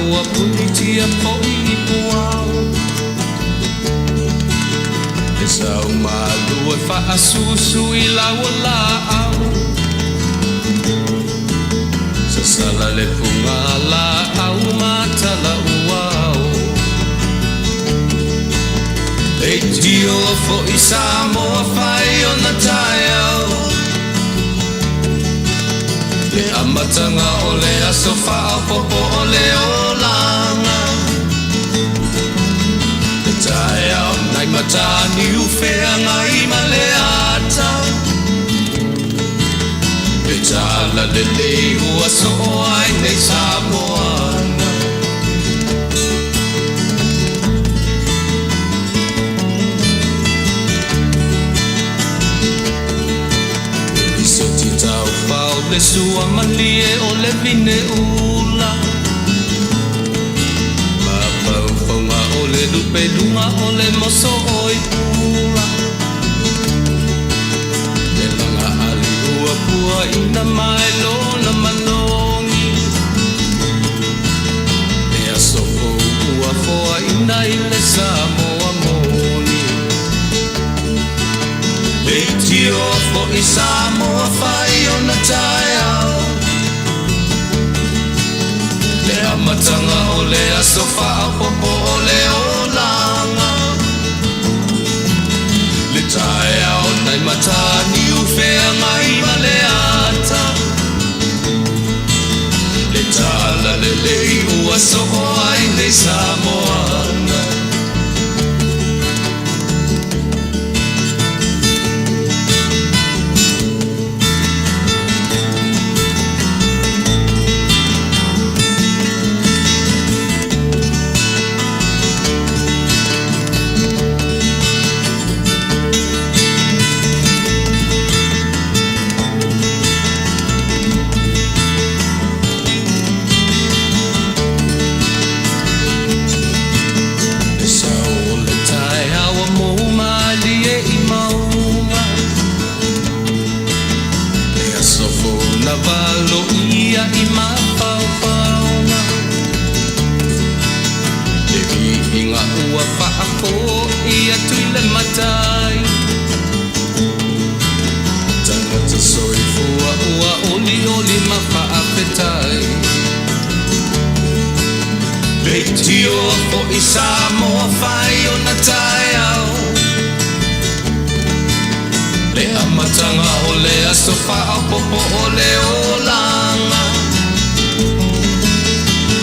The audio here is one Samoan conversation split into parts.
ua punitia foʻi i puao. Le sau malu e faasusu i lau laau. Sasala le fuga laau ma tala uao. Leitio foʻi Samoa fai ona taeao. Le amataga o le aso faaopoopo o le olaga. Le taeao nai Mataniu Feagai ma le ata. Le talalelei ua soo ai nei Samoana. Le lisoti taufao le sua malie o le vine ula. Mafaufauga o le lupeluga o le moso oi pula. Le laga ali ua puaina mai lona manogi. Le aso fou ua foaina i le Samoa moni. Leitio foʻi Samoa fai ona taeao. Le amataga o le aso faaopoopo o le olaga. Le taeao nai Mataniu Feagai ma le ata. Le talalelei ua soo ai nei Samoana. Le sao o le taeao ua mou malie i mauga. Le aso fou na valoia i mafaufauga. Le viiga ua faafoi atu i le Matai. Tagata soifua ua olioli ma faafetai. Leitio foʻi Samoa fai ona taeao. Le amataga o le aso faaopoopo o le olaga.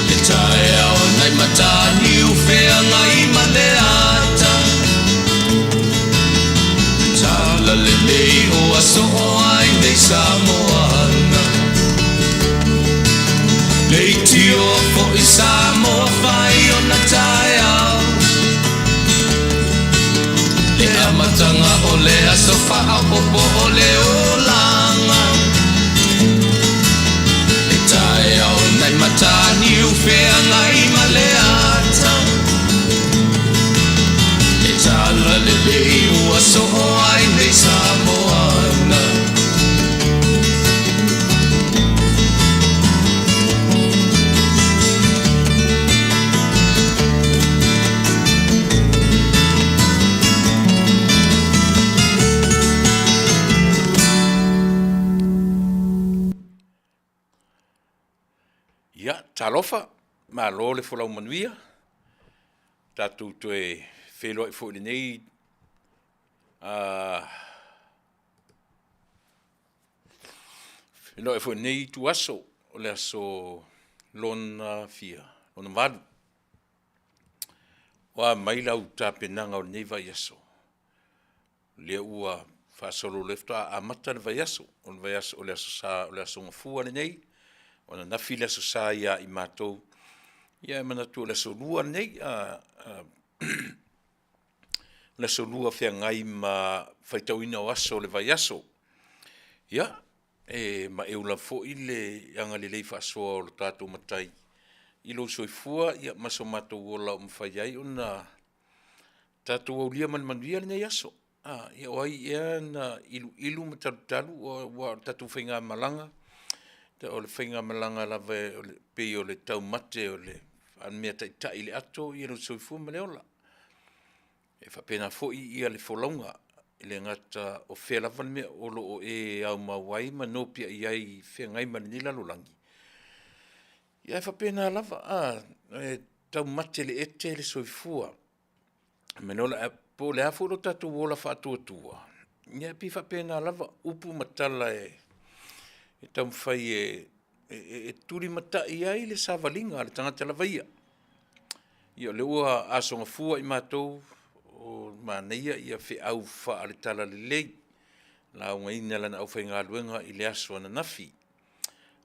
Le taeao nai Mataniu Feagai ma le ata. Le talalelei ua soo ai nei Samoana. Leitio foʻi Samoa fai ona taeao. Le amataga o le aso faaopoopo o le olaga. Le taeao nai Mataniu Feagai ma le ata. Le talalelei ua soo ai nei Samoana. Ia, talofa, malo le folau manuia, tatou toe feiloai foi i lenei feiloai foi i lenei ituaso, o le aso lona fia, lona valu. O a mai lau tapenaga o lenei vaiaso? Lea ua faasolo, o lea faatoa amata le vaiaso, o le vaiaso o le Aso Sa, o le Aso Gafua lenei, o ananafi le Aso Sa ia i matou, ia e manatu o le Aso Lua lenei, o le Aso Lua feagai ma faitauina o aso o le vaiaso. Ia, e maeu lava foi le agalelei faasoa o lo tatou Matai i lou soifua ma so matou ola ua mafai ai ona tatou aulia ma le manuia lenei aso. A, ia o ai ea na iluilu ma talutalu aua o le tatou faigamalaga, o le faigamalaga lava e pei o le taumate o le Faamea taitai i le ato ia lou soifua ma le ola. E faapena foi ia le folauga, e le gata o fea lava le mea o lo o e aumau ai ma nopiai ai i feagai ma lenei lalolagi, ia e faapena lava, e taumate i le ete le soifua. Po o le a foi lo tatou ola faatuatua, ia e pei e faapena lava upu ma tala e taumafai e tulimatai ai le savaliga a le tagata lava ia. Ia o lea ua aso Gafua i matou, ua manaia feau faale-talalelei, laugaina e lana aufaigaluega i le aso ananafi.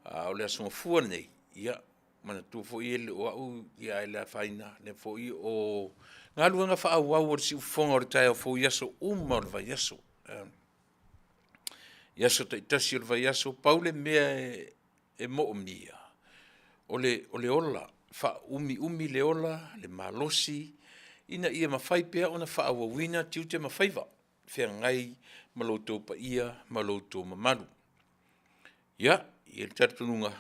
A o le aso Gafua lenei, ia manatua foi e le o au ae le afaina o lea foi o galuega faaauau a le siufofoga o le taeao fou i aso uma o le vaiaso. I aso taitasi o le vaiaso, pau le mea e moomia, o le ola, faaumiumi le ola, le malosi ina ia mafai pea ona faaauauina tiute ma faiva, feagai ma lo outou paia ma lo outou mamalu. Ia, e i ai le talitonuga,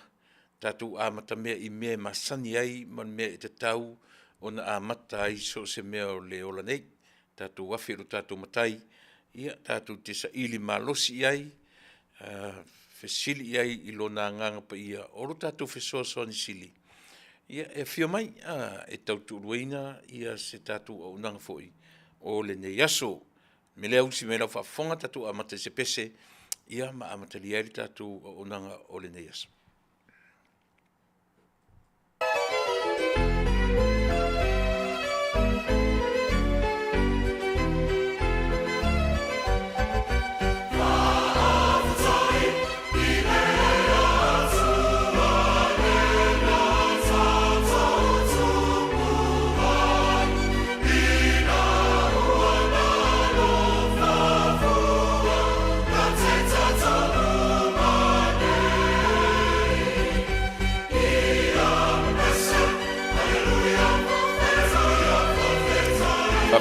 tatou amatamea i mea e masani ai ma mea e tatau ona amata ai so o se mea o le ola nei. Tatou afe i lo tatou Matai, ia tatou te saili malosi i ai, fesili i ai i Lona Agaga Paia o lo tatou fesoasoani sili e afio mai e tautoaluaina se tatou auaunaga foi o lenei aso. O le mea lea usi mai i lau faafofoga tatou amata i se pese ia ma amatalia ai le tatou auaunaga o lenei aso.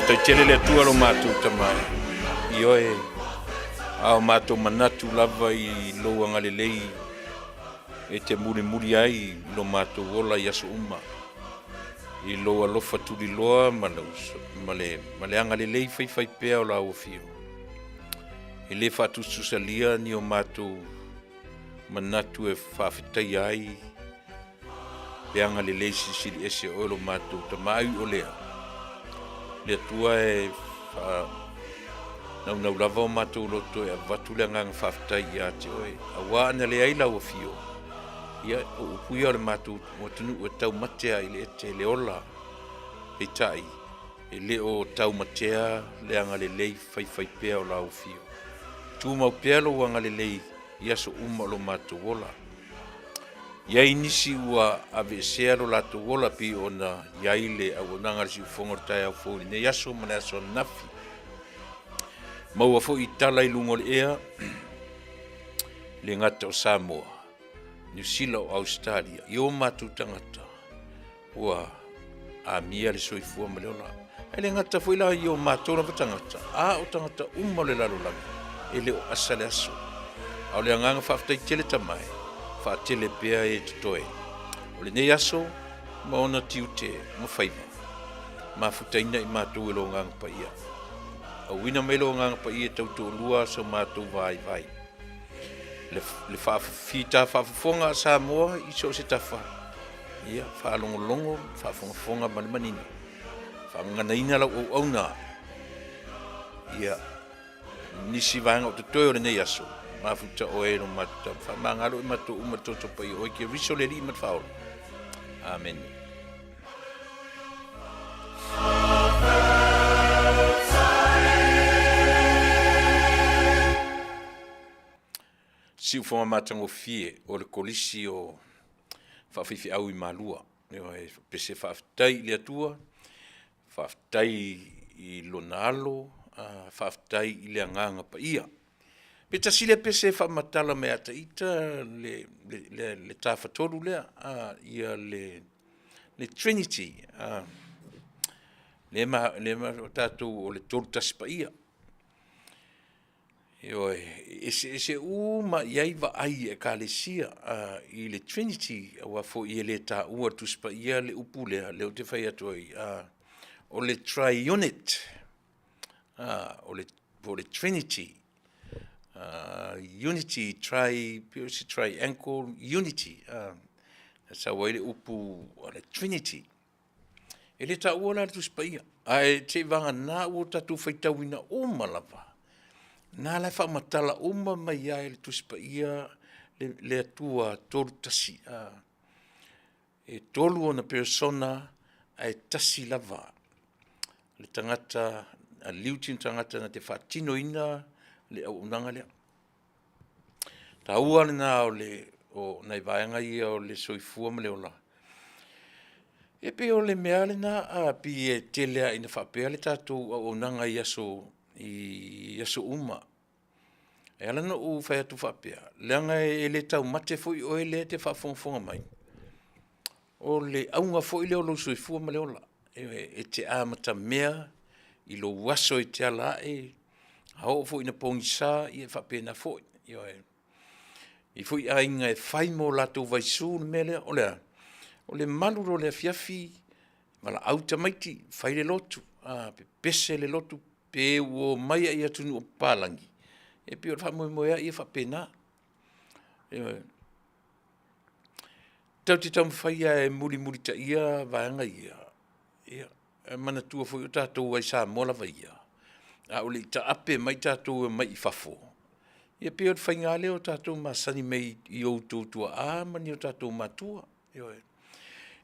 Faafetai tele le Atua lo matou Tama e. Ioe, a o matou manatu lava i lou agalelei e te mulimuli ai i lo matou ola i aso uma, i lou alofa tuliloa ma le agalelei faifaipea o lau Afio. E le faatusatusalia ni o matou manatu e faafetaia ai le agalelei silisili ese o oe lo matou Tama. Ai o lea, le Atua e faanaunau lava o matou loto e avatu le agaga faafetai ia te oe, aua ana leai lau afio, ia o upu ia o le matou atunuu e taumate lava i le ete le ola, peitai, e le o taumatea le agalelei faifaipea o lau afio. Tumau pea lou agalelei i aso uma o lo matou ola. I ai nisi ua aveesea lo latou ola pei ona i ai le auaunaga a le siufofoga o le taeao fou i lenei aso ma le aso ananafi. Maua foi i tala i luga o le ea, le gata o Samoa, Niu Sila o Ausetalia, i o matou tagata ua amia le soifua ma le ola. E le gata foi la i o matou lava tagata, a o tagata uma o le lalolagi, e le o asa le aso. A o le agaga faafetai tele Tama e, faatele pea e totoe. O lenei aso ma ona tiute ma faiva, mafutaina i matou e lo Agaga Paia. Auina mai lo Agaga Paia e tautoalua so matou vaivai. Le, le fita faafofoga a Samoa i so o se tafa, ia faalogologo, faafogafoga ma le manino. Faagaganaina lau auauna ia nisi vaega o totoe o lenei aso, mafuta oe e lo matou tama. Faamagalo i matou uma le toto paia oe Keriso le Alii ma le Faaola. Amene. Siufoga matagofie o le Kolisi o Faafaifeau i Malua. Ioe, pese faafetai i le Atua, faafetai i lona alo, faafetai i le Agaga Paia. Pe tasi lea pese e faamatala mai ia ita le Tafatolu lea, ia le Trinity. Lea ma tatou o le Tolu Tasi Paia. Ioe, e eseese uma i ai vaai i Ekalesia i le Trinity, aua foi e le taua i le Tusi Paia le upu lea, lea ou te fai atu ai, o le Triunit, po o le Trinity, Unity, Tri pei o se Triangle Unity, na sau ai le upu o le Trinity. E le taua la i le Tusi Paia, ae seivagana ua tatou faitauina uma lava, na la e faamatala uma mai lava e le Tusi Paia le Atua Tolutasi. E 3 ona Persona ae tasi lava le tagata, a liuti le tagata na te faatinoina le auaunaga lea. O le taua lena o nai vaega ia o le soifua ma le ola. E pei o le mea lava lena, e pei e tele lava ina faapea le tatou auaunaga i aso uma. E ala ona ou fai atu faapea, leaga e le taumate foi oe lea e te faafogafoga mai, o le auga foi lea o lou soifua ma le ola. Ioe, e te amatamea i lou aso e te ala ae, a oo foi ina pogisa, ia e faapena foi. Ioe. E i ai foi aiga e fai ma o latou vaisu le mea lea, o le a? O le malu loa o le afiafi, valaau tamaiti, fai le lotu, pepese le lotu, pe ua omai lava i atunuu o papalagi, e pei o le faamoemoe lava ia faapena. Ioe. Tatou te taumafai lava e mulimulitaia vaega ia, ia ae manatua foi o tatou lava i Samoa lava ia, a o le i taape mai tatou e omai i fafo, ia pei o le faiga lava lea o tatou masani mai i outou tuaa ma ni o tatou matua. Ioe.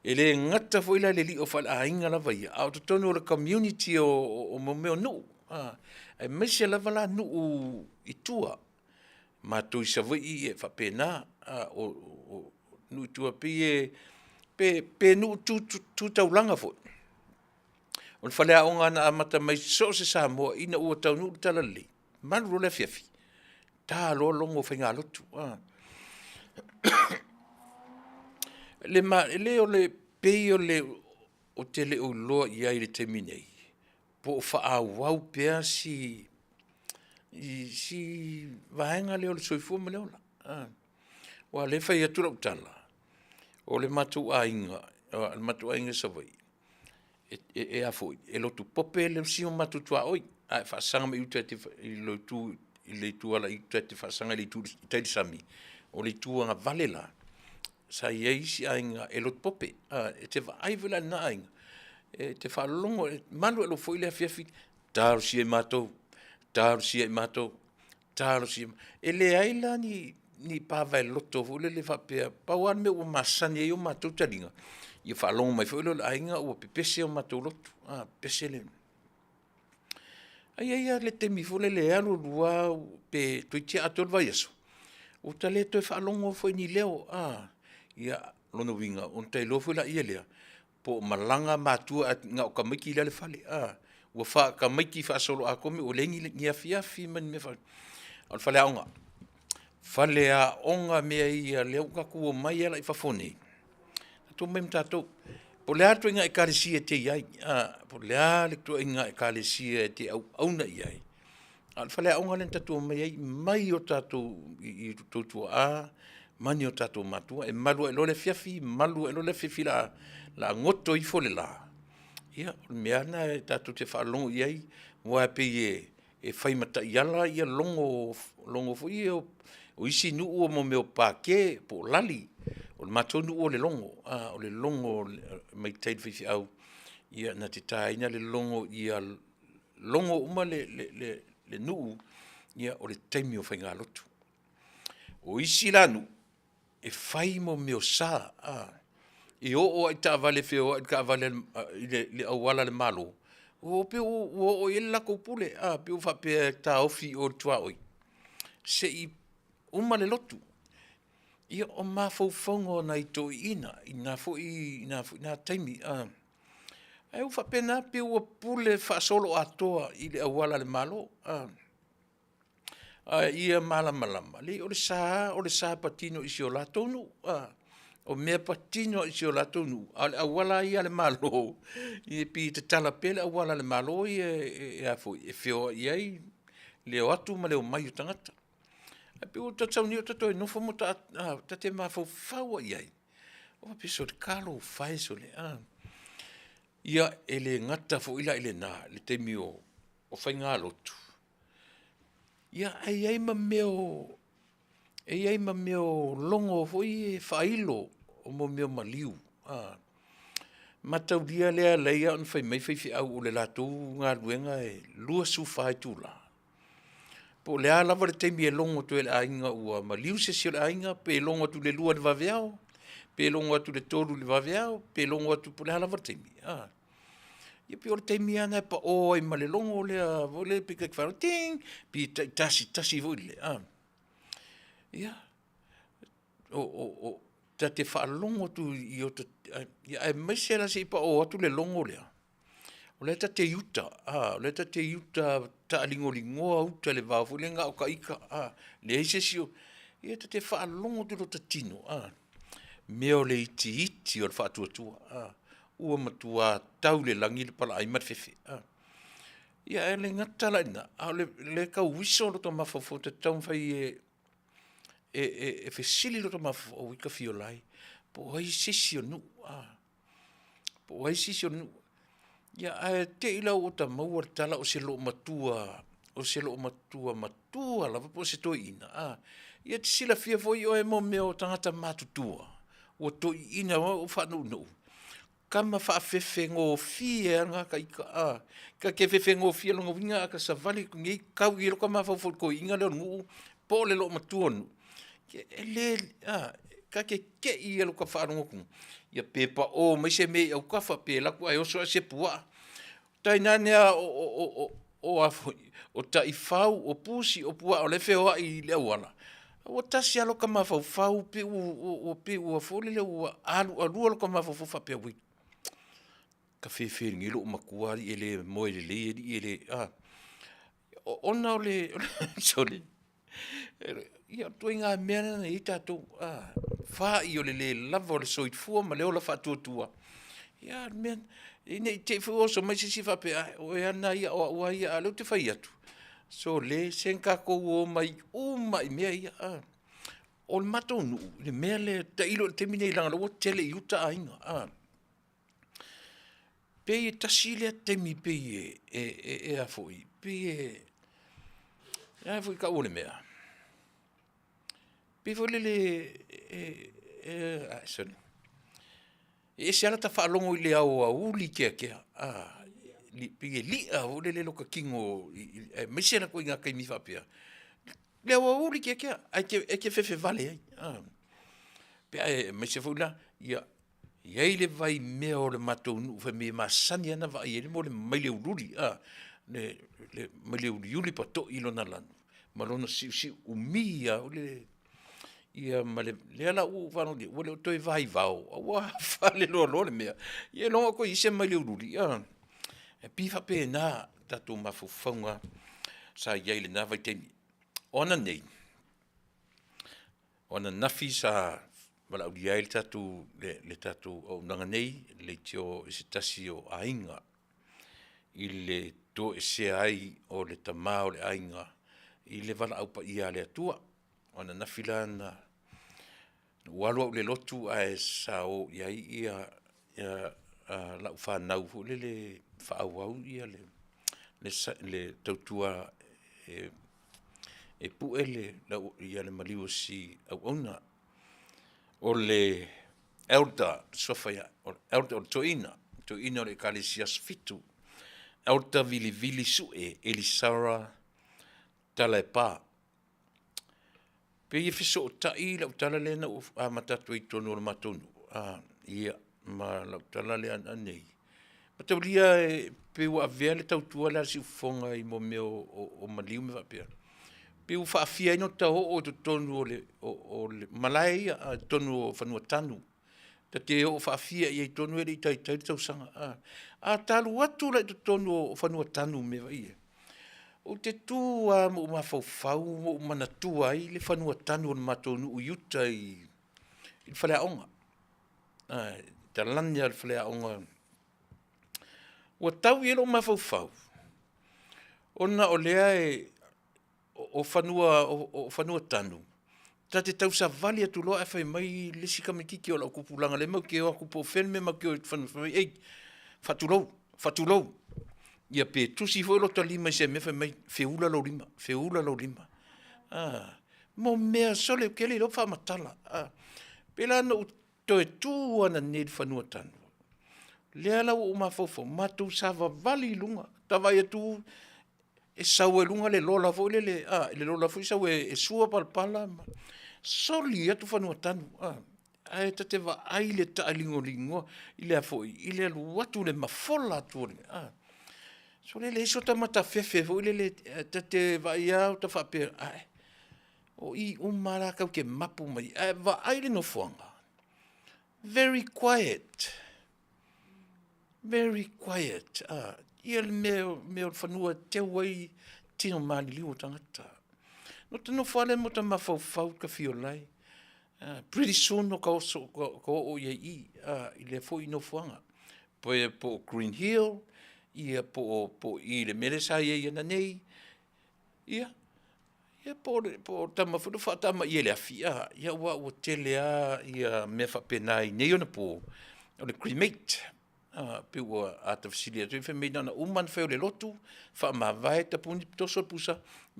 E le gata foi la i le lio faaleaiga lava ia, a o totonu o le community o mea o nuu, aemaise lava la nuu i tua. Matou i Savaii e faapena, o nuu i tua e pei pe nuu tu taulaga foi. O le faleaoga na amata mai so o se Samoa ina ua taunuu le talalelei, malu loa le afiafi, ta loa logo o faigalotu. E pei ou te le o iloa i ai i le taimi nei, po o faaauau pea si vaega lea o le soifua ma le ola. Aua o lea e fai atu lau tala, o le matou aiga i Savaii, e lotu pope le isi o matou tuaoi, a e faasaga mai i uta i le itu ala i uta e te faasaga i tai i le sami, o le itu agavale la, sa i ai isi aiga e lotu pope. E te vaai foi la i lena aiga, e te faalogo, e malu ae foi le afiafi, talosia e matou, talosia e matou, talosia. E leai la ni pa vaeloto foi lele faapea, pau lava le mea ua masani ai o matou taliga, ia faalogo mai foi lea o le aiga ua pepese o matou lotu, pepese le… Ae i ai lava le taimi foi lele e alu alu lava pe toeitiiti lava atoa le vaiaso, ua ta le toe faalogo foi i ni leo. Ia, lona uiga, ona ta iloa foi lea, po o malaga matua ae na o tamaiti la e i le fale. Ua faatamaiti faasoloatoa mea ua leai ni afiafi ma ni mea faapena. A o le faleaoga, faleaoga mea ia lea ua tatou omai ai la i fafo nei, tatou omai ma tatou. Po o le a le ituaiga ekalesia e te i ai, po o le a le ituaiga ekalesia e te auauna i ai, a o le faleaoga lea na tatou omai ai mai o outou tuaa ma ni o tatou matua. E malu ae loa le afiafi, malu ae loa le afiafi o le a goto ifo le la, ia o le mea lava lena tatou te faalogo i ai, aua e pei e fai ma taiala logo, logo foi ia o isi nuu o mea o Pake po o Lali. O le matou nuu o Lelogo, o le logo mai tai i le faifeau na te taina le logo ia logo uma le nuu, o le taimi o faigalotu. O isi la nuu, e fai mea o sa, e oo lava i taavale feoai i le auala a le Malo, ua pei ua oo i ai le latou pule, pei ua faapea e taofi i o i le tuaoi se i uma le lotu. Ia, o mafaufauga o nai toeaiina i na foi taimi, ae ua faapena, pei ua pule faasoloatoa i le auala a le Malo, a ia malamalama, leai o le sa lava o le sa patino i si o latou nuu. O mea patino lava i si o latou nuu, a o le auala lava ia a le Malo, ia pei e tatala pea le auala a le Malo ia e feoai ai. le o atu ma le omai o tagata. Ae pei ua tatau nei o tatou e nofo ma ta, ta te mafaufau ai i ai. O faapea sole talofa e sole, a. Ia, e le gata foi la i lena i le taimi o faigalotu, ia ae i ai ma mea o, e i ai ma mea o logo foi ia e faailo o mea o maliu, a. Mataulia lea e ala ai ona fai mai faifeau o le latou galuega e 24 itula. Po o le a lava le taimi e logo atu ai e le aiga ua maliu se isi o le aiga, pe logo atu i le 2 i le vaveao, pe logo atu i le 3 i le vaveao, pe logo atu po o le a lava le taimi, a, ia pei o le taimi lava lena e pao ai ma le logo lea foi lea pei e ta te faalogo, ting, pei e tai tasi tasi foi lele, a. Ia, ta te faalogo atu i ota, aemaise la se i pao atu le logo lea, o lea ta te i uta, o lea ta te i uta taaligoligoa uta i le vao foi lea na o ita, leai se isi o… ia ta te faalogo atu i lota tino, mea o le itiiti o le faatuatua, ua matua tau i le lagi le palaai ma le fefe. Ia ae le gata la i lena, a o lea e tau uiso lota mafaufau ta te taumafai e fesili lota mafaufau, auoi ta fia ola ai, po o ai se isi o le nuu, po o ai se isi o le nuu. Ia ae te i la ua ta maua le tala o se loomatua, o se loomatua matua lava po o se toeaina, ia e te silafia foi oe mo mea o tagata matutua, ua toeaiina ua faanounou, tama faafefegofie lava na ta ita, a. Ta te fefegofie, lona uiga a ta savali atu nei tau i ai lota mafaufau i le toeaina lea o le nuu po o le loomatua o le nuu, e le a, ta te te i lava i lota faalogo atu ia pe pao mai se mea i autafa, pe alu atu ae oso ae se puaa, tainane lava o taifau, o pusi, o puaa o la e feoai i le auala, ua tasi lava lota mafaufau pei ua pei ua foi lele ua alualua lota mafaufau faapea, wait, ta fefe i lenei loomatua alii e le moe lelei alii e le a. Ona o le sole, ia o ituaiga mea na e i ai tatou, fai o le le lava o le soifua ma le ola faatuatua, a o le mea lena. Ina ne i te i foi ua oso mai se isi faapea, ae o oe lava lena ia o au lava ia, a o lea ou te fai atu, sole, se na tatou omai uma lava i mea ia, a. O le matou nuu i le mea lea, tailo i le taimi lenei leaga o lea ua tele i uta aiga, a. Pei e tasi lea taimi pei e a foi, pei e a foi e tau o le mea? Pei foi lele sole, e ese lava lata faalogo i le aoauli keakea, pei e li'a foi lele lota tino aemaise la ituaiga taimi faapea, le aoauli keakea ae e te fefe vale ai pe a aemaise foi la, ia i ai le vaimea o le matou nuu fai mai e masani lava ona vaai ai le mea o le maile uliuli a, le maile uliuli patoi lona lanu ma lona siusiu umi lava foi lele ia ma le… O lea la ua ou faalogo atu nei ua le toe vaivao ae ua faleloloa le mea, ia iloga ua toe i ai se maile uliuli. E pei e faapena tatou mafaufauga sa i ai i lena vaitaimi. O ananei, o ananafi sa valaaulia ai le tatou auaunaga nei, le leitio i se tasi o aiga i le toesea ai o le tama o le aiga i le valaau paia a le Atua. O ananafi la na ou alu au i le lotu ae sa o i ai lau fanau foi lele e faaauau le tautua e pue le maliu o si auauna. O le elder le suafa ia, o le elder o le toeaina, toeaina o le Ekalesia Aso Fitu, Elder Vilivili Sue Elisara Talaepa. Pei e fesootai lau tala lea na ou amata atu ai i totonu o le matou nuu, ia, ma lau tala lea ananei, mataulia pei ua avea le tautua lea a le siufofoga i mea o maliu ma mea faapea, pei ua faafia ai ona ota oo i totonu o malae ia i totonu o fanuatanu. Ta te oo faafia i ai i totonu e le i taitai le tausaga. A ta alu atu la i totonu o fanuatanu i mea foi ia, ou te tu lava ma ou mafaufau ma ou manatua ai le fanuatanu o le matou nuu i uta i le faleaoga, le talane lava o le faleaoga. Ua tau i ai lou mafaufau, ona o lea e o fanua, o fanua tanu, ta te tausavali atu loa ae fai mai le isi tamaititi o lau tupulaga lea matou te o atu po o fea le mea matou te o ai i fanua, fai mai, ei, faatulou, faatulou. Ia pe tusi foi lota lima i se mea fai mai, feula lou lima, feula lou lima. Mo mea sole ou te le iloa faamatala. Pei la na ou toe tu ananei i le fanua tanu, lea la ua ou mafaufau, matou savavali i luga, ta vaai atu e sau ai i luga le lola foi lele, a, le lola foi sau e sua palapala ma soli atu fanua tanu, a, ae ta te vaai i le taaligoligoa i le a foi, i le alu atu i le mafola atu o le, a. Sole e leai so ta matafefe foi lele ta te vaai lava ta faapea, ae, o i uma lava la tatou te mapu mai ai, ae vaai le nofoaga, very quiet, very quiet, a, ia le mea o le fanua e teu ai tino maliliu o tagata. Ona ota nofo lava lea ma ota mafaufau Tafiolae, pretty soon ota oso ota oo i ai i i, i lea foi nofoaga, pe po o Green Hill, ia po o i i le mea lea sa i ai ananei, ia, ia po o le tama foi lea ua faatamaia i le afi, a, aua ua tele lava mea faapena i nei ona po, o le cremate. Pei ua, a ta fesili atu ai fai mai na ona uma lava ona fai o le lotu, faamavae, tapuni, toso le pusa,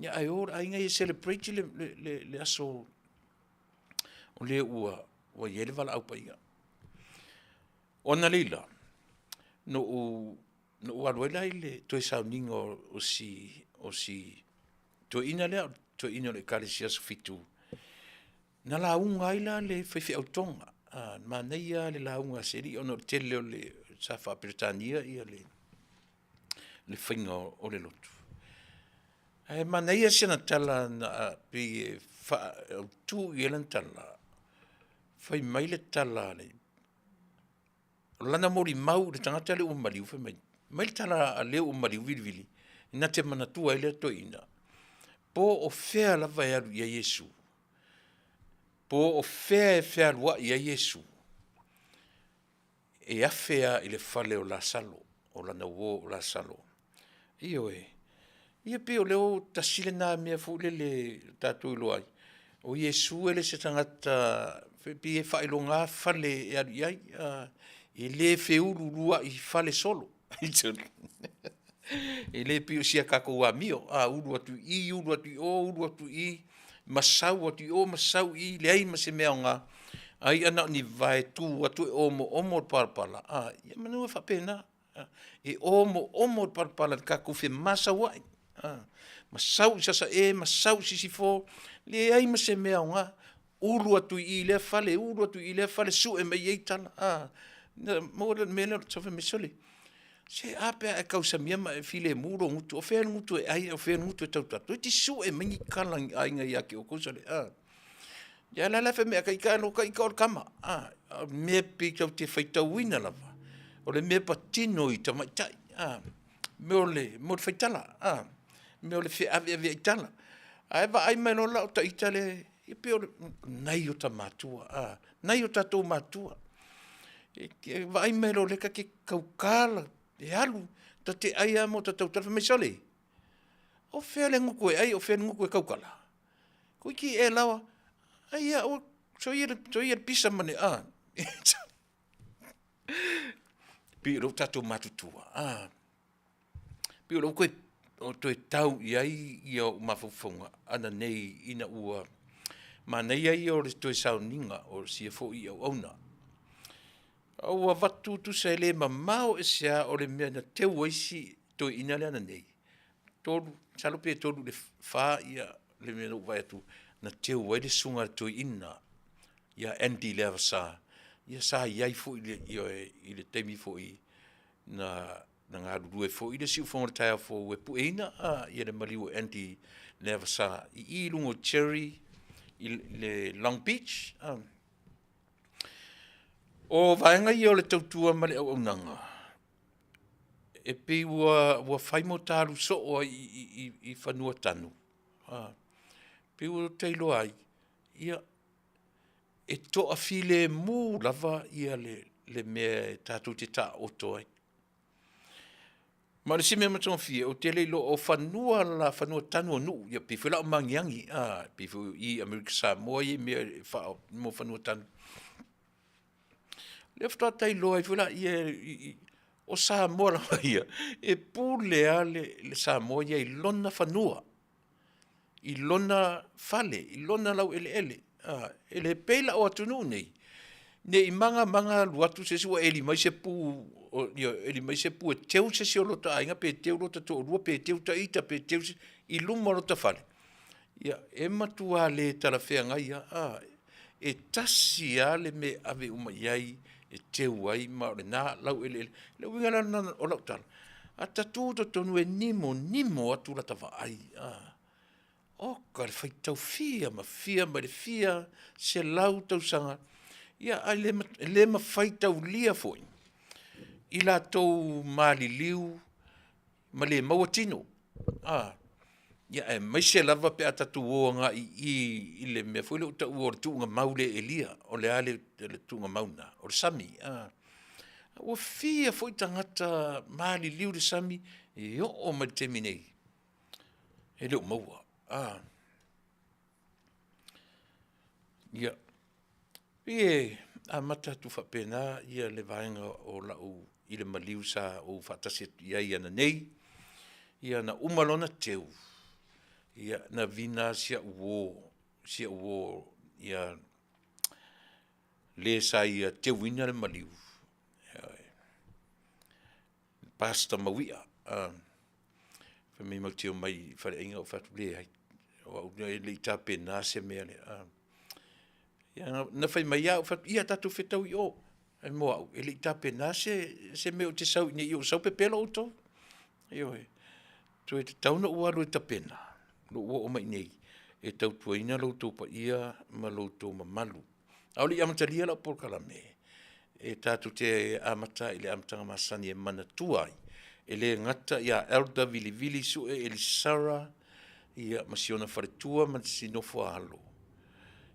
ae o le aiga ia e celebrate le aso o lea ua i ai le valaau paia. O analeila, na ou alu ai la i le toe sauniga o si toeaina lea, le toeaina o le Ekalesia Aso Fitu, na lauga ai la le faifeau toga, manaia lava le lauga a si alii ona o le tele sa faa-Peretania le faiga o le lotu. Ae manaia si ana tala na pei e faaautu i ai lana tala, fai mai le tala a le, o lana molimau i le tagata lea ua maliu fai mai, fai mai le tala a le ua maliu vilivili, na te manatua ai lea toeaina, po o fea lava e alu i ai Iesu, po o fea e fealuai ai Iesu, e afe lava i le fale o Lasalo, o lana uo o Lasalo. Ioe, ia pei o lea ua tasi lena mea foi lele tatou iloa ai, o Iesu e le o se tagata e pei e faailoga fale e alu i ai, e le feuluuluai i fale solo. E le pei o si a tatou amio, a ulu atu i i, ulu atu i o, ulu atu i i, ma sau atu i o ma sau i i, leai ma se mea aoga, ai na o ni vae tu atu e omoomo le palapala, a, ia meamanu e faapena. E omoomo le palapala i le tatou femasauai, ma sau i sasae ma sau i sisifo, leai ma se mea aoga, ulu atu i i lea fale, ulu atu i i lea fale, sue mai ai tala, a. Maua le mea lea fai mai, sole, se a pe a e tausamia ma e filemu lou gutu, o fea le gutu e ai a o fea le gutu e tautala? Toeitiiti sue mai ni tala a ni aiga ia te outou, sole, a. Ia a la e fai mai a ita lava ita o le tama, a. O le mea pei tatou te faitauina lava, o le mea e patino i tamaitai, a, mea o le faitala, a, mea o le feaveaveai tala. Ae vaai mai loa la o ita lea, e pei o nai o ta matua, a, nai o tatou matua. E vaai mai loa o lea ta te tautala, e alu, ta te ai lava ma ota tautala, fai mai, sole, o fea le gutu e ai o fea le gutu e tautala? Toeitiiti e laoa, ai ia aua, soia le pisa ma le a. Pei o lea ua tatou matutua, a, pei o lea ua toe tau i ai ou mafaufauga ananei ina ua manaia ia o le toe sauniga o sia foi auauna. A ua avatu tusa e le mamao ese lava o le mea na teu ai si toeaina lea ananei, 3, masalo pe 3 i le 4 le mea na ou vaai atu na teu ai le susuga i le toeaina ia Andy Leavasa, ia sa i ai foi i le taimi foi na galulue foi le siufofoga o le taeao fou e pueina le maliu o Andy Leavasa i i i luga o Cherry i le Long Beach. O vaega ia o le tautua ma le auaunaga, e pei ua fai ma o ta alu soo ai i fanua tanu, pei ua ta iloa ai, ia, e toafilemu lava le mea tatou te taooto ai. Ma o le isi mea matagofie, ou te le iloa o fanua la fanua tanu o nuu, ia pei foi la o Magiagi, a, pei foi o i Amerika Samoa e i ai mea e faa mo fanua tanu. O lea faatoa ta iloa ai foi laia o Samoa lava ia, e pule lava le Samoa ia i lona fanua, i lona fale, i lona laueleele, a, e le pei la o atunuu nei, ne i maga maga alu atu se isi ua eli mai se pu, ioe, eli mai se pu e teu se isi o lota aiga pe teu lota toalua pe teu ita pe teu i luma o lota fale, ia, e matua le talafeagai lava, a. E tasi lava le mea e ave uma i ai e teu ai ma o lena laueleele. O le uiga la lena o lau tala, a ta tu i totonu e nimonimo atu lata vaai, a, oka le faitau fia ma fia mai le fia selau tausaga, ia ae le mafai taulia foi i latou maliliu ma le maua tino, a, ia aemaise lava pe a tatou o agai i i i le mea foi lea ua taua o le tuugamau le elia. O le a le tuugamau lena? O le sami. Ua fia foi tagata maliliu i le sami e oo mai i le taimi nei e le o maua. Ia, pei e amata atu faapena le vaega o lau i le maliu sa ou faatasi atu i ai ananei, ia na uma loa ona teu, ia na vina si au uo, si au uo ia le sa ia teuina le maliu, ioe, Pastor Mauia, fai mai matou te omai i le faleaiga, ou fai atu, leai, o au e le i tapena se mea. Ia na fai mai lava, ou fai atu, ia tatou fetaui i o. Ae mo au, e le i tapena se mea ou te sau ai ne i ou sau pepelo outou. Ioe, toe tatau ona ou alu e tapena lou oo mai i inei e tautuaina lo outou paia ma lo outou mamalu. A o le i amatalia lau polokalame, e tatou te amata i le amataga masani e manatua ai, e le gata ia Elder Vilivili Sue Elisara ia ma si ona faletua ma si nofo a alo,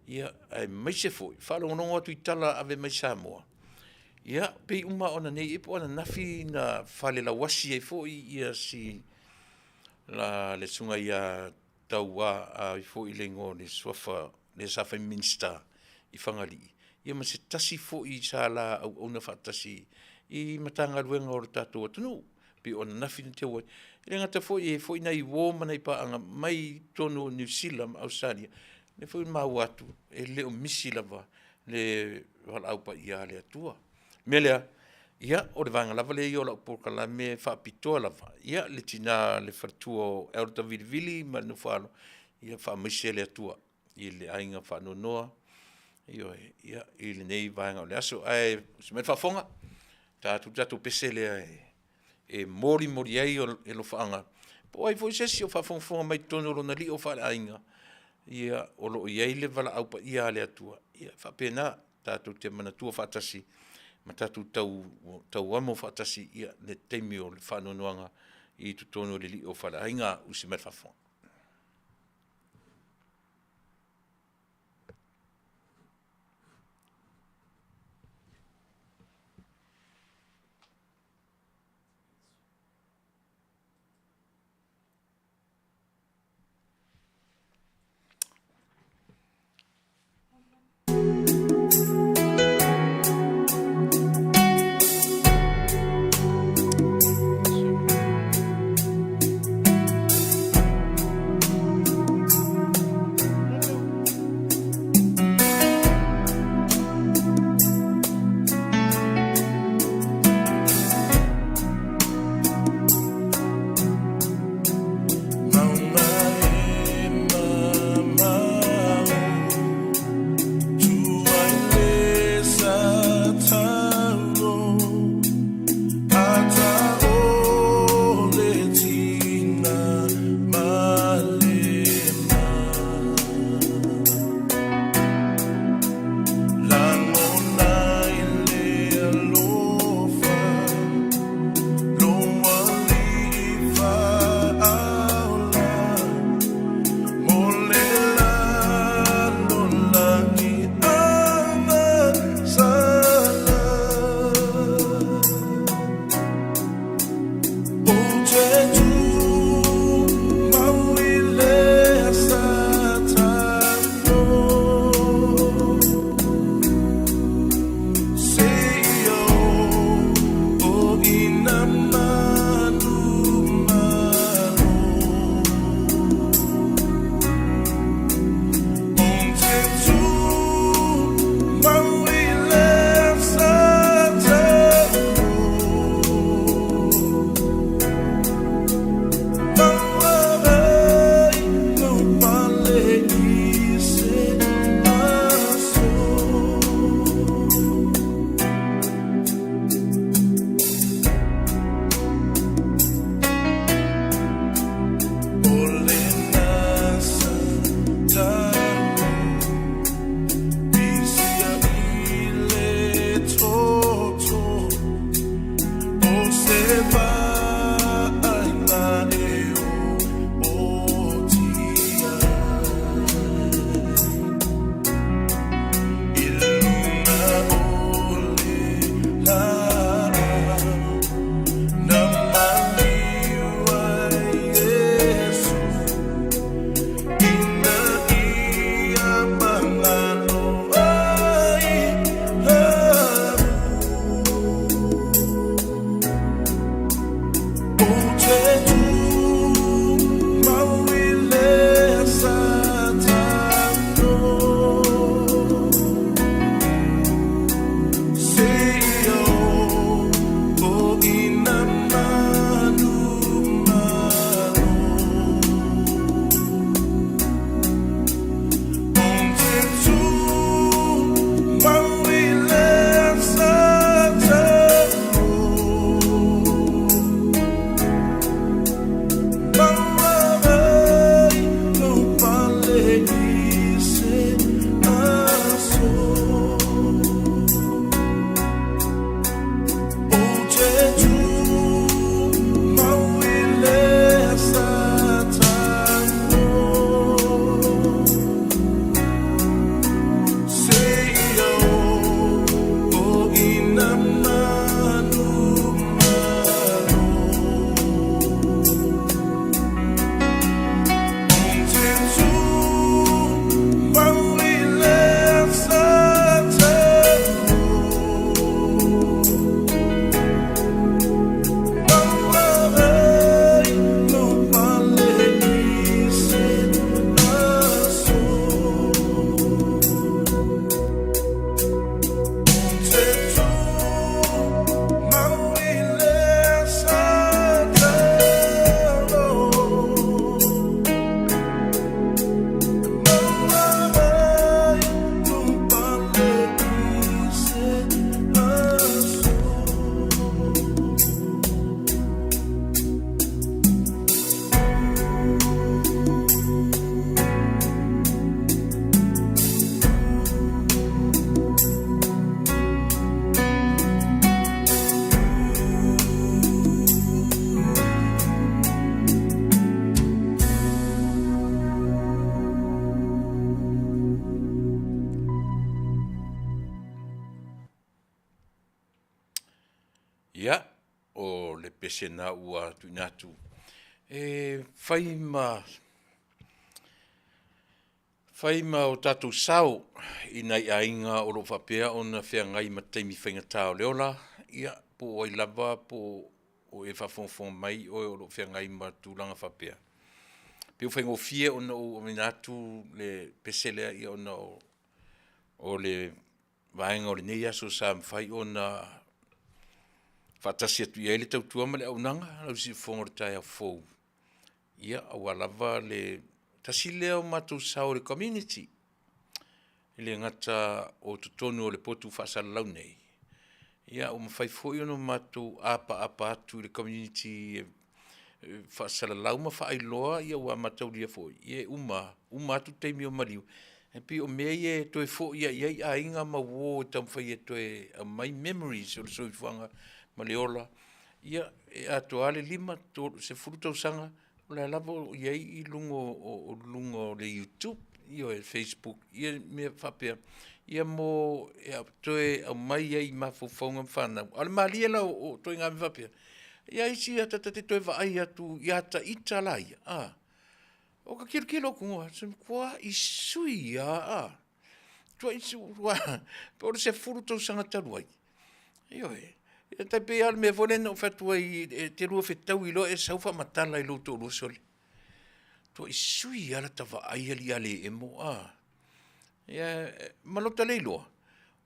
ia aemaise foi faalogologo atu i tala ave mai Samoa, ia pei uma lava o ananei ea po o ananafi na falelauasi ai foi ia si le susuga ia Taua a o ai foi le igoa o le suafa lea sa fai ma Minisita i Fagalii, ia ma se tasi foi sa la auauna faatasi i Matagaluega o le tatou atunuu, pei o ananafi na teu ai. E le gata foi e i ai foi nai uo ma nai paaga mai totonu o Niu Sila ma Ausetalia, lea foi ua maua atu e le o misi lava le valaau paia a le Atua. O le mea lea, ia o le vaega lava lea o lau polokalame faapitoa lava, ia le tina le faletua o Elder Vilivili ma le nofo a alo, ia faamaise le Atua i le aiga faanoanoa, ioe, ia i lenei vaega o le aso. Ae usi mai le faafofoga, ta atu le tatou pese lea e molimoli ai alofaaga, po o ai foi se isi o faafogafoga mai i totonu o lona lio faaleaiga, ia o lo o i ai le valaau paia a le Atua, ia e faapena, tatou te manatua faatasi ma tatou tauamo faatasi le taimi o le faanoanoaga i totonu o le lio faaleaiga. Usi mai le faafofoga. Ia, o le pese na ua tuuina atu e fai ma fai ma o tatou sao i nai aiga o lo o faapea ona feagai ma taimi faigata o le ola, ia po o ai lava po o e faafogafoga mai oe o lo o feagai ma tulaga faapea, pei ua faigofie ona ou auina atu le pese lea ona o le vaega o lenei aso sa mafai ona faatasi atu i ai le tautua ma le auaunaga lau siufofoga i le taeao fou, ia aua lava le tasi lea o matou sao i le community. E le gata o totonu o le potu faasalalau nei, ia ua mafai foi ona matou apaapa atu i le community e faasalalau ma faailoa ua mataulia foi, ia e uma, uma atu taimi o maliu, e pei o mea ia e toe foi lava i ai aiga ma uo e taumafai e toe aumai memories o le soifuaga ma le ola. Ia, e atoa lava le 5, 10 tausaga o la e lava o i ai i luga o le YouTube, ioe, facebook ia mea faapea, ia mo e toe aumai ai i mafaufauga o fanau. A o le malie la o ituaiga mea faapea, ia isi ata ta te toe vaai atu i ata ita la ia, a, ota tilotilo atu loa, se matuai sui lava a, matuai sui po o le 10 tausaga talu ai, ioe. E tai pei lava o le mea foi lea na ou fai atu ai e te lua fetaui loa e sau faamatala i lou toalua, sole, matuai sui lava lata vaai alii a le emo a. Ia ma lota le iloa,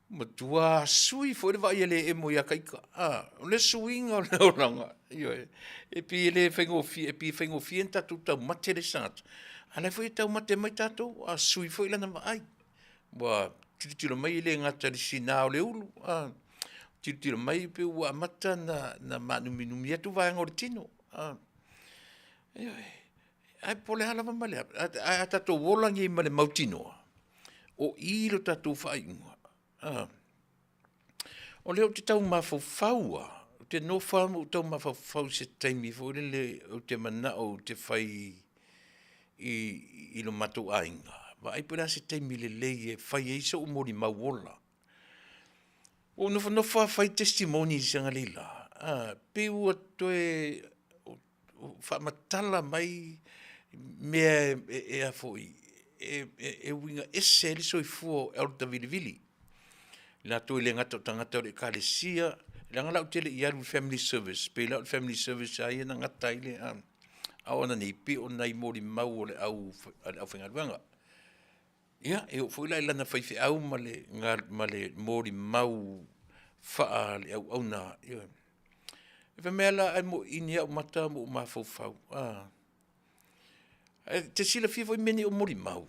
matua sui foi le vaai a le emo ia ta ita, a. O le suiga o le olaga, ioe, e pei e le faigofie, e pei e faigofie ona tatou taumate le isi tagata, a o la e foi e taumate mai tatou, a sui foi lana vaai. Ua tilotilo mai e le gata i le sina o le ulu, a tilotilo mai pei ua amata ona maanuminumi atu vaega o le tino, a. Ioe. Ae po o le a lava ma le a, ae a tatou ola nei ma le mautinoa, o i lo tatou faaiuga, a. O lea ou te tau mafaufau lava, ou te nofo lava ma ou tau mafaufau i se taimi foi lele ou te manao ou te fai i lo matou aiga, vaai po o le a se taimi lelei e fai ai sou molimau ola. Ua ou nofonofo lava fai testimonies analeila, a, pei ua toe faamatala mai mea e a foi, e uiga ese ai le soifua o Elder Vilivili. I latou e le gata o tagata o le Ekalesia, leaga la ou te le i alu i le family service, pei la o le family service lava ia na gata ai le a o ananei, pei o nai molimau a le aufaigaluega. Ia, e oo foi la i lana faifeau ma le molimau faaleauauna, ioe. Fai mai lava la ai moni au mata ma ou mafaufau, a. E te silafia foi mea nei o molimau,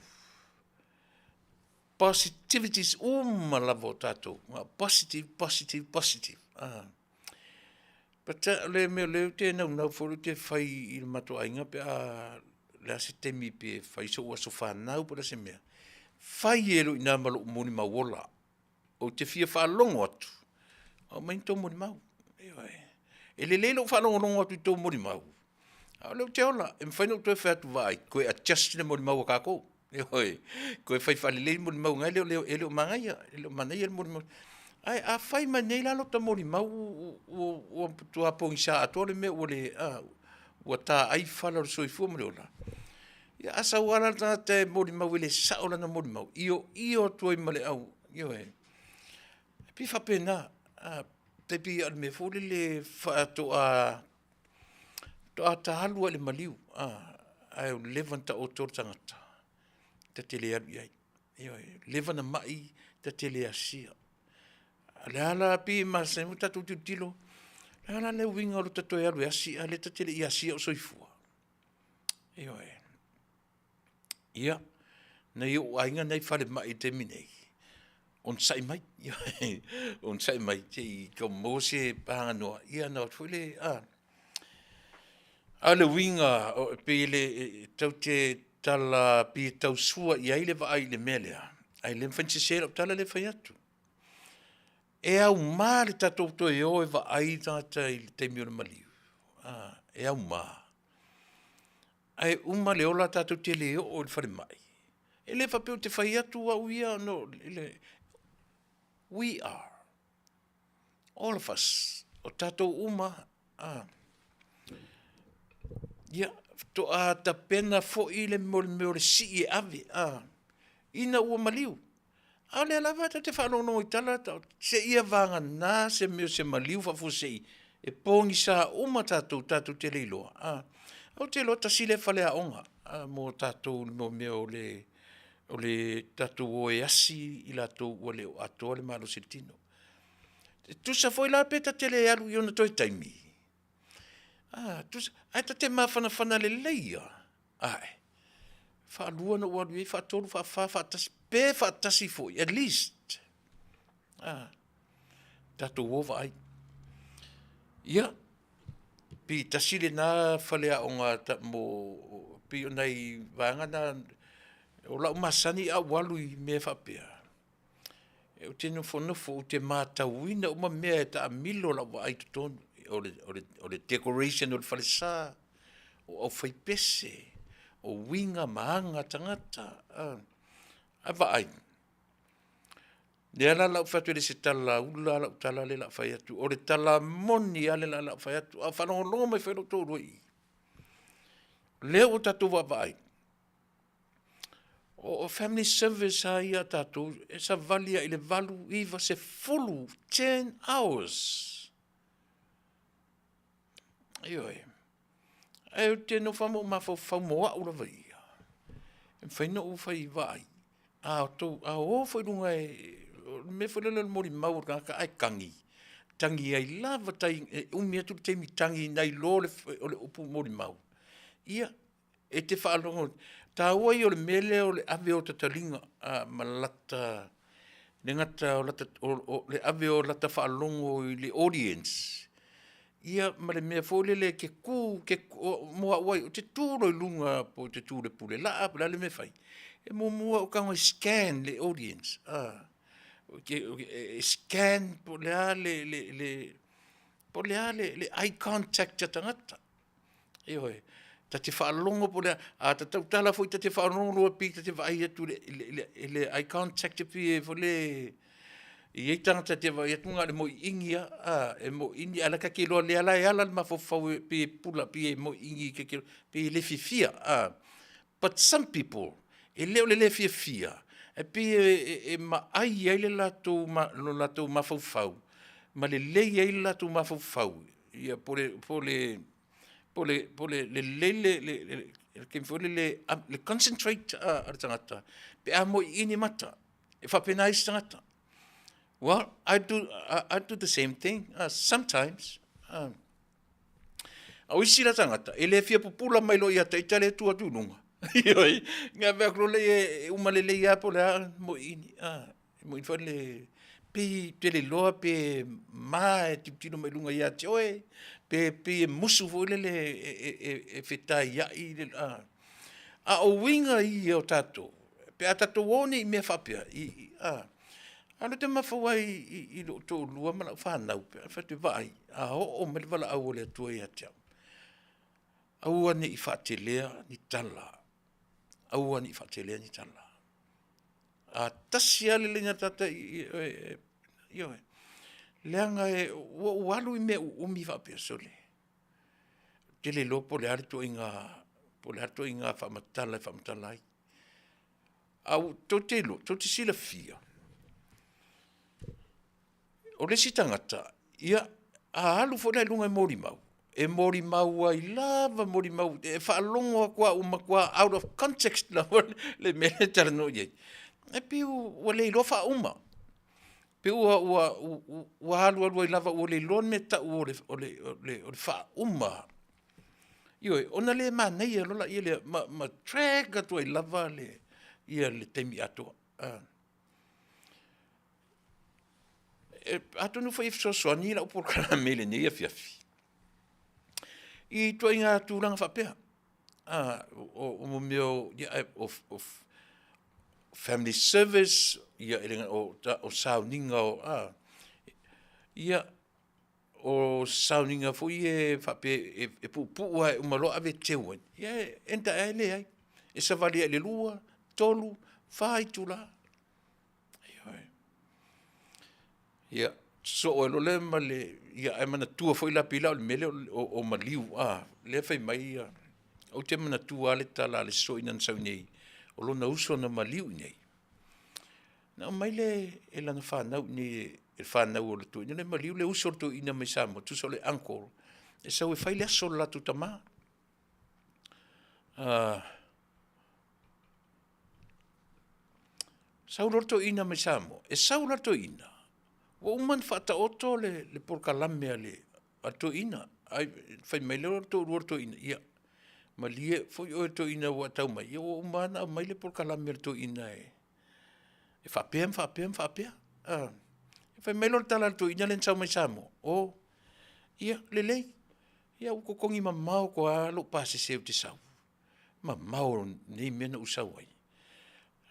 positivities uma lava o tatou, na o positive, positive, positive. But o le mea o lea ou te naunau foi lea ou te fai i le matou aiga pe a, o le a se taimi pe fai sou aso fanau po o le a se mea, fai ai loa i ina ma lou molimau ola. Ou te fia faalogo atu, aumai ni tou molimau. Ioe. E lelei lou faalogologo atu i tou molimau, a o lea ou te ola, e mafai ona ou toe fai atu, vaai, toe adjust le molimau a tatou. Ioe, toe fai faalelei le molimau e le o manaia, e le o manaia le molimau. Ae a fai mai nei la lota molimau ua matua pogisa atoa le mea ua le a, ua taai fala o le soifua ma le ola, ia a sau lava la le tagata e molimau e le sao lana molimau, ioio atu ai ma le au, ioe. E pei e faapena, tai pei lava o le mea foi lele faatoa ta alu lava i le maliu, ae ua leva ona taoto le tagata, ta te le alu i ai. Ioe, ua leva ona mai, ta te le asia. O le a la, pei e masani ona tatou tilotilo, o le a la le uiga o lo ta toe alu e asi a o lea ta te le i asia o soifua? Ioe. Ia, nai ou aiga na e i falemai i le taimi nei, onosai mai, onosai mai se i tau maua se aganoa ona o atu foi lea, a. A o le uiga e pei e tatou te tala pei e tau sua i ai le vaai i le mea lea, ae le mafai ona sese lau tala lea e fai atu. E auma le tatou toe o e vaai tagata i le taimi o le maliu, a, e auma. Ae uma le ola tatou te le oo i le falemai. E le faapea ou te fai atu au ia, no, we are, all of us. O tatou uma, a. Ia, faatoa tapena foi le mea o le sii e ave, a, ina ua maliu. A o lea lava ta te faalogologo i tala, seia vagana se mea o se maliu faafuasei e pogisa uma tatou, tatou te le iloa, a. Ou te iloa tasi lea faleaoga mo tatou i le mea o le tatou o e asi i latou ua le o atoa le malosi o le tino. E tusa foi la pe ta te le alu i ona toe taimi, a, tusa, ae ta te mafanafana lelei lava, ae, faalua ona ou alu i ai, faatolu, faafa, faatasi, pe faatasi foi, at least, a, tatou o vaai. Ia, pe tasi lena faleaoga mo, pei o nai vaega na, o lou masani a ou alu i mea faapea, ou te nofonofo ou te matauina uma mea e taamilo lau vaai i totonu, o le decoration o le falesa, o aufaipese, o uiga ma aga a tagata, ae vaai, lea la o le a ou fai atu e le o se tala ula lau tala lea o le a fai atu, o le tala moni lava lea o le a ou fai atu, a o faalogologo mai foi lou toalua i i. O lea ua tatou vaavaai, o family service lava ia a tatou, e savali lava i le 8, 9, 10, 10 hours. Ioe. Ae ou te nofo lava ma ou mafaufau mo au lava ia, e mafai ona ou fai vaai, a o foi i luga, o le mea foi lele o le molimau a le tagata ae tagi, e tagi ai lava tai, e umi atu le taimi tagi nai lo o le upu molimau. Ia, e te faalogo, o le taua ia o le mea lea o le ave o ota taliga ma lata, e le gata o le ave o lata faalogo i le audience, ia ma le mea foi lele e te tu, mo au lava ia, ou te tu loa i luga pe ou te tu i le pulelaa po o le a le mea e fai, e muamua lava ou tago e scan le audience, e scan po o le a le eye contact a tagata. Ioe. Ta te faalogo po o le a, a ta tautala foi ta te faalogo loa pei ta te vaai atu i le eye contact pei foi lele e i ai tagata e te vaai atu na o le moiini lava, a, e moiini ae la e ta te iloa o lea la e ala le mafaufau pei e pula pei e moiini pei e le fiafia. But some people, e le o le le fiafia, ae pei e maai ai lo latou mafaufau ma lelei ai le latou mafaufau, ia po o le lelei le taimi foi lele le concentrate a le tagata pe a moiini mata. E faapena isi tagata. Well, I do the same thing sometimes. A o isi la tagata, e le fia pupula mai loa ia te ita lea e tu atu i luga. Ioe, na fai atu loa lea e uma lelei lava po o le a moiini. E moni foi le, pei e te le iloa pe ma e tilotilo mai luga ia te oe, pe pei e musu foi lele e fetaiai le a. A o uiga ia o tatou, pe a tatou o nei i mea faapea, a, alu e te mafaufau lava i lou toalua ma lau fanau pe a fai atu, vaai, a oo mai le valaau a le Atua ia te au, aua ne i faatelea ni tala, aua ne i faatelea ni tala. A tasi lava le laina a le tagata ioe, leaga ua ou alu i mea uumi faapea, sole, ou te le iloa po o le a le ituaiga, po o le a le ituaiga faamatala e faamatala ai. Ae tou te iloa, tou te silafia, o le isi tagata, ia, a alu foi la i luga e molimau, e molimau ai lava molimau, e faalogo atu lava ua matua out of context lava le mea lea e talanoa i ai. Ae pei ua le iloa faauma, pei ua alualu ai lava ua le iloa le mea e tau o le faauma. Ioe, ona le manaia loa lea ma drag atu ai lava le taimi atoa. Atonu foi e fesoasoani lau polokalame i lenei afiafi i ituaiga tulaga faapea, o mea o family service, o sauniga o, ia, o sauniga foi ia faapea e puupuu lava e uma loa ave teu ai, ia e enda ea e leai. E savali lava i le 2, 3, 4 itula. Ioe. Ia. Sosoo ai loa lea ma le, ia ae manatua foi la pei la o le mea lea o maliu, a, lea e fai mai ia, ou te manatua lava le tala a le isi toeaina na sau i inei, o lona uso na maliu i inei. Na aumai lea e lana fanau i inei e fanau a le toeaina lea e maliu le uso a le toeaina mai Samoa, tusa o le uncle, e sau e fai le aso o le latou tama. Sau loa le toeaina mai Samoa, e sau la le toeaina, ua uma ona faataoto le polokalame a le toeaina. Ae fai mai loa le toalua o le toeaina, ia malie foi oe le toeaina ua e tau mai, ia ua uma lava ona aumai le polokalame a le toeaina e faapea ma faapea ma faapea. Fai mai lea o le tala a le toeaina lea na sau mai Samoa, oh ia lelei, ia ua totogi mamao atu lava lou pasese ou te sau, mamao nei mea na ou sau ai.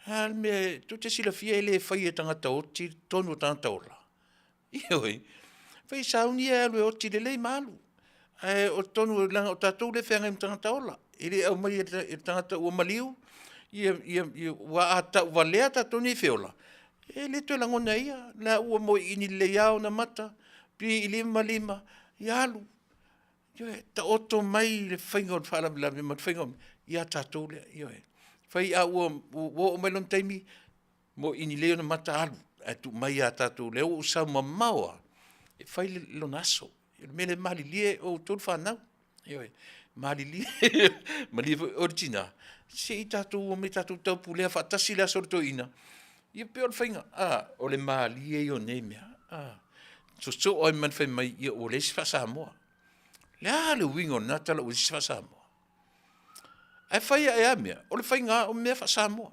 A le mea tou te silafia e le faia e tagata oti le tonu o tagata ola? Ioe, fai sauni e alu e oti lelei ma alu, ae o totonu leaga o tatou lea e feagai ma tagata ola. E le aumaia e le tagata ua maliu aua a tauvalea tatou nei feola, e le toe lagona e ia, o la ua moeini lelei lava ona mata, pii ma lima, ia alu. Ioe, taoto mai le faiga o le faalavelave ma le faiga o mea ia tatou lea, ioe. Fai a ua oo mai lona taimi, moeini lelei ona mata alu, ae tuu mai ia tatou lea ua ou sau mamao lava e fai lona aso. O le mea lea malilie outou le fanau, ioe, malilie, malie foi oe le tina, se i tatou omai tatou taupulea faatasi le aso o le toeaina, ia pei o le faiga, o le malie ia o nei mea, sosoo ai ma le fai mai ua leai se faa-Samoa. O le a le uiga o lena tala ua leai se faa-Samoa? Ae fai ae a mea? O le faiga lava o mea faa-Samoa.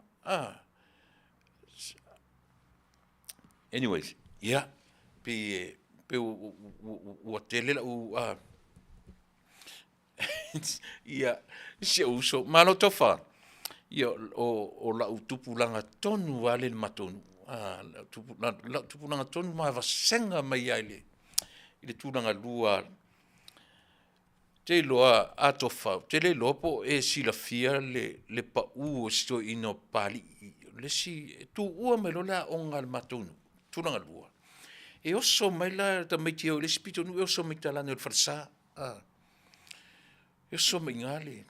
Anyways, ia, pei ua tele lau Ia, si ou uso, malo Tofa. Ia o lau tupulaga tonu lava lea i le matou nuu, lau tupulaga tonu ma vasega mai lava i le tulagalua. Ou te iloa a Tofa, ou te le iloa po o e silafia le pau o si toeaina o Papalii, o le isi, e tuua mai loa le aoga a le matou nuu, tulagalua, e oso mai la tamaiti e o i le isi pitonuu e oso mai talaane o le falesa, e oso mai i ina le…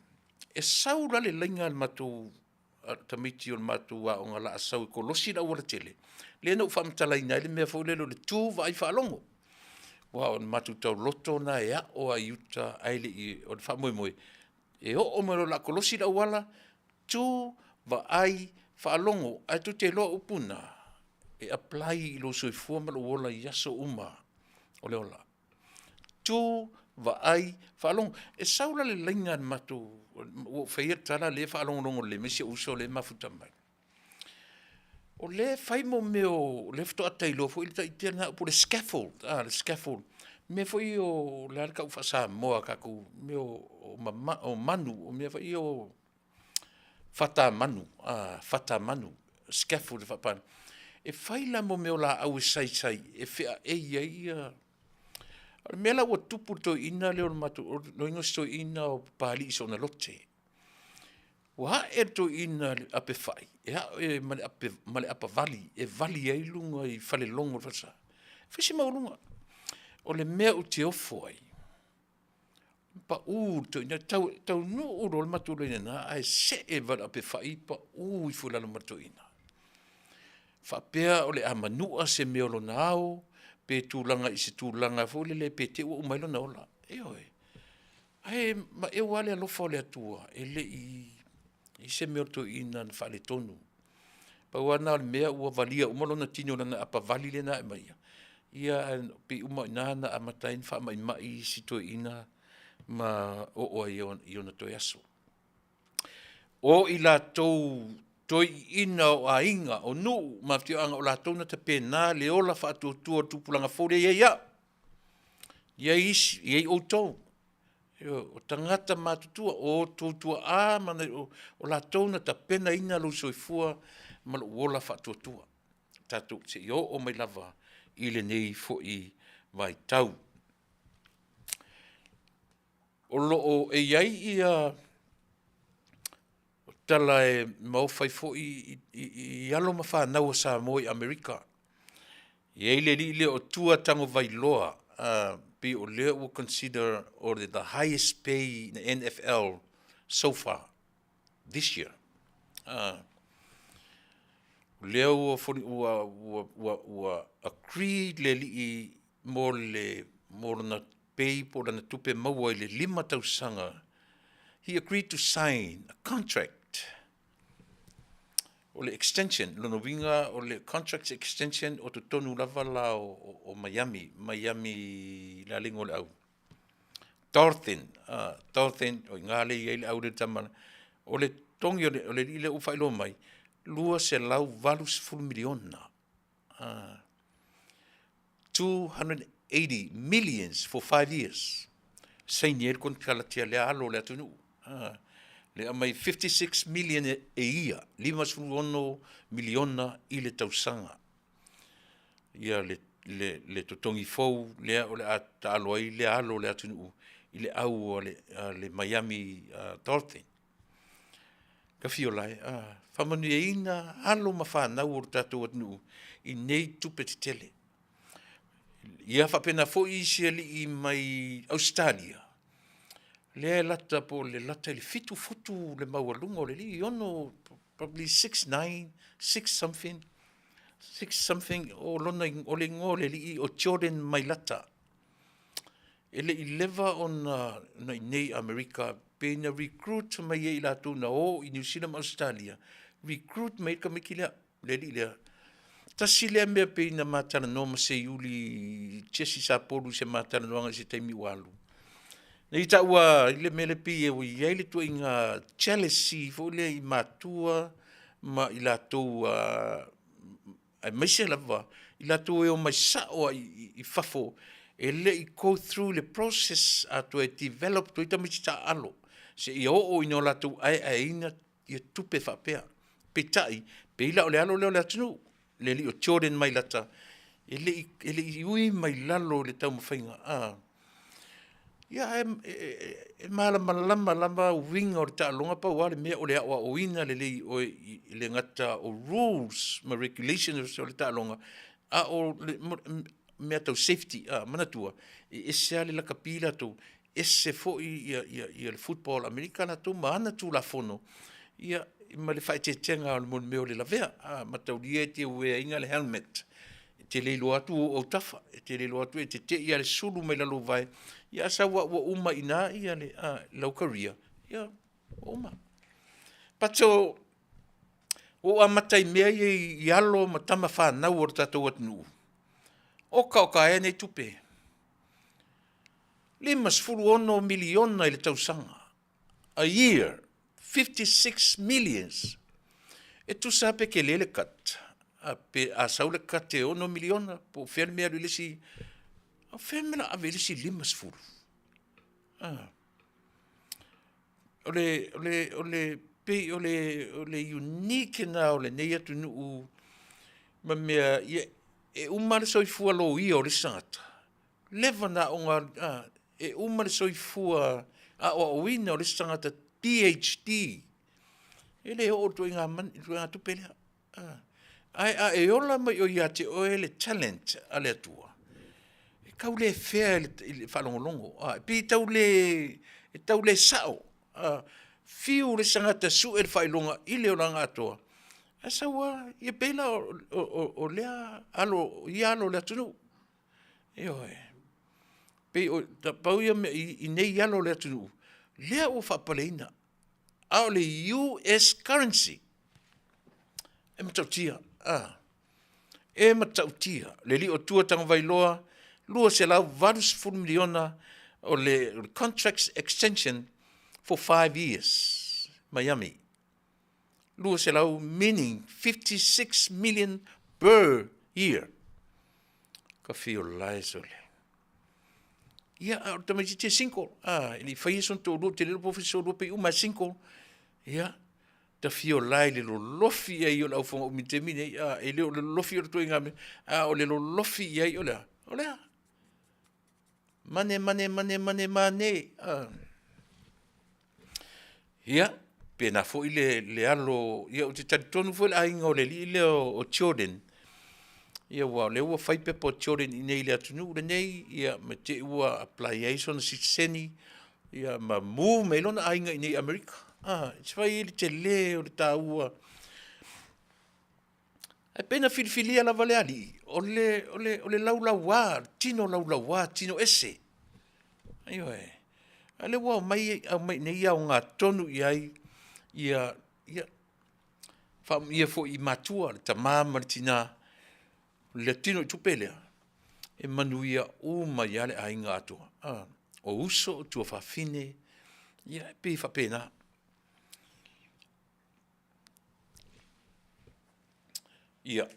E sau la le laina a le matou tamaiti o le matou aoga o le a sau e kolosi le aualatele, lea na ou faamatalaina ai le mea foi lele o le tu vaai faalogo. Aua o le matou taoloto lena e ao lava i uta ae le i, o le faamoemoe, e oo mai loa o le a kolosi le auala, tu, vaai, faalogo. Ae tou te iloa o upu na, e apply i lou soifua ma lou ola i aso uma o le ola. Tu, vaai, faalogo. E sau la le laina a le matou, ua ou faia le tala o lea e faalogologo lelei mai si ou uso lea e mafuta mai, o lea e fai mea o, lea faatoa ta iloa foi le taitia lena upu o le scaffold a le scaffold, mea foi ia o le a le tau faa-Samoa o tatou mea o manu, o mea foi ia o fata manu, fata manu, scaffold faa-Papalagi. E fai la ma mea o laau e saisai e feaei ai ia. O le mea la ua tupu i le toeaina lea o le matou, loiga o si toeaina o Papalii soona lote. Ua ae le toeaina i le apefai, e ae ma le apavali e vali ai luga i falelogo o le falesa, e fai si maualuga. O le mea ou te ofo ai, pau le toeaina, e taunuu loa le matou laina i ina ae see ma le apefai pau ifo i lalo ma le toeaina. Faapea o le a manua se mea o lona ao pe tulaga i se tulaga foi lele pe te i ua uma ai lona ola. Ioe, ae maeu lava le alofa o le Atua, e le i i ai se mea o le toeaina na faaletonu. Pau lava lena o le mea ua valia uma lona tino i lana apavali lea na ae mai ai, ia ae pei uma lava o i ina na amata ai ona faamaimai si toeaina ma oo ai i ona toe aso. O i latou toeaiina o aiga, o nuu ma afioaga o latou na tapena le ola faatuatua o le tupulaga fou lea e i ai au, e i ai isi, e i ai outou, ioe, o tagata matutua, o outou tuaa ma o latou na tapenaina lou soifua ma lou ola faatuatua tatou seia oo mai lava i lenei foi vaitau. O lo o, e i ai ia tala e maofa ai foi i alo ma fanau a Samoa i Amerika. E i ai le alii lea o Tua Tagovailoa, pei o lea ua consider o le the highest pay in the NFL so far this year. O lea ua ua ua ua ua agree le alii mo le mo lona pay po o lana tupe maua i le 5 tausaga. He agreed to sign a contract o le extension, lona uiga o le contract extension o totonu lava la o, o Miami, Miami le alinga o le au. Dolphin, Dolphin, o i ina lea e i ai le au lea tama. O le togi o le, o le alii lea ua faailoa mai, $280 miliona. 280 millions for 5 years. Saini ai le konekarate a lea alo o le atunuu. Le aumai 56 million e ia, 56 miliona i le tausaga. Ia le, le, le totogi fou lea o le a taalo ai lea alo o le atunuu i le au a le, a le Miami Dolphin. Tafiola e, faamanuiaina alo ma fanau o le tatou atunuu i nei tupe tetele. Ia faapena foi isi alii mai Ausetalia, lea e lata po o le lata i le 7 futu le maualuga o le alii, ono probably 6 9, 6 something, 6 something, o lona, o le igoa o le alii o Jordan Mailata. E le i leva ona na i nei Amerika pe na recruit mai ai i latou na o i New Zealand ma Ausetalia, recruit mai ai le tamaiti lea, le alii lea. Tasi lea mea pei na ma talanoa ma Seiuli Jesse Sapolu i se ma talanoaga i se taimi ua alu. Na ia taua i le mea lea pei ua i ai le tuaiga jealousy foi lea i matua ma i latou aemaise lava i latou e omai sao lava i fafo e le i go through le process atoa e develop toi tamaiti taaalo seia oo ina o latou aeaeina ia tupe faapea. Peitai, pei la o le alo lea o le atunuu, le alii o Jordan Mailata, e le i, e le i ui mai lalo i le taumafaiga, a. Ia, ae e malamalama lava uiga o le taaloga, pau lava le mea o le aoaoina lelei o oe e le gata o rules ma regulations o le taaloga, a o mea tau safety. Manatua, e ese lava le lakapi latou, ese foi le football a Amerika latou ma ana Tulafono, ia, ma le faaeteetega o le mea o le lavea. A mataulia e te wear ina le helmet, e te le iloa atu ou autafa, e te le iloa atu e te te i lava i le sulu mai lalo o vae, ia a sau lava ua uma i ina ia le, lau career, ia ua uma. But ua ou amata i mea ia i alo ma tama fanau o le tatou atunuu, oka oka ea nei tupe. $56 miliona i le tausaga, a year, 56 millions. E tusa lava pe tele le cut, a, pe a sau le cut e 6 miliona, po o fea le mea e alu i le isi, o fea le mea o le a ave i le isi 50? A. O le, o le, o le, pei o le, o le unique lena o lenei atunuu ma mea, ia, e uma le soifua loia o le isi tagata, leva ona aoga, a, e uma le soifua aoaoina o le isi tagata PhD, e le oo i le ituaiga money, ituaiga tupe lea. A, ae a e ola mai o ia te oe le talent a le Atua, e tau le fair i le faalogologo, a, e pei e tau le, e tau le sao. A, fiu le isi tagata e sue le faailoga i le olaga atoa, ae sau lava, ia pei la o lea alo, ia alo o le atunuu. Ioe. Pei o, pau ia mea i nei alo o le atunuu, lea ua faapaleina, a o le US currency, e matautia, a, e matautia le alii o Tua Tagovailoa, $280 miliona o le contracts extension for 5 years, Miami. 200 meaning 56 million per year. Ka fio lae sole. Ia, a o le tamaitiiti e single. A, e le i faia sona toalua, ou te le iloa po o fai se toalua pe i uma e single. Ia, ta fio lae i le lolofi i ai o le aufoga umi i le taimi nei. A, e le o le lolofi o le ituaiga mea, a o le lolofi i ai o le a? O le a? Mane, mane, mane, mane, mane. A. Ia, pena foi le, le alo, ia ou te talitonu foi le aiga o le alii lea o Jordan. Ia aua o lea ua fai pepa o Jordan i inei i le atunuu lenei, ia ma te i ua apply ai sona sitiseni, ia ma move mai ai lona aiga i inei i Amerika. E fai ai le tele o le taua. Ae pei na filifilia lava le alii, o le laulauā, tino laulauā, tino ese. Ioe. A o lea ua aumai i inei ia aoga tonu i ai ia, ia faaamuia foi i matua, le tama ma le tina, le tinoitupe lea, e manuia uma ai lava le aiga atoa. O uso, o tuafafine, ia e pei e faapena. Ia,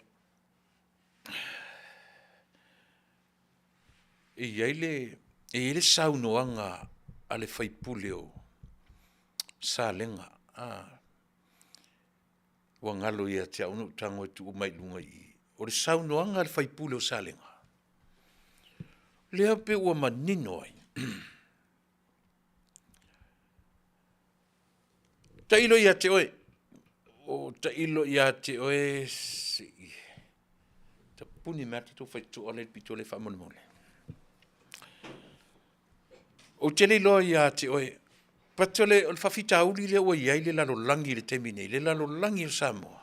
e i ai le saunoaga a le sui usufono o Salega, ua galo ia te au ona ou tago e tuu mai i luga i i. O le saunoaga a le sui usufono o Salega, lea pei ua manino ai, tailo ia te oe, o tailo ia te oe se i tapuni mai lava le tatou faitotoa lea i le pito lea faamolemole. Ou te le iloa ia te oe, but o le faafitauli lea ua i ai le lalolagi i le taimi nei, le lalolagi o Samoa,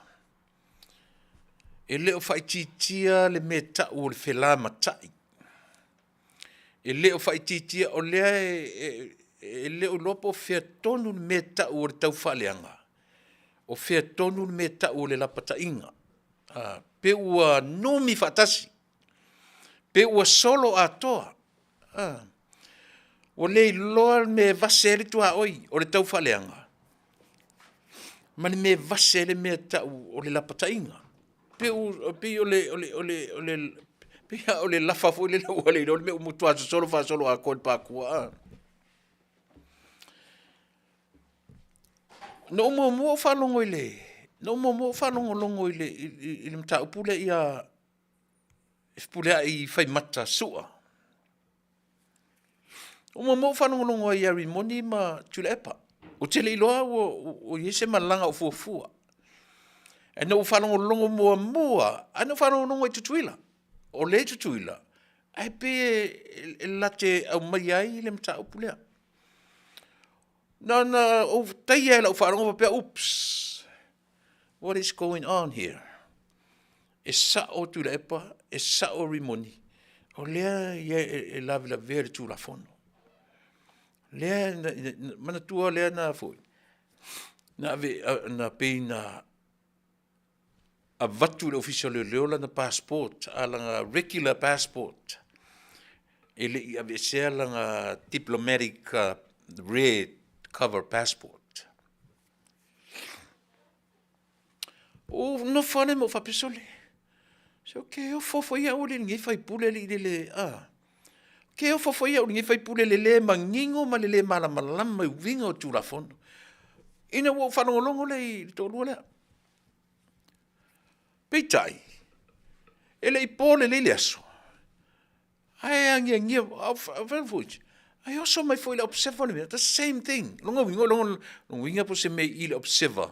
e le o faaitiitia le mea e tau o le felamatai. E le o faaitiitia, o lea e le o iloa po o fea tonu le mea e tau o le taufaaleaga, o fea tonu le mea e tau o le lapataiga, pe ua numi faatasi, pe ua soloatoa, a. Ua le iloa le mea e vase ai le tuaoi o le taufaaleaga ma le mea e vase ai le mea e tau o le lapataiga. E pei o le lafa foi lele ua le iloa le mea ua matua sosolo faasoloatoa i le patua. Na ou muamua ou faalogo i le, na ou muamua ou faalogologo i le mataupu lea ia Fepuleai Faimata Sua. Na ou muamua ou faalogologo ai ia Rimoni ma Tuilaepa. Ou te le i iloa o i ai se malaga o fuafua. Ae na ou faalogologo muamua lava, ae na ou faalogologo i Tutuila. O lea e i Tutuila, ae pei e latou te aumaia ai le mataupu lea. Na ona ou taia lava i lau faalogo faapea, oops, what is going on here? E sao Tuilaepa, e sao Rimoni, o lea e lavelavea i le Tulafono. Lea na manatua lea na foi, na pei na avatu i le Ofisa o Leoleo lana passport, lana regular passport, e le i aveesea lana diplomatic red cover passport. Ou nofo lava lea ma ou faapea, sole, se ou te ofo foi au alii i lenei faipule lele a, ou te ofo foi au i lenei faipule i le le manino ma le le malamalama i uiga o Tulafono. Ina ua ou faalogologo lea i le toalua lea. Peitai, e le i po lelei le aso, ae agiagia, ae oso mai foi i le Observer le mea, the same thing. O lona uiga, o lona uiga po o se mea i le Observer,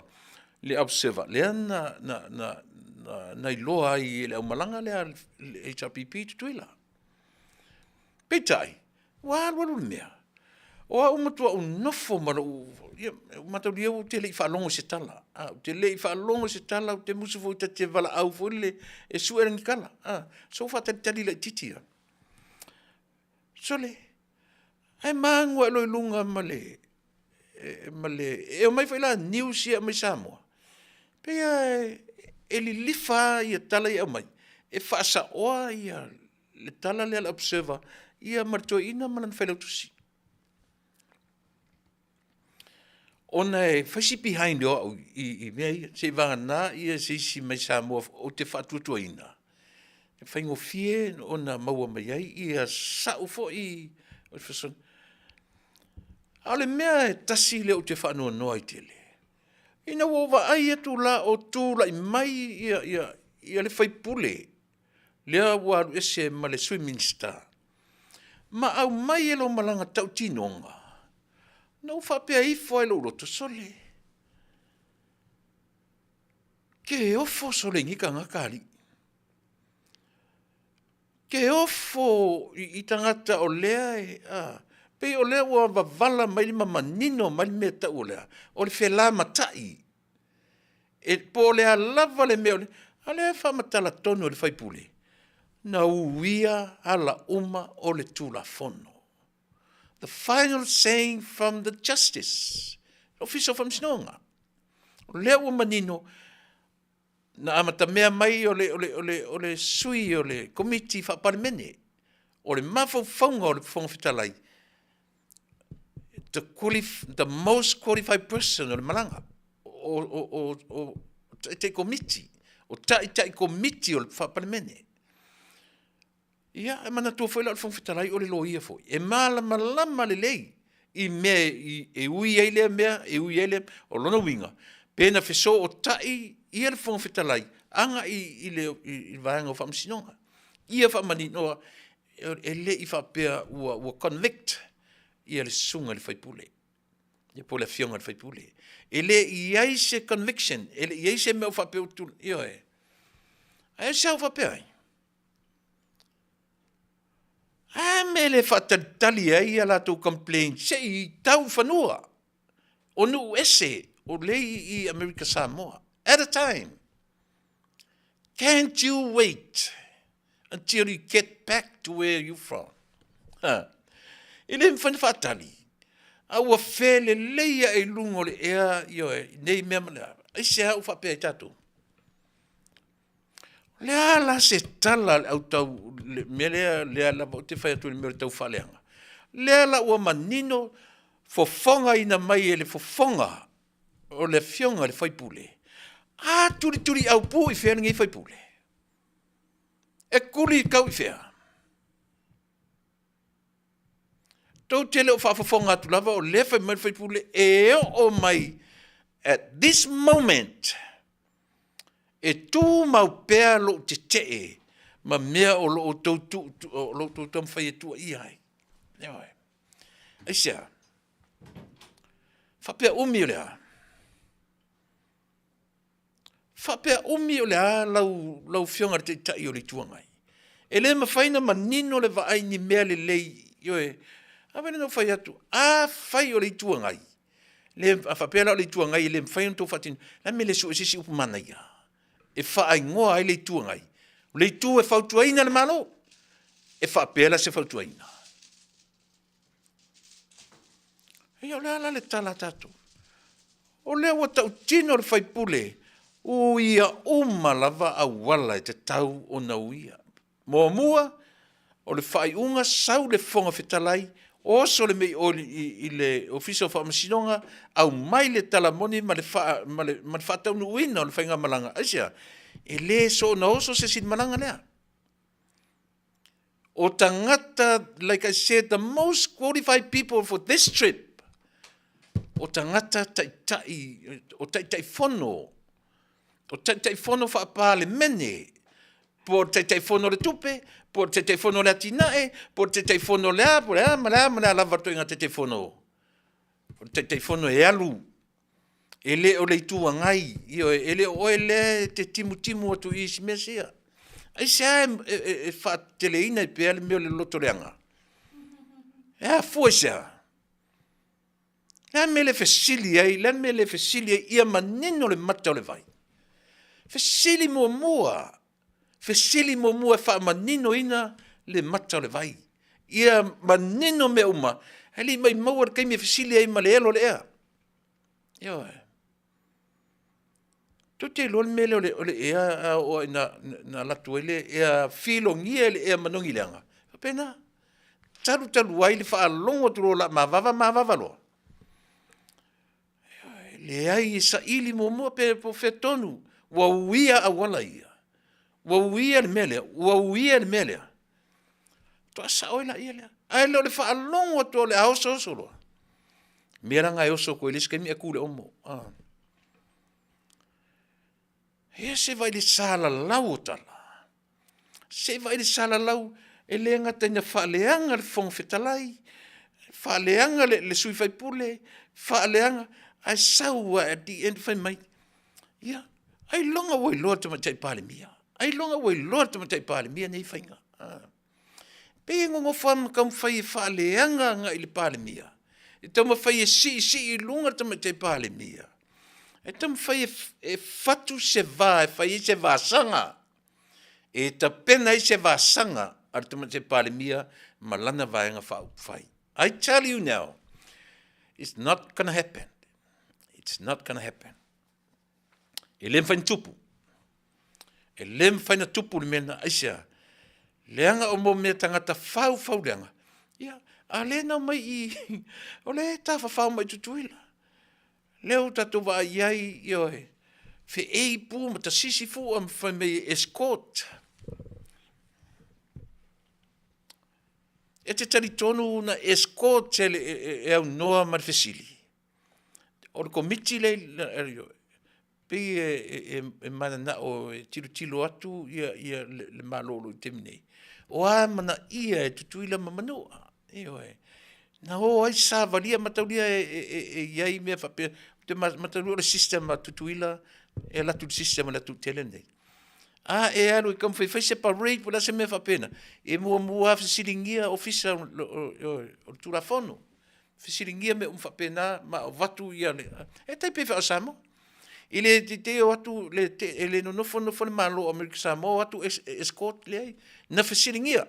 le Observer lea na iloa ai e le aumalaga lea a le HRPP i Tutuila. Peitai, ua alu alu le mea, o au ua matuai ou nofo ma lou, ia mataulia ou te le i faalogo i se tala, ou te le i faalogo i se tala, ou te musu foi ta te valaau foi lele e sue ni tala, se i ou faatalitali laitiiti lava. Sole, ae ma agu ae loa i luga ma le, e omai foi la news ia e aumai Samoa, pei lava e lilifa lava tala ia e aumai e faasaoa le tala lea a le Observer ia ma le toeaina ma lana failautusi. Ona e fai si behind o au i mea ia, seiavagana se isi mai Samoa ou te faatuatuaina, e faigofie ona maua mai ai sau foi fesoasoani. A o le mea e tasi lea ou te faanoanoa ai tele, ina ua ou vaai atu la o tulai mai le sui usufono lea ua alu ese ma le Sui Minisita ma aumai e lau malaga tautinoga, ona ou faapea ifo lava i lou loto, sole, ke ofo sole i nei tagata alii. Ke ofo i tagata o lea e, a, pei o lea ua wavala mai le ma manino mai le mea tau o lea, o le felamatai. E po o le a lava le mea o le, a lea e faamatala tonu e le sui usufono, na uia ala uma o le Tulafono. The final saying from the Justice, Ofisa o Faamasinoga. O lea ua manino, na amatamea mai o le, o le, o le, o le sui o le Komiti Faa-Palemene, o le mafaufauga o le Fofoga Fetalai, the, the most qualified person o le malaga, o, o, o, o taitai komiti, o taitai komiti o le Faa-Palemene. Ia, e manatua foi la o le Fofoga Fetalai o le loia foi, e malamalama lelei i mea e ui ai lea mea, e ui ai lea mea. O lona uiga, pe na fesootai ia le Fofoga Fetalai agai i le vaega o Faamasinoga, ia faamaninoa e le i faapea ua convict ia le susuga i le faipule po o le afioga i le faipule. E le i i ai se conviction, e le i i ai se mea o faapea ua tulai, ioe. Ae aisea ua faapea ai? A mea le faatalitali ai a latou complain se i tau i fanua o nuu ese o lea i Amerika Samoa at a time. Can't you wait until you get back to where you from? Ha. E le mafai ona faatali. A ua felelei ae i luga o le ea, ioe, nei mea ma le a. Aisea ua faapea ai tatou? O le a la se tala a le au tau, le mea lea, lea lava ou te fai atu i le mea o le tau faaleaga. Lea la ua manino fofogaina mai e le fofoga o le afioga i le faipule, a tulituliaupu i fea lenei faipule? E tuli kau i fea? Tou te le o faafofoga atu lava o lea fai mai le faipule e oo mai at this moment E tumau pea lou tetee ma mea o lo outou tu, o lo outou taumafai e tuuaia ai. Ioe. Aisea? Faapea umi o le a? Faapea umi o le a lau, lau afioga i le Taitai o le Itu Agai? E le mafai ona manino le vaai i ni mea lelei, ioe. A mea lea na ou fai atu, afai o le Itu Agai, le, a faapea la o le Itu Agai e le mafai ona outou faatino, o le a le mea e le sue se isi upu manaia e faaigoa ai le Itu Agai? O le itu e fautuaina le Malo. E faapea la se fautuaina? Ia, o le a la le tala a tatou? O lea ua tautino le faipule, uia uma lava auala e tatau ona uia. Muamua, o le faaiuga sau le Fofoga Fetalai, oso le mea i, i, i le Ofisa o Faamasinoga, aumai le tala moni ma le, faa, ma le, ma le faataunuuina o le faigamalaga. Aisea? E le soona oso se isi i le malaga lea. O tagata, like I said, the most qualified people for this trip, o tagata taitai, o Taitaifono, o Taitaifono faa-Palemene, po o le Taitaifono o le Tupe, po o le Taitaifono o le Atinae, po o le Taitaifono o le a, po o le a, ma le a, ma le a lava le ituaiga Taitaifono. O le Taitaifono e alu E le o le Itu Agai, ioe, e le o oe lea e te timutimu atu i isi mea sia. Aisea e, e, e, e faateteleina ai pea le mea o le loto leaga? E afua i se a? Le a mea le fesili ai, le a mea le fesili ai ia manino le mata o le vai? Fesili muamua, fesili muamua e faamaninoina le mata o le vai. Ia manino mea uma, ae le i maumau le taimi e fesili ai ma le elo o le ea. Ioe. Tou te iloa le mea lea o le, o le ea a oo ina na alu atu ai le ea filogia e le ea manogi leaga. Faapena. Talu talu ai le faalogo atu loa o la mavava, mavava loa. Ioe, leai e saili muamua pe po o fea tonu. Ua uia auala ia. Ua uia le mea lea, ua uia le mea lea. Toa sao ai laia lea. Ae le o le faalogo atu o le a oso oso loa. Mea la e oso atu ai le isi taimi e tu le omo. Ah. Ia se vai le salalau o tala. Se vai le salalau e le gata ina faaleaga le Fofoga Fetalai, faaleaga le, le sui faipule, faaleaga, ae sau at the end fai mai, Ia, ailoga ua iloa le Tamaitai Palemia, ailoga ua iloa le Tamaitai Palemia nei faiga. Ah. Pei e nonofo lava ma taumafai e faaleaga agai i le Palemia, e taumafai e siisii i luga le Tamaitai Palemia, e taumafai e fatu se va e fai ai se vasaga, e tapena ai se vasaga a le Tamaitai Palemia ma lana Vaega Faaupufai. I tell you now, it's not gonna happen. It's not gonna happen. E le mafai ona tupu. E le mafai ona tupu le mea lena. Aisea? Leaga o mo mea tagata faufauleaga, ia, a lea na omai i, o lea e tafafao mai Tutuila. Lea ua tatou vaai i ai, ioe, feei pu ma tasisi fua ma fai mai e escort. E te talitonu na escort e, e, e aunoa ma le fesili? O le Komiti lea, pei e mananao e tilotilo atu le Malo o lo o i le taimi nei, o a manaia e Tutuila ma Manua, ioe. Na o ai savalia mataulia e i ai mea faapea, ou te mataulia o le system a Tutuila e alu atu i le system a le atunuu tele lenei. A e alu e taumafai e fai se parade po o le a se mea faapena, e muamua lava fesiligia ofisa o le Tulafono. Fesiligia mea uma faapena ma avatu ia le... E tai pei foi o Samoa. E le teitei o atu, e le nonofo nofo le Malo o Amerika Samoa o atu escort, leai. Na fesiligia.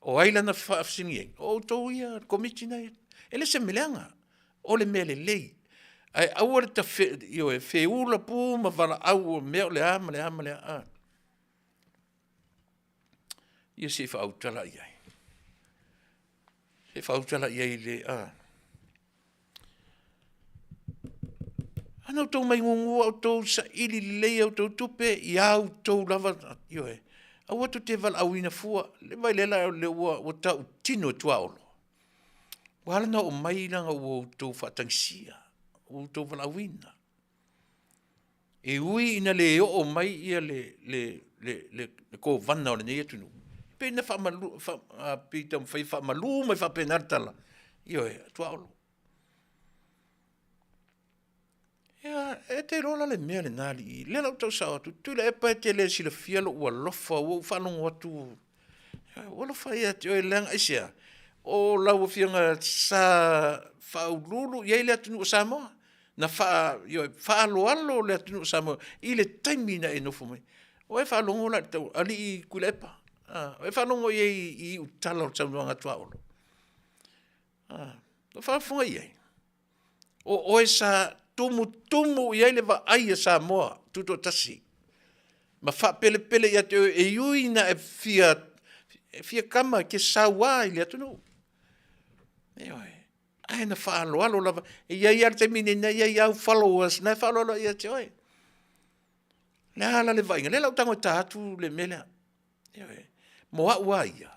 O ai lana faafesiligiaina? O outou ia, le Komiti lena e i ai. E le o se mea leaga, o le mea lelei. Ae aua le ioe, feula pu ma valaau o mea o le a ma le a ma le a. Ia se i faautala i ai. Se i faautala i ai le a. Ana outou mai gugu outou saili lelei a outou tupe i a outou lava, ioe, aua tou te valaauina fua. Le vaai lea la o lea ua tautino e tuaolo. Ua ala ona oo mai leaga ua outou faatagisia, ua outou valaauina. E ui ina le oo mai ia le, le, le, le, le kovana o lenei atunuu, pei na faamalu, fa, pei taumafai e faamalu mai faapena le tala, ioe, tuaolo. Ia, e te iloa la le mea lena alii, lea la ua tau sao atu, Tuilaepa e te le silafia lou alofa, ua ou faalogo atu, ua alofa ia te oe, leaga aisea? O lau afioga sa faauluulu i ai le atunuu o Samoa, na faa, ioe, faaaloalo le atunuu o Samoa i le taimi na e nofo mai ai. Ua e faalogo la i le tau, alii Tuilaepa, a, ua e faalogo i ai i iutala o le saunoaga a Tuaolo? A, ua faafofoga i ai? O oe sa tumutumu i ai le vaai a Samoa Tutoatasi ma faapelepele ia te oe e ui ina e fia, e fia kama e te saua i le atunuu. Ioe. Ae na faaaloalo lava. E i ai lava le taimi nei na i ai au followers na e faaaloalo ia te oe. Le a la le vaaiga? Lea la ua tago e ta atu le mea lea. Ioe. Mo au lava ia,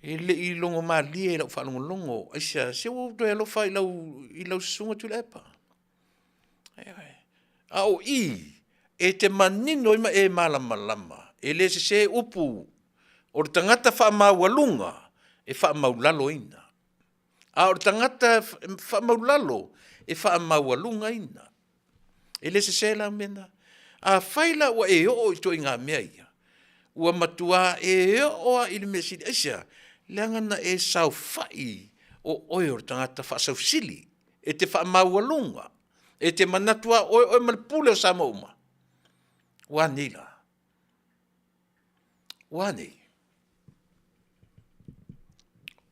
e le i logo malie i lau faalogologo, aisea, se ua ou toe alofa i lau, i lau susuga Tuilaepa. Ioe. A o i, e te manino ai ma e malamalama, e le sese upu o le tagata faamaualuga e faamaulaloina, a o le tagata faamaulalo e faamaualugaina. E le sese la mea na. Afai la ua e oo i ituaiga mea ia, ua matua e oo lava i le mea sili. Aisea? Leaga na e saofai o oe o le tagata faasausili, e te faamaualuga, e te manatu lava o oe oe ma le pule o Samoa uma. Ua a nei la? Ua a nei?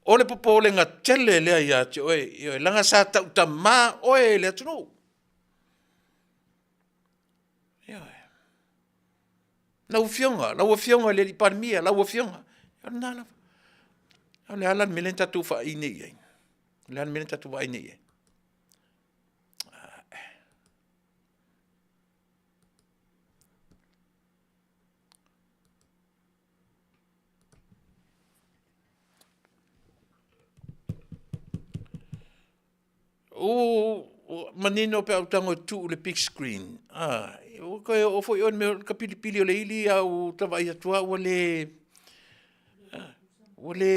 O le popolega tele lea ia te oe, ioe, leaga sa tautama oe e le atunuu. Ioe. Lau Afioga, lau Afioga i le alii Palemia, lau Afioga, o lena lava. O le a la le mea lea na tatou faai nei i ai? O le a le mea lea na tatou vaai nei i ai? Ua manino pe a ou tago e tuu i le big screen, a, ua toe oo foi oe i le mea o le tapilipili o le ili a ua ta vaai atu lava ua le, ua le,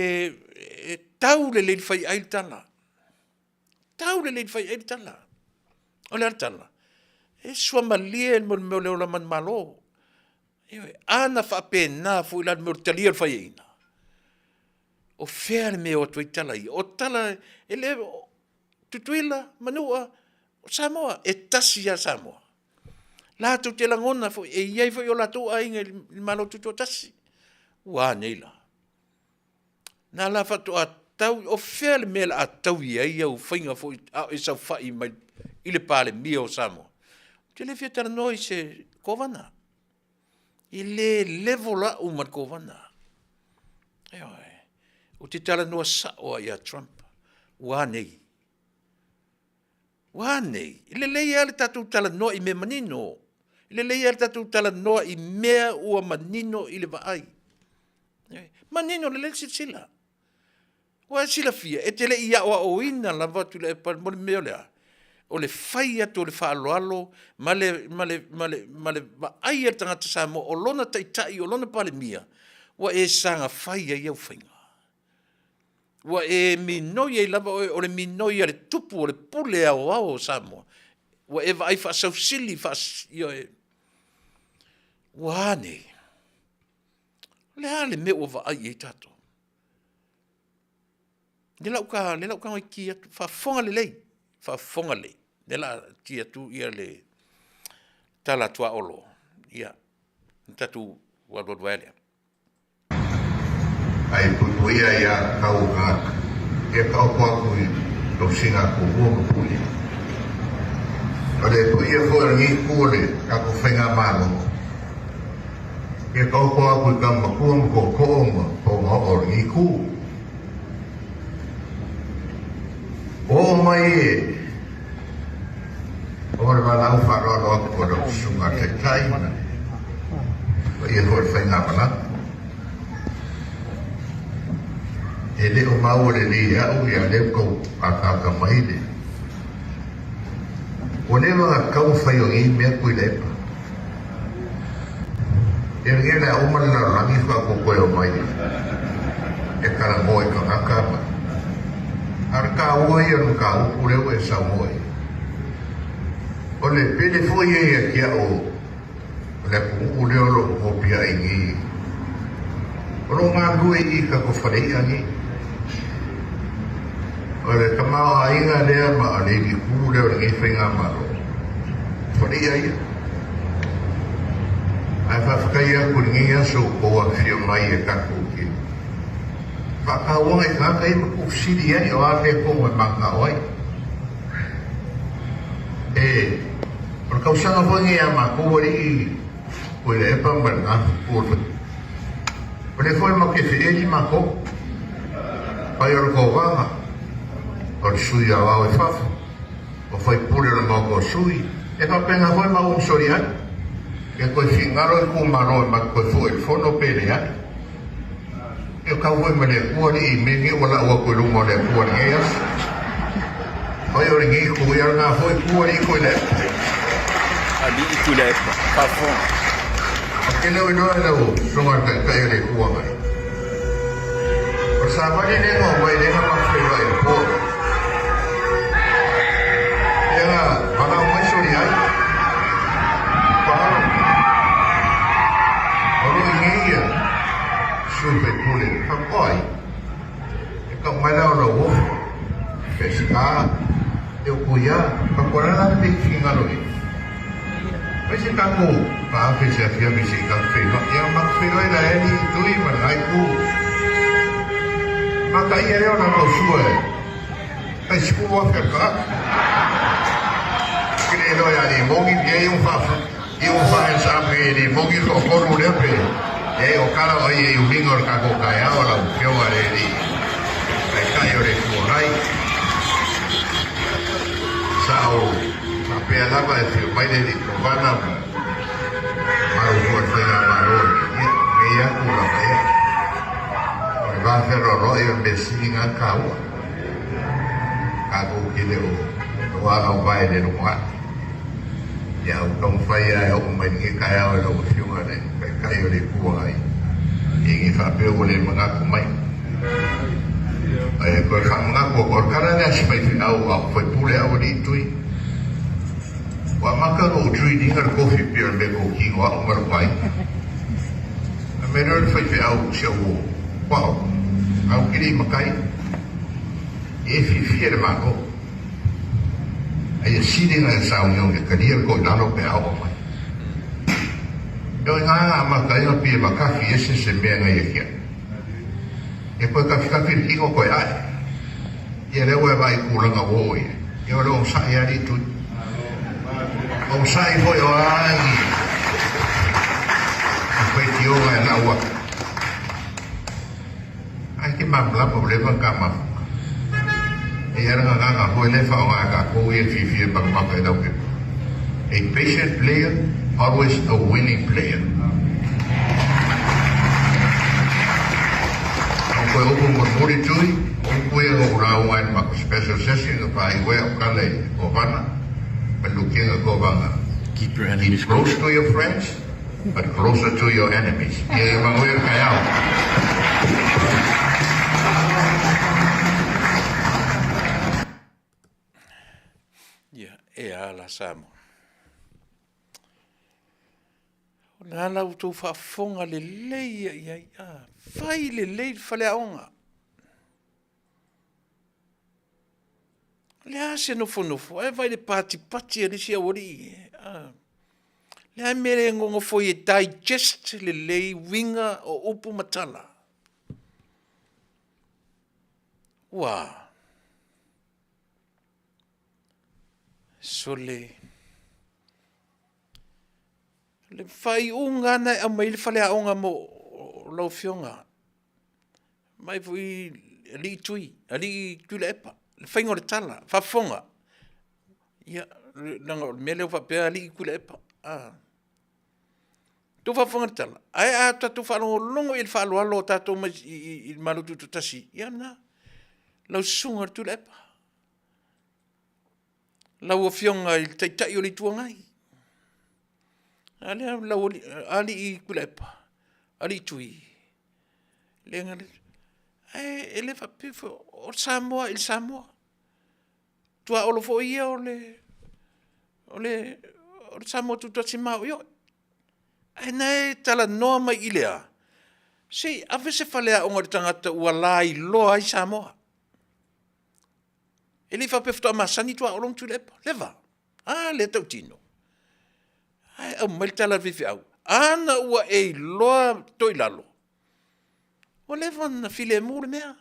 e tau lelei i le faiai le tala. Tau lelei i le faiai le tala. O le a le tala? E suamalie le mea o le ola manumalo. Ioe, a na faapena foi la le mea o le talia o le faiaina, o fea le mea e o atu ai tala ia? O tala e le o Tutuila, Manua, o Samoa, e tasi lava Samoa. Latou te lagona foi, e i ai foi o latou aiga i le Malo Tutoatasi. Ua a nei la? Na la faatoa tau, o fea le mea o le a taui ai au faiga foi a o e saofai mai i le Palemia o Samoa? Ou te le fia talanoa i se Kovana. E le level au ma le Kovana. Ioe. Ou te talanoa sao lava ia Trump. Ua a nei? Ua a nei? E lelei lava le tatou talanoa i mea manino. E lelei lava le tatou talanoa i mea ua manino i le vaai. Manino lelei le silasila. Ua e silafia, e te le i aoaoina lava Tuilaepa mo le mea o le a? O le fai atu o le faaaloalo ma le, ma le, ma le, ma le vaai a le tagata Samoa o lona taitai, o lona Palemia, ua e saga fai ai au faiga. Ua e minoi ai lava oe, o le minoi a le tupu o le pule aoao o Samoa. Ua e vaai faasausili, faas, ioe. Ua a nei? O le a le mea ua vaai i ai tatou? Le lau ka, le lau tago e ki atu, faafofoga lelei, faafofoga lelei. Le la ki atu ia le tala atu a Olo, ia, na tatou alualu ai lea. Ae puipuia ia tau o tagata, ia taoto atu i lou siga tumua ma pule. O le paia foi o lenei itu o le tatou Faigamalo, ia taoto atu i tama matua ma tootoo ma toagaoo o lenei itu. Ua oo mai e o le valaau faaaloalo atu a lau Susuga Taitai ma le paia foi o le faigamalaga. E le o maua lelei e au ia lea ua tau ataata mai le Ua leva ona tatau ona fai o nei mea Tuilaepa. E lenei o le a uma le lalolagi faatoa toe omai e talanoa i tagata ma A o le taua ia o le mataupu lea ua e saunoa i ai, o le pele foi ia ia te au o le atunuu lea o lo o nopiai nei, o lo o galulue i i tatou fale i'a nei. O le tamaoaiga lea ma o le ivikū lea o lenei faigamalo, o fale i'a ia. Ae faafetai atu i lenei aso ua outou afifio mai e tatou te faatauaga i tagata ia ma tuufesili i ai o a mea tonu e mananao ai. E, o le tausaga foi lenei a matou alii Tuilaepa ma le Gafa o le O lea foi matou te feeli matou, fai o le tauvaga, o le sui aoao i fafo, o faipule o le Maota o Sui, e faapena foi maua ma Soliai. Ia toe finagalo itumalo e matou toe foi i le fono pe leai. Ia tau foi ma le Atua alii i mea nei ua lau atu i luma o le Atua i lenei aso. Fai o lenei itu, ia o lena foi itu alii Tuilaepa. Alii Tuilaepa, faafofoga. Ou te le o iloa i lau Susuga i le Taitai o le Itu Agai. O le savali lea na omai lea na matou feiloai i le po. Lea na valaau mai Soliai, Paolo, o lo o i inei ia sui faipule faapitoa ai. E tau mai la o lau ofo, Peseta, e upu ia, faapitoa la la le finagalo i ai. Fai se tatou faafe i se afiafi se i tatou feiloai. Ia matou feiloai la e alii Tui ma le Itu. Mataia lea o latou sua e tai 10,000 a le tagata. Ke le iloa ia Limogi, ia ia ua faahands up e Limogi le toatolu lea pe e o tala o ai e uiga o le tatou taeao lau Afioga i le alii Taitai o le Itu Agai. Sa ou faapea lava e afio mai le alii Kovana ma malu foi le faigamalo ia nei atu lava ia. O le va fealoaloai o le mea sili na taua. Tatou te le o loa auvae i le lumanai. Ia ua taumafai lava e oo mai lenei taeao i lau Afioga i le Taitai o le Itu Agai, e le faapea ua le manatu mai. Ae toe faamanatu atu, o le tala lea a si faifeau a o faipule au alii tui. Ua amata ona ou join ina le tofi pei o le mea totino au ma lou aiga. Fai mai loa le faifeau i si au uo, Wow, a ou te le i matai, e fiafia i le Malo. A ia sili ona e sauniauni e talia le toilalo pe a oo mai. Ioe, na na amata ai ona pie matafi ese se mea na ia te au. E toe tafitafi le tino toe ae. Ia lea ua e vaai i tulaga ua oo i ai. Ia o le onosai lava alii Tui. Onosai foi o a ni faitioga e lau atu. Ai ke malamalama ua leva ona ta mafuta. E i ai le gagana foi lea e faaaoga e tatou ia e fiafia e matamata i laupepa. A patient player, always a winning player. O koe upu mulimuli Tui, o upu ia na ou lauga ai i le matou special session na faaiu ai au tala i le Kovana ma le Lutena Kovana. Keep your enemies Keep close to your friends, but closer to your enemies. Ia ia manuia le taeao. Ia, e a la Samoa. O le a la outou faafofoga lelei ia i ai. Ah, fai lelei le faleaoga. O le a se nofonofo, ae vaai le patipati a le isi aualii. Ah. Le a mea le nonofo e digest lelei uiga o upu ma tala. Ua sole le faaiuga na e aumai le faleaoga mo lau afioga mai foi alii tui alii Tuilaepa le faiga o le tala faafofoga ia leaga o le mea lea ua faapea alii Tuilaepa a Tou faafofoga i le tala, ae a tatou faalogologo i le faaaloalo o tatou mai i le Malo Tutoatasi, ia lena, lau susuga i le Tuilaepa, lau Afioga i le Taitai o le Itu Agai, a lea lau alii Tuilaepa, alii Tui, ae e le faapea foi, o le Samoa i le Samoa. Tuaolo foi ia o le o le o le Samoa Tutoatasi maoioe. Ae na e talanoa mai i le a? Se i ave se faleaoga i le tagata ua lailoa ai Samoa. E le i faapea faatoa masani Tuaolo ma Tuilaepa. Leva. A lea tautino. Ae aumai le tala a le faifeau. Ana ua e iloa Toilalo, ua leva ona filemu le mea.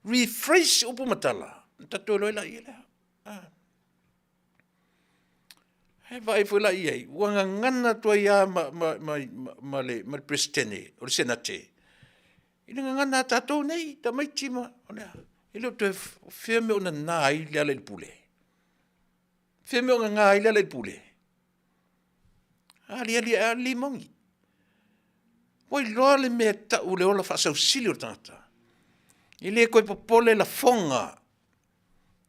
Rephrase upu ma tala, ona tatou iloa ai laia lea. Ah. E vaai foi la i ai, ua gagana atu ai lava ma, ma, ma, ma, ma, le, ma le Peresetene o le Senate, i le gagana a tatou nei, tamaiti ma, o le a, e le o toe fea mea o nana ai le ala i le pule. Fea mea o nana ai le ala i le pule. Aliali ae a le limoni. Ua iloa le mea e tau le ola faasausili o le tagata. E le toe popole lafoga.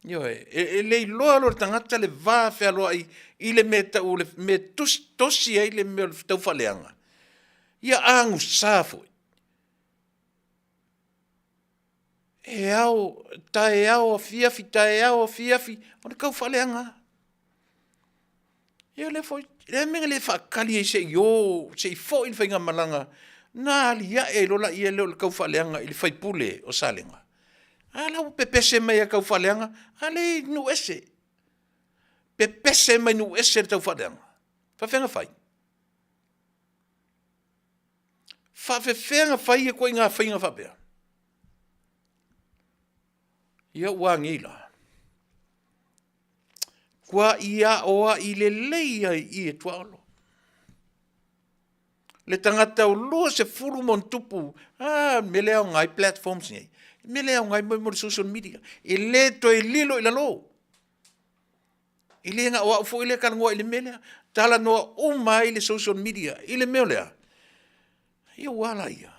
Ioe, e, e le iloa loa le tagata le va fealoai i le mea e tau o le mea e tosi ai le mea o le taufaaleaga. Ia agusa foi. E ao, taeao afiafi, taeao afiafi, o le taufaaleaga lava. Ia o lea foi, o le a le mea na le faatali ai se i o, se i foi le faigamalaga ona aliae ai loa lea o le taufaaleaga i le faipule o Salega. A la ua pepese mai lava i le taufaaleaga, a lea e i nuu ese. Pepese mai nuu ese le taufaaleaga. E faapefea ona fai? Faapefea ona fai ituaiga faiga faapea? Ia ua a nei la? Tuai aoai lelei ai i e Tuaolo. Le tagata o 20 ma ona tupu, a, mea lea e aoga ai platforms nei, mea lea e aoga ai mo le social media, e le toe lilo i lalo. E le na o au foi lea e talanoa i le mea lea, talanoa uma ai le social media i le mea o le a? Ia ua a la ia?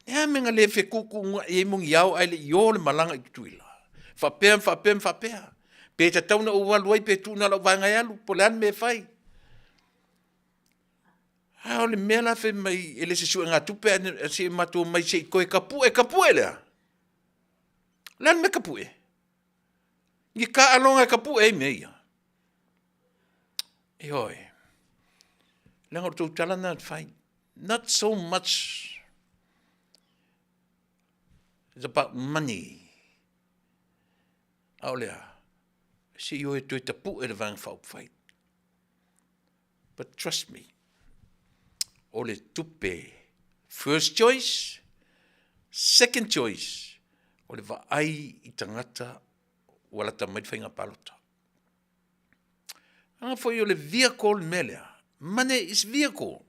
E a mea na le fetuutuunai ai muniao ae le i o le malaga i Tutuila? Faapea ma faapea ma faapea. Pe tatau ona ou alu ai pe tuu na o lau vaega e alu, po o le a le mea e fai. A o le mea la fai mai e le se suegatupe ae se i matou omai se i toe tapue, tapue le a? O le a le mea tapue? Ni taaloga e tapue ai mea ia. Ioe. Leaga o le tou tala lena na fai. Not so much it's about money. A o le a? Se i o e toe tapu'e le Vaega Faaupufai. But trust me, o le tupe first choice, second choice, o le vaai i tagata ua lata mai le faiga palota. Leaga foi o le vehicle le mea lea, money is vehicle.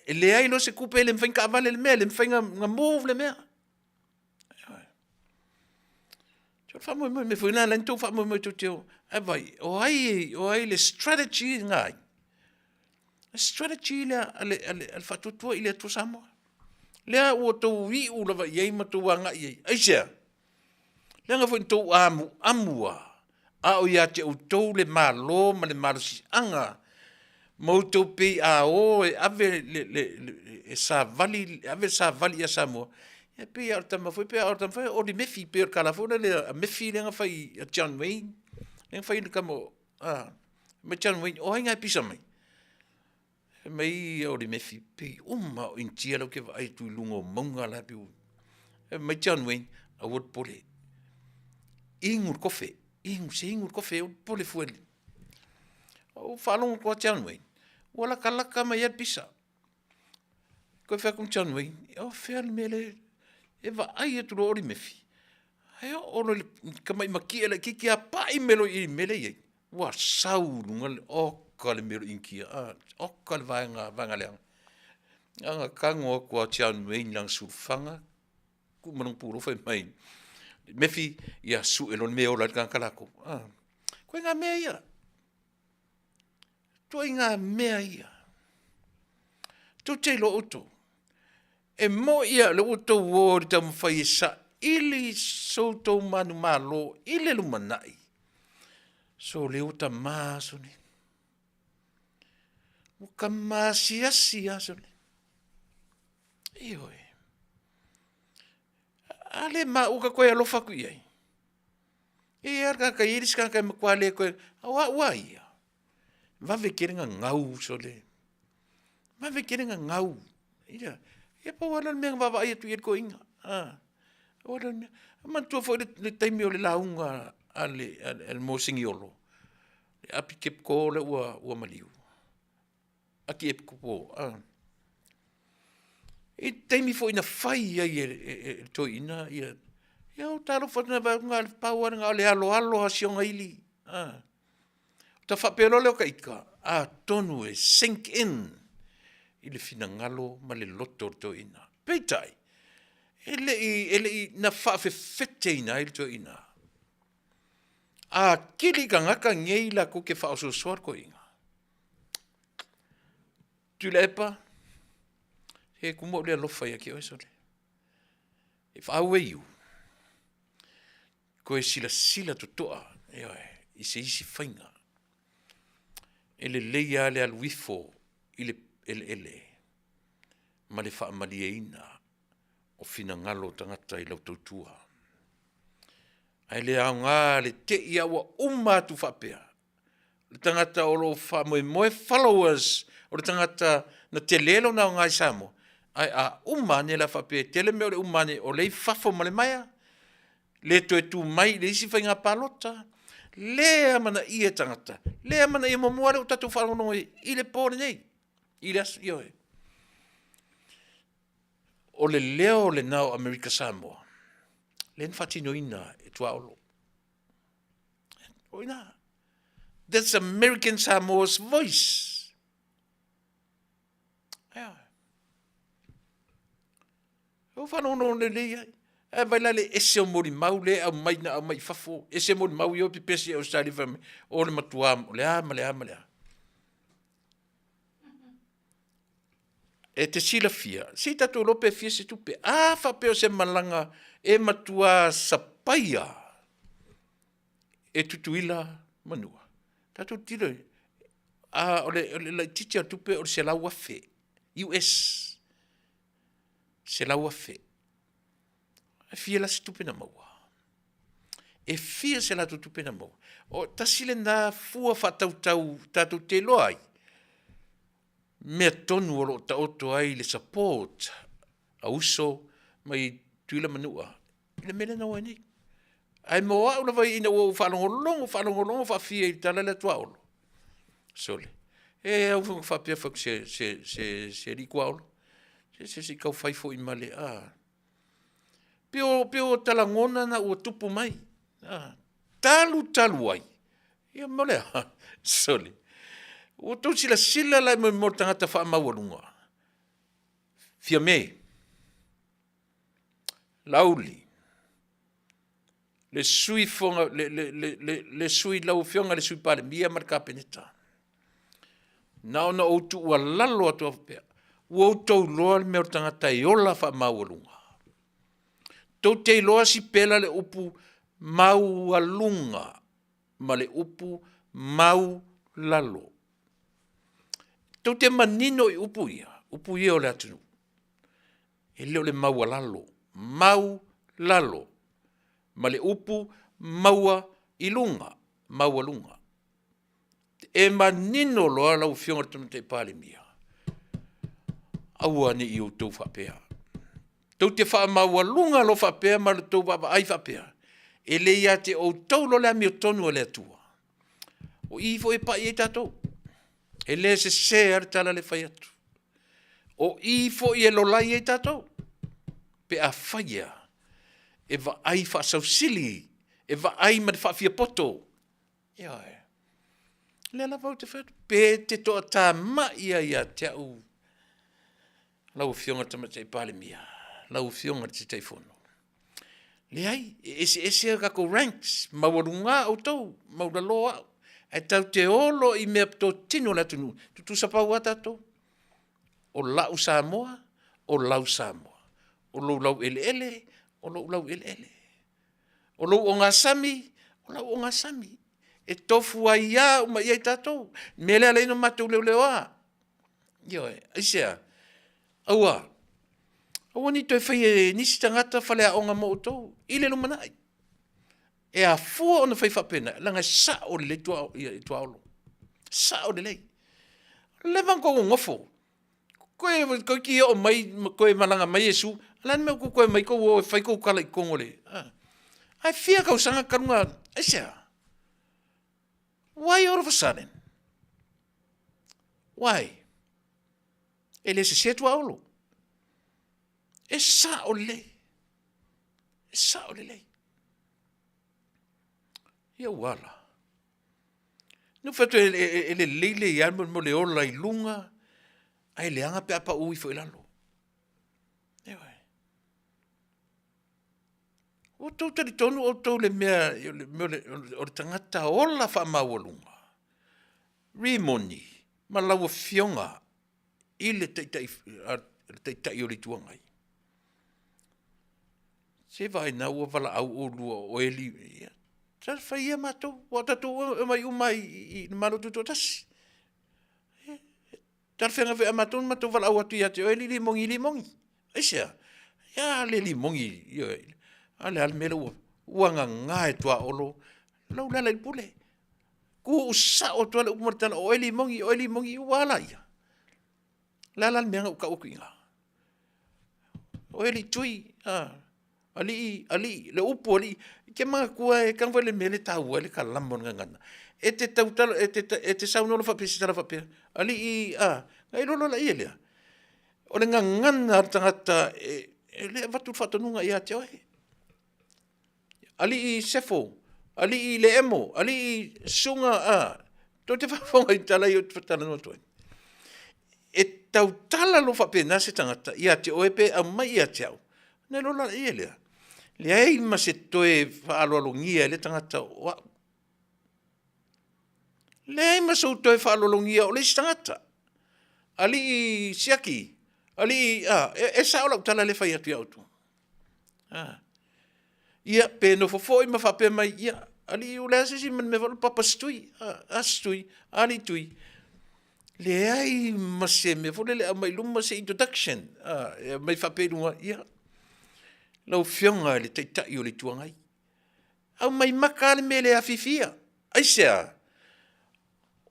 E leai loa se tupe e le mafai ona taavale le mea, e le mafai ona move le mea. O le faamoemoe, mea foi lena na tou faamoemoe tou te o, ae vaai, o ai, o ai le strategy lena ai? Le strategy lea a le, a le, a le Faatuatua i le Atua Samoa. Lea ua outou iu lava i ai ma outou agai i ai. Aisea? Leaga foi na outou amuamu lava, a o ia te outou le Malo ma le malosiaga ma outou pei a o e ave le, le, le, e savali, e ave le savali ia Samoa, ia pei lava o le tama foi, pei lava o le tama foi o Oli Meffi, pei o le tala foi lea a Meffi lea na fai a John Wayne, lea na fai le tama, a, ma John Wayne, o ai na e pisa mai? Fai mai o le Mefi, pei uma o Initia la ou te vaai atu i luga o mauga la pei Fai mai John Wayne, aua le popole. Inu le kofe, inu, se inu le kofe, aua le popole fua. Ou faalogo atu a John Wayne, ua latalata mai lava le pisa. Koe fai atu John Wayne, o fea le mea lea e vaai atu loa o le Mefi. Ae oo loa i le tamai matie laitiiti a pai mai loa i le mea lea e i ai. Ua sau i luga le, oka le mea o le Initia, oka le vaega, vaega leaga. Na ona tago atu lava o John Wayne i lana sulufaga, tuu ma lona pulou fai mai, Mefi, ia sue loa le mea e ola ai le tagata latou. Ituaiga mea ia. Ituaiga mea ia. Tou te iloa outou, e moi lava o lea ua outou o i le taumafai e saili so outou manumalo i le lumanai, so lea ua tama aso nei. Ua tama asiasi aso nei. Ioe. A le maua ka toe alofa atu i ai. E i ai lava le tagata, e i ai le isi tagata e matua le toe, o au a ia, vave tele ona gau sole. Vave tele ona gau. Ia, ia pau lava lea o le mea na vaavaai atu i ai le toeaina. Pau lava lea o le mea. E manatua foi le taimi o le lauga a le, a le Moseniolo, le Api Kepko lea ua maliu. Aki Epikopo, I le taimi foi na fai ai e le toeaina ia, ia o talofa atu na vaai atu na o le pau lava lena o le aloalo lava o si ona ili. Ona faapea loa lea o ta ita, atonu e sink in i le finagalo ma le loto o le toeaina. Peitai, e le i, e le i, na faafefeteina ai le toeaina. A kili tagata nei latou te faaososoa le toeaina. Tuilaepa, se tumu au le alofa ia te oe sole. If I were you, toe silasila totoa, ioe, i se isi faiga. E lelei lava le alu ifo i le eleele ma le faamalieina o finagalo o tagata i lau tautua. Ae le aoga le te i a ua uma atu faapea le tagata o lo o faamoemoe followers o le tagata na tele lona aoga i Samoa, ae a uma ane la faapea e tele mea o le uma ane o lea i fafo ma le maea, le toe tu mai i le isi faiga palota, le amanaia e tagata, le amanaia muamua lea ua tatou faalogologo ai i le po lenei, i le aso, ioe. O le leo lena o Amerika Samoa, lea na faatinoina e Tuaolo. O i ina. That's American Samoa's voice. Ea. O whanono lelei ai. E vai la le ese o molimau le au mai na au mai fafo. Ese molimau i o pepesi e Australia fai mai. O le matua, o le a ma le a ma le a. E te silafia, se i tatou iloa pe fia se tupe. A faapea o se malaga e matua sapaia e Tutuila ma Manua. Tatou tilo, a o le, o le laitiiti o le tupe o le 100,000 US. 100,000. E fia la se tupe na maua? E fia se latou tupe na maua? O tasi lena fua faatautau tatou te iloa ai. mea tonu o lo o taoto ai le support a uso mai Tutuila ma Nu'a i le mea lea na o ai nei. Ae mo au lava ina ua ou faalogologo, faalogologo faafia i le tala lea tuaolo, sole, e au foi faapea fai se, se, se, se alii tuaolo, se, se, se i tau fai foi ma le, a. Pei o, pei o talagona na ua tupu mai, a. Talu talu ai, ia mo le a, sole, ua tou silasila la mo le tagata faamaualuga, Fiame, Laauli, le sui fofoga, le, le, le, le, le sui, lau Afioga i le Sui Palemia ma le Kapeneta, na ona ou tuualalo atu lava faapea, ua outou iloa le mea o le tagata e ola faamaualuga. Tou te iloa sipela le upu maualuga ma le upu maulalo. Tou te manino i upu ia, upu ia o le atunuu, e le o le maualalo, mau lalo, ma le upu maua i luga, maualuga. E manino loa lau Afioga i le Tamaitai Palemia, aua ne i outou faapea, tou te faamaualuga loa faapea ma le tou vaavaai faapea, e le ia te outou loa le amiotonu a le Atua. O i foi e pai ai tatou. E le sese lava le tala lea e fai atu. O i foi e lolai ai tatou, pe afai lava e vaai faasausili, e vaai ma le faafiapoto. Ioe. O lea lava ou te fai atu, pe te toatamai lava ia te au lau Afioga i le Tamaitai Palemia, lau Afioga i le Taitaifono, Leai, e eseese a tatou ranks, maualuga outou, maualalo au, ae tatou te o loa i mea totino a le atunuu, tutusa pau lava tatou. O la'u Samoa, o lau Samoa. O lou laueleele, o lo'u laueleele. O lou ogasami, o lau ogasami. E tofu ai lava uma i ai tatou. O le mea lea e ala ai ona matou leoleoa. Ioe. Aisea? Aua, aua ne i toe faia e nisi tagata faleaoga mo outou i le lumanai. E afua ona fai faapena, leaga e sao lelei tua, ia, tuaolo. Sao lelei. Leva ona tou nonofo. Koe, koe ki oo mai, koe malaga mai Iesu, o le a le mea ua tou toe omai tou o e fai tou tala i totonu o le, a. Ae fia tausaga talu ona, aisea? Why all of a sudden? Why? E le sese tuaolo. E sao lelei. E sao lelei. Ia ua ala. No fai e, e, e lelei le ia mo le ola i lunga, ae leaga pe a pau ifo i lalo. Ioe. Ua outou talitonu outou le mea, le mea o le tagata ola faamaualuga, Rimoni ma lau Afioga i le Taitai, le Taitai o le Itu Agai. Se vaai na ua valaau oulua o Eli, ia, sa fai ia matou, ua tatou omai uma i, i le Malo Tutoatasi. Talafeagai foi ia matou ona matou valaau atu ia te oe limogi limogi. Aisea? Ia le limogi, ioe. A o le a le mea lea ua, ua gaga e tuaolo lau le ala i le pule. Tuu sao atu lava le upu ma le tala, o oe limogi, o oe limogi, ua a laia? O le a la le mea na ou tau atu i ina? O oe alii Tui, a, alii, alii, le upu alii, e te manatua e tago foi le mea lea e taua ai le kalama o le gagana. E te tautala, e te, e te saunoa loa faapea i se tala faapea, alii, a, ona e iloa loa lea lea, o le gagana a le tagata e, e le avatu le faatonuga ia te oe. Alii Sefo, Alii Leemo, Alii Susuga a, tou te faafofoga i tala ia ou te talanoa atu ai. E tautala loa faapena se tagata ia te oe pe aumai ia te au, ona iloa lea lea, leai ma se toe faaaloalogia e lea tagata o au. Leai ma sou toe faaaloalogia o le isi tagata. Alii Siaki, alii, a, e, e sao lau tala lea e fai atu ia outou. A. Ia, pe nofo foi ma faapea mai, ia, alii o le a se isi mea foi, papa se tui, a, a se tui, alii tui. Leai ma se mea foi lele e aumai i luma se introduction, a, e aumai faapea i luga, ia, lau Afioga i le Taitai o le Itu Agai, aumai maka lava le mea e le afifi ia. Aisea?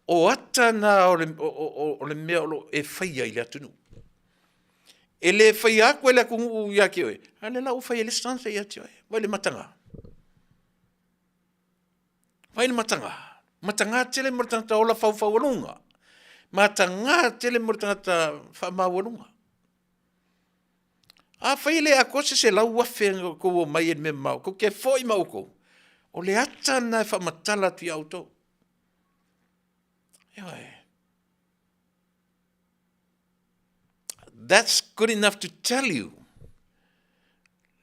O ata na o le, o, o, o le mea o lo o e faia i le atunuu. E le faia atu e le atunuu ia te oe, a lea la ua fai e le isi tagata ia te oe. Vai le mataga. Vai le mataga. Mataga tele mo le tagata ola faufaualuga. Mataga tele mo le tagata faamaualuga. Afai e le atoa se 100,000 na outou omai ai i le mea mamao, tou te foi ma outou, o le ata lena e faamatala atu ia outou. Ioe. That's good enough to tell you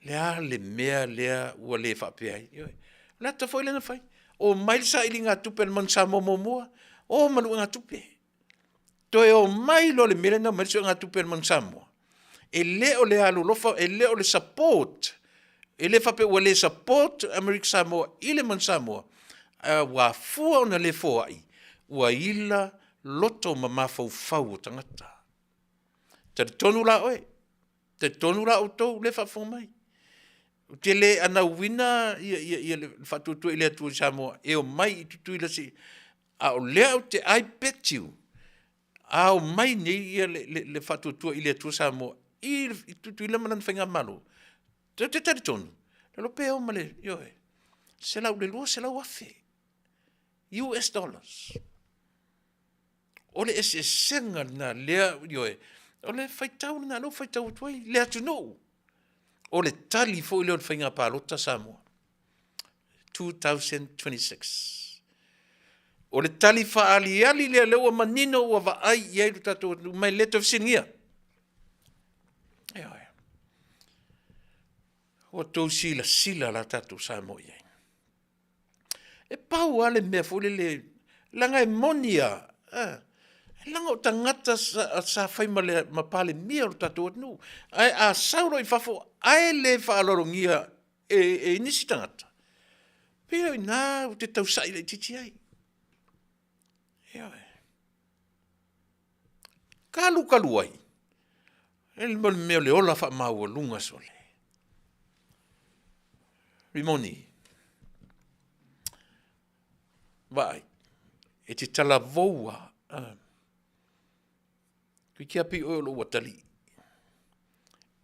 le a le mea lea ua le faapea ai. Ioe. O le ata foi lea na fai. Omai le sailiga tupe a le Manu Samoa muamua, o ma le uegatupe. Toe omai loa le mea lea na omai le suegatupe a le Manu Samoa, e le o le alolofa, e le o le support, e le faapea ua le support Amerika Samoa i le Manu Samoa, ae ua afua ona le foai, ua ila loto ma mafaufau o tagata. Talitonu la oe, talitonu la outou lea e faafofoga mai, ou te le anauina ia, ia, ia le faatuatua i le Atua i Samoa e omai i Tutuila se i, a o lea ou te, I bet you, a omai nei ia le, le, le faatuatua i le Atua Samoa i, i Tutuila ma lana faigamalo, ou te talitonu, lalo pe o ma le, ioe, selau le 200,000 US dollars. O le eseesega lena lea, ioe, o le faitau lena lea ua faitau atu ai le atunuu. O le tali foi lea o le faiga palota Samoa 2026. O le tali faaaliali lea lea ua manino ua vaai i ai lo tatou atunuu ma e le toe fesiligia. Ioe. Ua tou silasila la tatou Samoa i ai. E pau lava le mea foi lele, leaga e moni lava, eh, leaga o tagata sa, sa fai ma, le, ma Palemia o le tatou atunuu. Ae a sau loa i fafo ae le faaaloalogia e, e nisi tagata, pei o i ina ou te tausai laitiiti ai. Ioe. Talu talu ai, e le mea o le ola faamaualuga sole. Rimoni, vaai, e te talavou lava. Ah. Toeitiiti lava pei oe o lou atalii.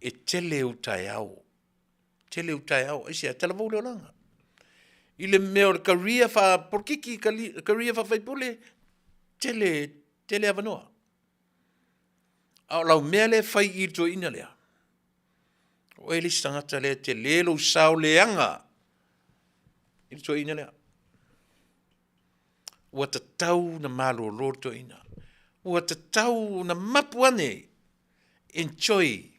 E tele ou taeao, tele ou taeao, aisea? Talavou le olaga. I le mea o le career faapolokiki, career faafaipule, tele, tele avanoa. A o lau mea lea e fai i le toeaina lea, o oe le isi tagata lea e tele lou sao leaga i le toeaina lea. Ua tatau na malolo le toeaina. Ua tatau na mapu ane. Enjoy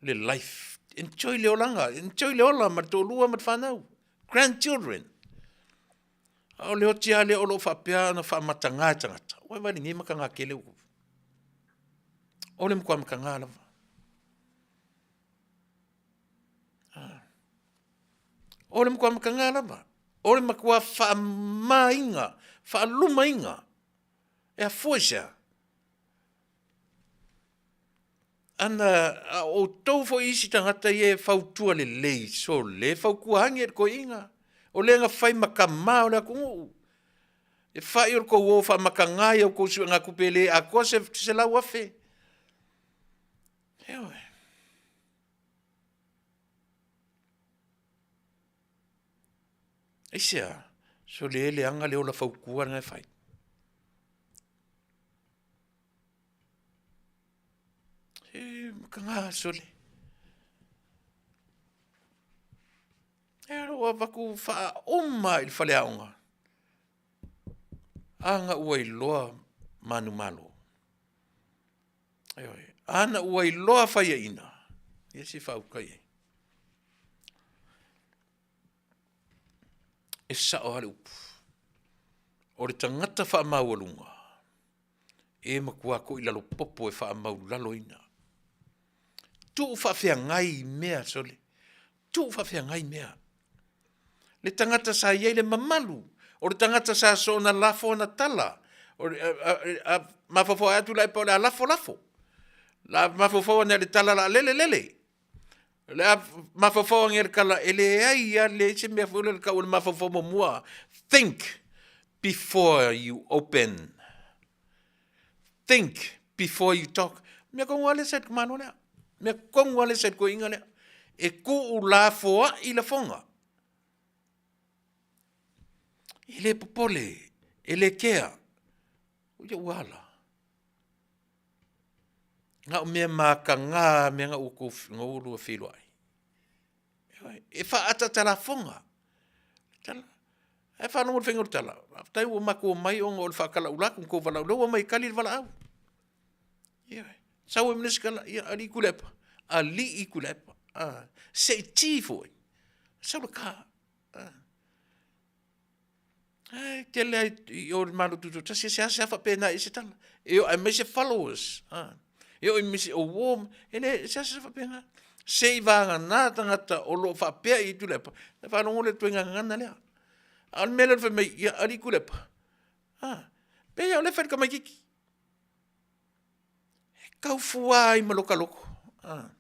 le life. Enjoy le olaga. Enjoy le ola ma le toalua ma le fanau. Grandchildren. A o le oti lava lea o lo o faapea ona faamatagā e tagata, ua vaai lenei matagā tele ua. O le matua matagā lava. Ah. O le matua matagā lava. O le matua faamāina, faalumaina. E afua i se a? Ana, a o outou foi isi tagata ia e fautua lelei, sole fautua ane i le toeaina, o lea na fai ma tama o le atunuu. E fai o le tou o faamatagā i a outou suegatupe e le atoa se 100,000. Ioe. Aisea? Sole e leaga le ola fautua lena e fai. E makaga sole. E alo avatu faauma i le faleaoga. Ana ua iloa manumalo. Ioe. Ana ua iloa faiaina. Ia se faauka i ai. E sao lava le upu. O le tagata faamaualuga, e matua toilalo popo e faamaulaloina. Tuu faafeagai mea sole, tuu faafeagai mea. Le tagata sa i ai le mamalu, o le tagata sa soona lafo ana tala, o le, a, a, a mafaufau atu la epa o le a lafo lafo. La mafaufau ane le tala la lele lele. O le a mafaufau ane le tala e leai a leai se mea foi lele tau o le mafaufau muamua. Think. before you open. Think before you talk. Mea kongu ale sa i malo lea. Mea kongu ale sa i koinga lea. E kuu la foai lafoga. E le popole, e le kea. O ia ua ala. Nga o mea makagā mea nga ua kou nga ua lua feiloai. E faaataata lafoga. Tala. Ae faalogo i le faiga o le tala, faafetai ua matou omai ona o le faatalaula atu na tou valaau, lea ua omai e tali le valaau. Ioe. Sau ai ma le isi tala, ia alii Tuilaepa, alii Tuilaepa, a, se i ti foi, sau le ta. Ae tele lava i o i le Malo Tutoatasi e seasea faapena i ai se tala, e oo aemaise followers, e oo i nisi o uo, e leai e seasea faapena. Seivagana tagata o lo o faapea i ai Tuilaepa, ona faalogo lea i le ituaiga gagana lea. A o le mea lea o le fai mai, ia alii Tuilaepa, a, pei lava o lea e fai i le tamaitiiti. E tau fua ai ma lota loto, a.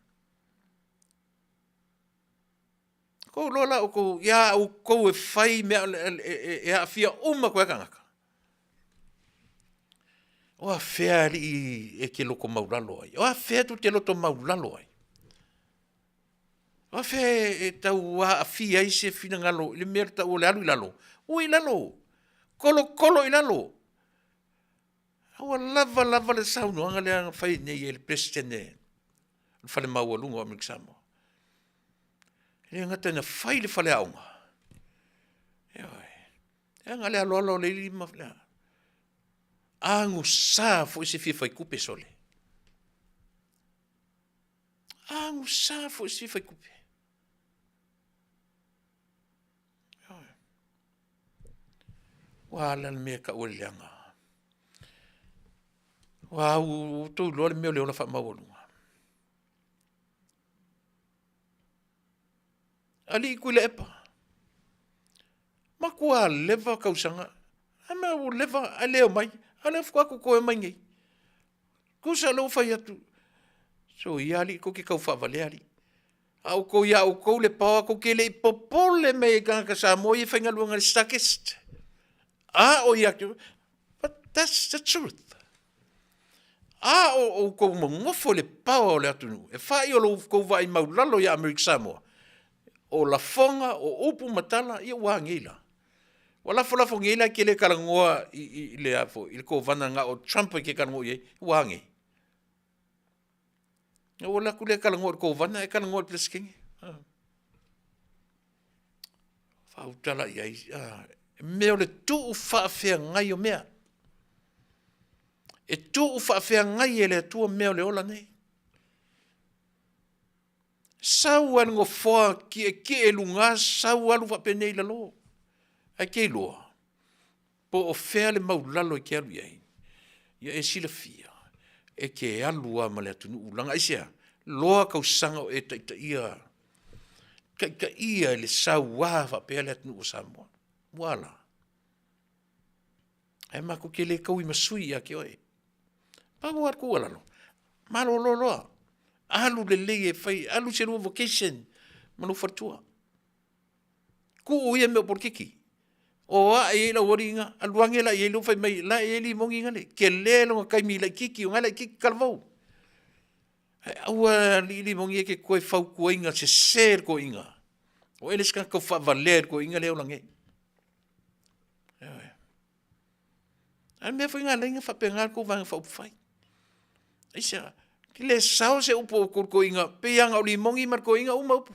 Tou iloa la outou, ia outou e fai mea e aafia uma atu ai lava tagata. O afea alii e te loto maulalo ai? O afea tou te loto maulalo ai? O afea e tau aafia ai se finagalo i le mea e tau o le alu i lalo? Ui i lalo, tolotolo i lalo. A ua lava lava le saunoaga lea na fai nei e le Peresetene o le Fale Maualuga o Amerika Samoa. E le gata ina fai le faleaoga, ioe, e na o le aloalo o le alii ma le agusa foi se fia fai tupe sole. Agusa foi se fia fai tupe. Ioe. Ua ala le mea e tau o le leaga. Ua outou iloa le mea o le ola faamaualuga. Alii Tuilaepa, matua leva tausaga, a mea ua leva ae le omai, a o lea faatoa tou toe omai nei. Tusa o lea ua fai atu, soia alii tou te tau faavalea alii. A o outou ia outou le paoa tou te le i popole mai ai i tagata Samoa ia e faigaluega i le Stargist. A o ia te But that's the truth. A o outou nonofo i le paoa o le atunuu, e fai o lo outou vaai maulalo ia Amerika Samoa, o lafoga, o upu ma tala, ia ua a nei la? Ua lafolafo nei la e te le talanoa i, i, le, a foi, i le kovana na o Trump e te talanoa i ai, ua a nei? Na ua alu atu lea talanoa i le kovana ae talanoa i le Peresetene. Faautala i ai, mea o le tuu faafeagai o mea. E tuu faafeagai e le Atua mea o le ola nei. Sau lava i le nofoa tietie i luga, sau alu faapenei i lalo. Ae te iloa, Po o fea le maulalo e te alu i ai, ia e silafia, e te alu lava ma le atunuu, leaga aisea? Loa tausaga o e taitaia, taitaia i le saua faapea le atunuu o Samoa. Ua a la? Ae matou te le taui ma sui ia te oe. Pau lava le tuualalo, malolo loa, alu lelei e fai, alu i se lua vacation ma lou faletua. Tuu ia mea o polokiki. O ae i ai le aualiiga, alu ane la i ai lea ua fai mai, la e i ai limoni gale. Tele lona taimi laitiiti, o na e laitiiti talavou. Ae aua alii limoni e te toe fautuaina sese le toeaina. O oe le isi tagata tau faavalea i le toeaina lea e ola nei. Ioe. A o le mea foi lena e ala ai ona faapena le tou Vaega Faaupufai. Aisea? E le sao se upu a outou i le toeaina, pei lava na o limoni ma le toeaina uma upu.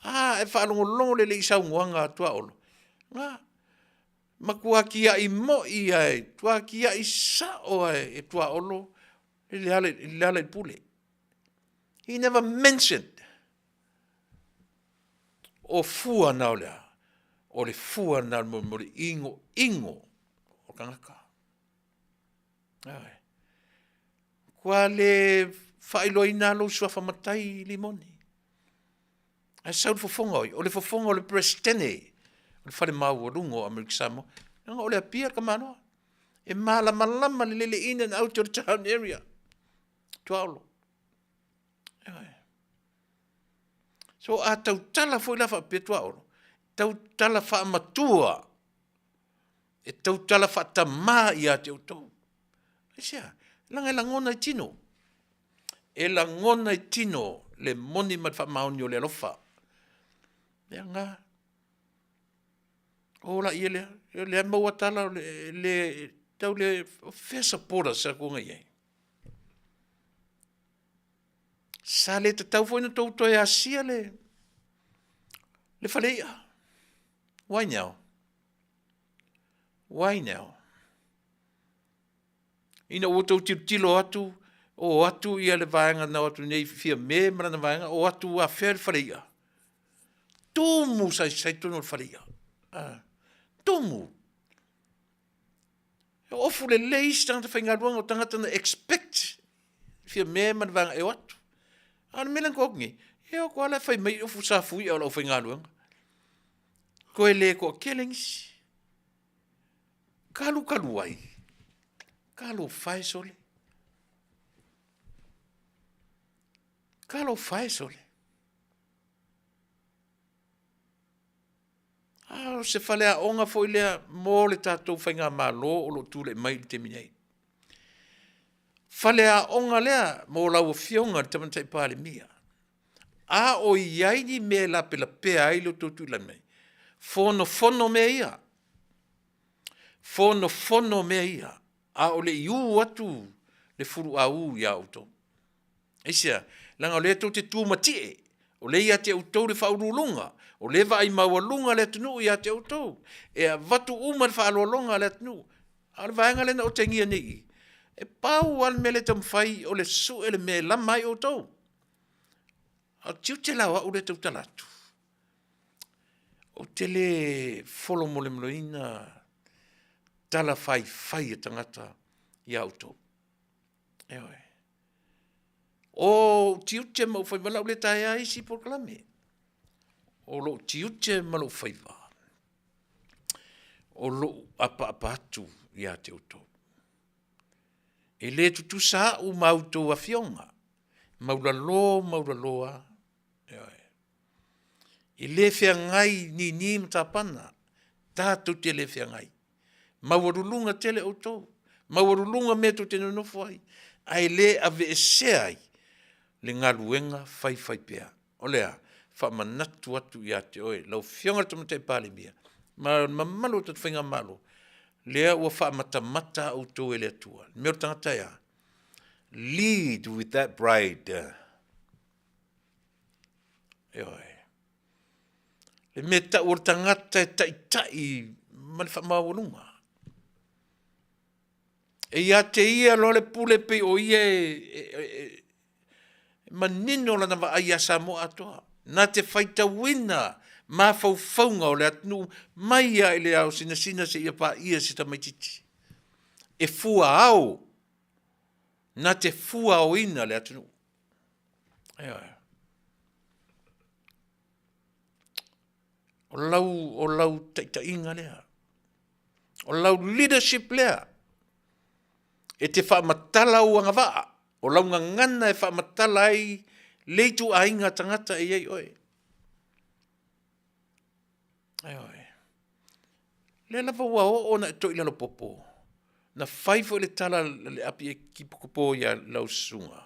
A, e faalogologo lelei i saunoaga a Tuaolo, na matua tiai moi lava, e matua tiai sao lava e Tuaolo i le ala i le pule. He never mentioned o fua na o le a? O le fua na o le inoino o tagata. Ioe. Ua le faailoaina lou suafa matai Limoni. Ae sau le fofoga o ai? O le fofoga o le Peresetene o le Fale Maualuga o Amerika Samoa. Leaga o le Apia le tamaloa. E malamalama lelei le in and out o le town area. Tuaolo. Ioe. So a tautala foi la faapea Tuaolo, tautala faamatua. E tautala faatamā ia te outou. Aisea? Leaga e lagona i tino. E lagona i tino le moni ma le faamaoni o le alofa. Ia ngā. O la ia lea, lea maua tala o le, le tau le fair supporters sa kuanga i ai. Sa le tatau foi na tou toe asia le, le fale i'a. Why now? Why now? Ina ua tou tilotilo atu, o atu ia le vaega na o atu nei Fiame ma lana vaega, o atu afea le fale i'a. Tumu saisai tonu o le fale i'a. Ah, tumu. E ofu lelei isi tagata faigaluega o tagata na expect Fiame ma le vaega e o atu. A o le mea lea na atu nei, e o atu lava la e fai mai ofu safui'a o le aufaigaluega. Toe le toatele nisi. Talu talu ai, talofa e sole. Talofa e sole. A o se faleaoga foi lea mo le tatou faigamalo o lo o tulai mai i le taimi nei. Faleaoga lea mo lau Afioga i le Tamaitai Palemia. A o i ai ni mea e lapelapea ai lo outou tulai mai, fonofono mea ia. Fonofono mea ia, a o le i ū atu le fuluaū iā outou. Aisea? Leaga o lea tou te tumatie, o lea ia te outou le faauluuluga, o lea e vaai maualuga le atunuu ia te outou, e avatu uma le faaaloaloga a le atunuu. A o le vaega lea na otegia nei i i, e pau lava le mea lea e taumafai o le sue le mea e lama ai outou. A o le tiute la o au lea e tautala atu, ou te le folomolemoleina tala faifai a tagata ia outou. Ioe. O ou tiute ma ou faiva, o le a ou le taea ai isi polokalame. O lou tiute ma lou faiva, o lou apaapa atu ia te outou. E le tutusa au ma a outou afioga, maulalo maulalo lava. Ioe. E le feagai nini ma tapana, tatou te le feagai. Maualuluga tele outou, maualuluga mea tou te nonofo ai, ae le aveesea ai le galuega faifaipea. O le a? Faamanatu atu ia te oe, lau Afioga i le Tamaitai Palemia ma le mamalu o le tatou faigamalo, lea ua faamatamata outou e le Atua. Le mea o le tagata e a? Lead with that pride. Ioe. Le mea tau o le tagata e taitai ma le faamaualuga. E ia te ia loa le pule pei o ia e, e, e, e manino lana vaai iā Samoa atoa. Na te faitauina mafaufauga o le atunuu mai lava i le ao sinasina seia paia se tamaitiiti. E fua ao, na te fuaoina le atunuu. Ioe. O lau, o lau taitaiga lea. O lau leadership lea. E te faamatala ou agavaa. O lau gagana e faamatala ai le ituaiga tagata e i ai oe. Ioe. Lea lava ua oo ona e toi lalo popo. Na fai foi le tala a le api e kipokipo ia lau susuga.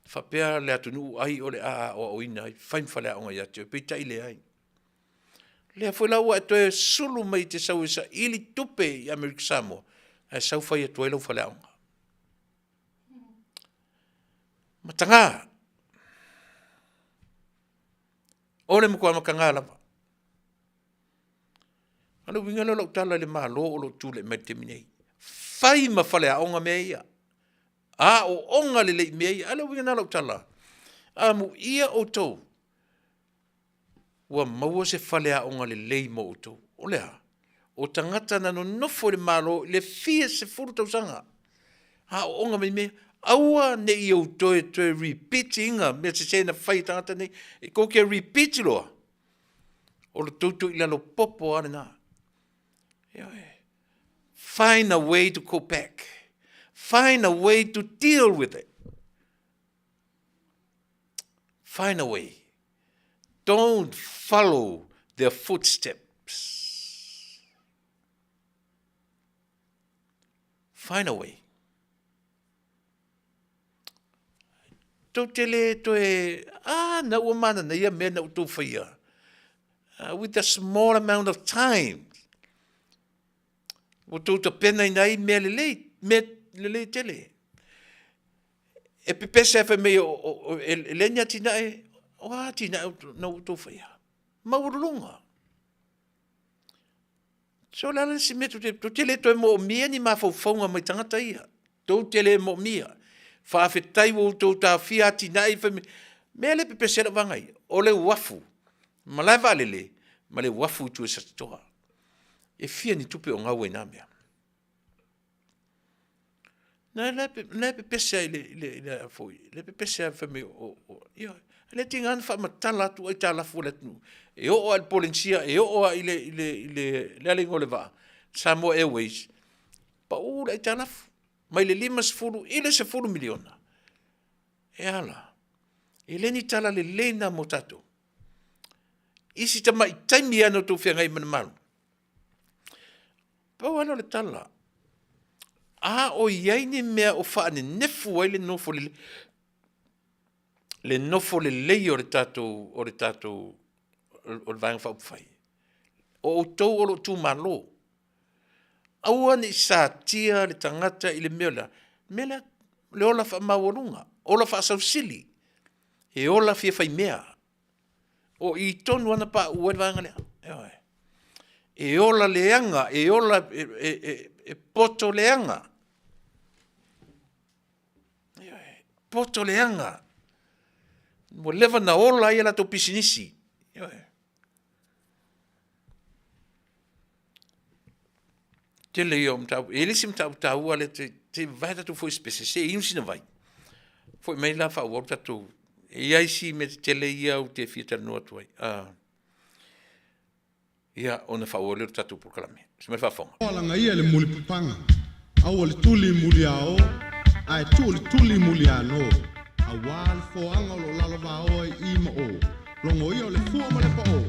Faapea le atunuu ai o le a aoaoina ai, fai ma faleaoga ia te oe, peitai leai. Lea foi la ua e toe sulu mai e te sau e saili tupe i Amerika Samoa, ae sau fai atu ai lau faleaoga. Mataga! O le matua mataga lava. A o le uiga lea o lau tala i le Malo o lo o tulai mai i le taimi nei, fai ma faleaoga mea ia. Aooga lelei i mea ia. A o le uiga lena o lau tala, amuia outou ua maua se faleaoga lelei mo outou. O le a? O tagata na nonofo i le Malo i le fia sefulu tausaga, aooga mai mea, aua ne i ou toe toe repeat ina mea sese na fai e tagata nei. E tou te repeat loa, o le tou toilalo popo lava lena. Ioe. Find a way to go back. Find a way to deal with it. Find a way. Don't follow their footsteps. Find a way. Tou te le toe, ah, na ua mananaia mea na outou faia. With a small amount of time. Ua tou tapenaina ai mea lelei, mea lelei tele. E pepese ai fai mai e leai ni atinae, o a atinae na ua outou faia? Maualuluga. So o le a le isi mea tou te, tou te le toe moomia ni mafaufauga mai tagata ia. Tou te le moomia. Faafetai ua outou taofia atinae ia fai mai, mea lea e pepese ai lau vaega i ai, o le uafu, malae vaalele ma le uafu i tua i Satitoa. E fia ni tupe o gau ai i na mea? Na e pepese ai i le a foi, lea e pepese ai fai mai o, ioe, e le tiga lava ona faamatala atu aitalafu a le atunuu, e oo lava i le Polenisia, e oo lava i le, o le a le igoa o le vaa? Samoa Airways, pau le aitalafu, mai le $50 i le $10 miliona. E a la? E le ni tala lelei lena mo tatou. I si tamai taimi lava na outou feagai ai ma le Malo, pau lava lea o le tala, a o i ai ni mea o faanenefu ai le nofo lelei, le nofo lelei o le tatou, o le tatou, o le Vaega Faaupufai, o outou o lou itumalo, aua ne i satia le tagata i le mea lea, le mea lea, le ola faamaualuga, ola faasausili, e ola fia faimea. O i tonu lava na pauu ai le vaega lea, ioe. E ola leaga, e ola, e poto leaga, ioe, poto leaga. Ua leva ona ola ai a latou pisinisi, ioe. Tele ia o mataupu. E i ai le isi mataupu taua lea se i vavae tatou foi i se pese se i inu sina vai, foi mai la faaauau le tatou… E i ai isi mea tetele ia ou te fia talanoa atu ai, ia ona faaauau lea o le tatou polokalame. Se i mai le faafofoga. Lagaia le mulipapaga, aua le tuli muliao ae tuu le tuli muliano, aua le foaga o lo o lalovaoa i i ma o, logoia o le fua ma le pao.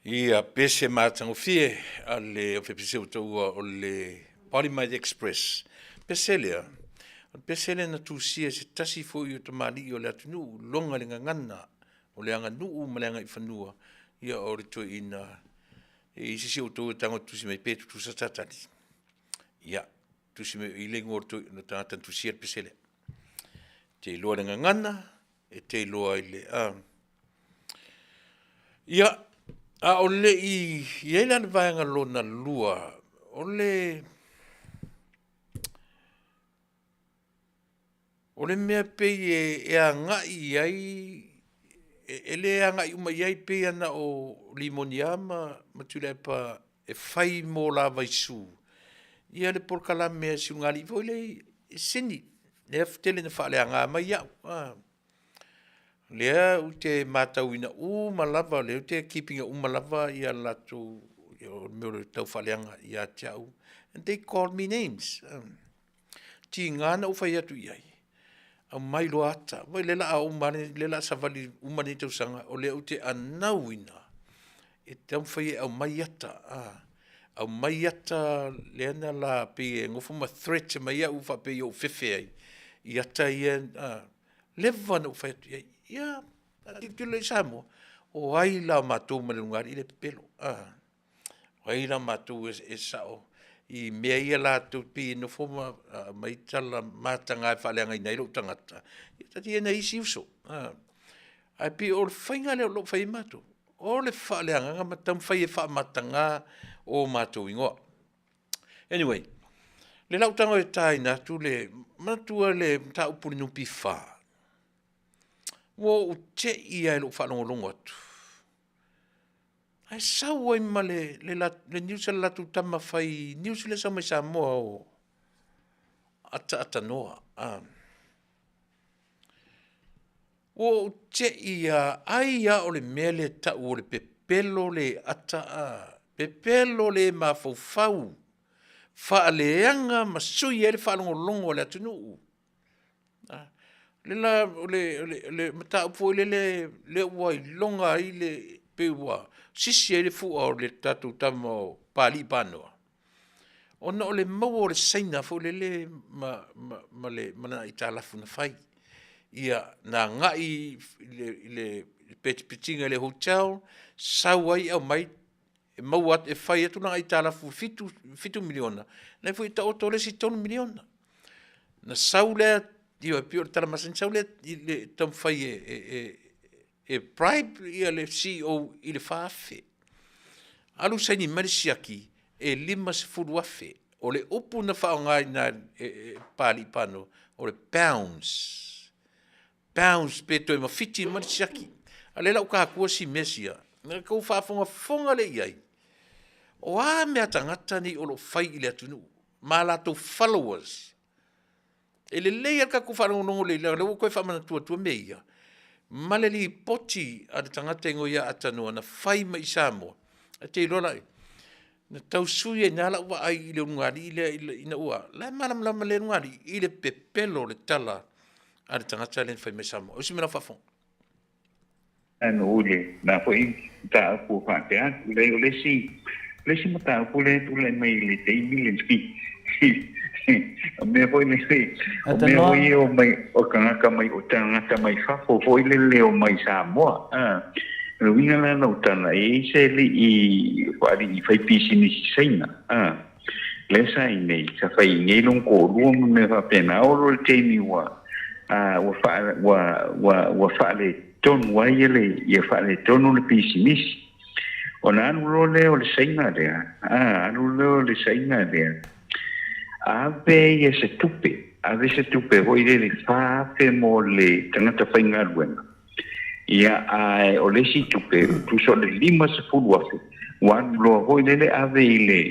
Ia pese matagofie a le Ofisa o Taua o le Party Express. Pese lea, o le pese lea na tusia e se tasi foi o tamalii o le atunuu, loga le gagana, o le aganuu ma le agaifanua, ia o le toeaina e i ai se isi o outou e tago e tusi mai pe tutusa ta tali. Ia, tusi mai o i le igoa o le tagata na tusia le pese lea. E te iloa i le gagana, e te iloa i le a. Ia, a o le i i ai la le vaega lona lua, o le O le mea pei e agai i ai, e le agai uma i ai, pei lava na o Rimonia ma Tuilaepa e fai mo la Vaisu ia le polokalame a si ulugalii foi lea i Sini, lea e tele ina faaleaga mai au. O lea ou te matauina uma lava, o lea ou te keep ina uma lava ia latou mea o le taufaaleaga ia te au, and they call me names. Tiga na ou fai atu i ai, aumai loa ata. Vaai o lea o le a uma lava, lea o le a savali uma lenei tausaga o lea ou te anauina e taumafai e aumai ata, aumai ata lea na la pei e nofo ma threat mai au faapea ia ou fefe ai i ata ia, leva ona ou fai atu i ai, ia a tilotilo la i ai Samoa, o ai la o matou ma le ulugalii lea e pepelo? O ai la o matou e sao i mea ia latou pei e nofo ma aumai tala mataga e faaleagaina ai lou tagata, ia taatia nai isi uso, ae pei o le faiga lea o lo o fai ai matou, o le faaleagaga ma taumafai e faamataga o matou igoa. Anyway, o lea la ua ou tago e taina atu le, manatua le mataupu i le NPF, ua ou te i lava i lou faalogologo atu, ae sau ai ma le news a le latou tama fai news lea e sau mai Samoa o Ataatanoa. Ua ou te i lava, ai lava o le mea lea e tau o le pepelo le ata a, pepelo le mafaufau, faaleaga ma sui ai le faalogologo a le atunuu. O le la, o le mataupu foi lele lea ua iloga ai le, pei ua sisi ai le fua o le tatou tama o Papalii Panoa, ona o le maua o le Saina foi lele ma lana aitalafu na fai. Ia, na agai i le petipetiga i le hotel, sau ai aumai e maua atu e fai atu lana aitalafu e $7 miliona, lena foi e taoto le isi $3 miliona. Na sau lea, ioe, pei o le tala masani, sau lea i le taumafai e bribe le CEO i le $4,000. Alu saini mai le siaki e $50,000. O le upu na faaaogaina e Papalii Panoa, o le pounds, pounds pe toe mafiti mai le siaki. A o lea la ua ta atua si mea sia, ona outou faafogafoga lea i ai, o a mea a tagata nei o lo o fai i le atunuu ma latou followers. E lelei lava le tatou faalogologo lelei leaga o lea ua ou toe faamanatu atua mea ia. Ma le lipoti a le tagata igoa ia Atanoa na fai mai i Samoa, e te iloa la, na tau sui ai na lau vaai i le ulugalii lea ina ua, la e malamalama le ulugalii i le pepelo o le tala a le tagata lea na fai mai i Samoa. O se mea lau faafofoga. Ano le na foi mataupu ua faapea atu. Leai, o le isi, o le isi mataupu lea e tulai mai i le taimi lenei, o mea foi lele, o mea foi ia o mai, o tagata mai, o tagata mai fafo foi lele o mai Samoa. A, o le uiga la lau tala, e i ai se alii, alii faipisinisi Saina, a, lea sa i inei, sa fai i inei lona toalua ma mea faapena, oo loa i le taimi ua, a, ua faa, ua, ua, ua faaletonu ai le, ia faaletonu le pisinisi. Ona alu loa lea o le Saina lea, a, alu lea o le Saina lea, ave ia se tupe, ave se tupe foi lele 4,000 mo le tagata faigaluega. Ia, ae o le isi tupe, tusa o le 50,000, ua alu loa foi lele ave i le,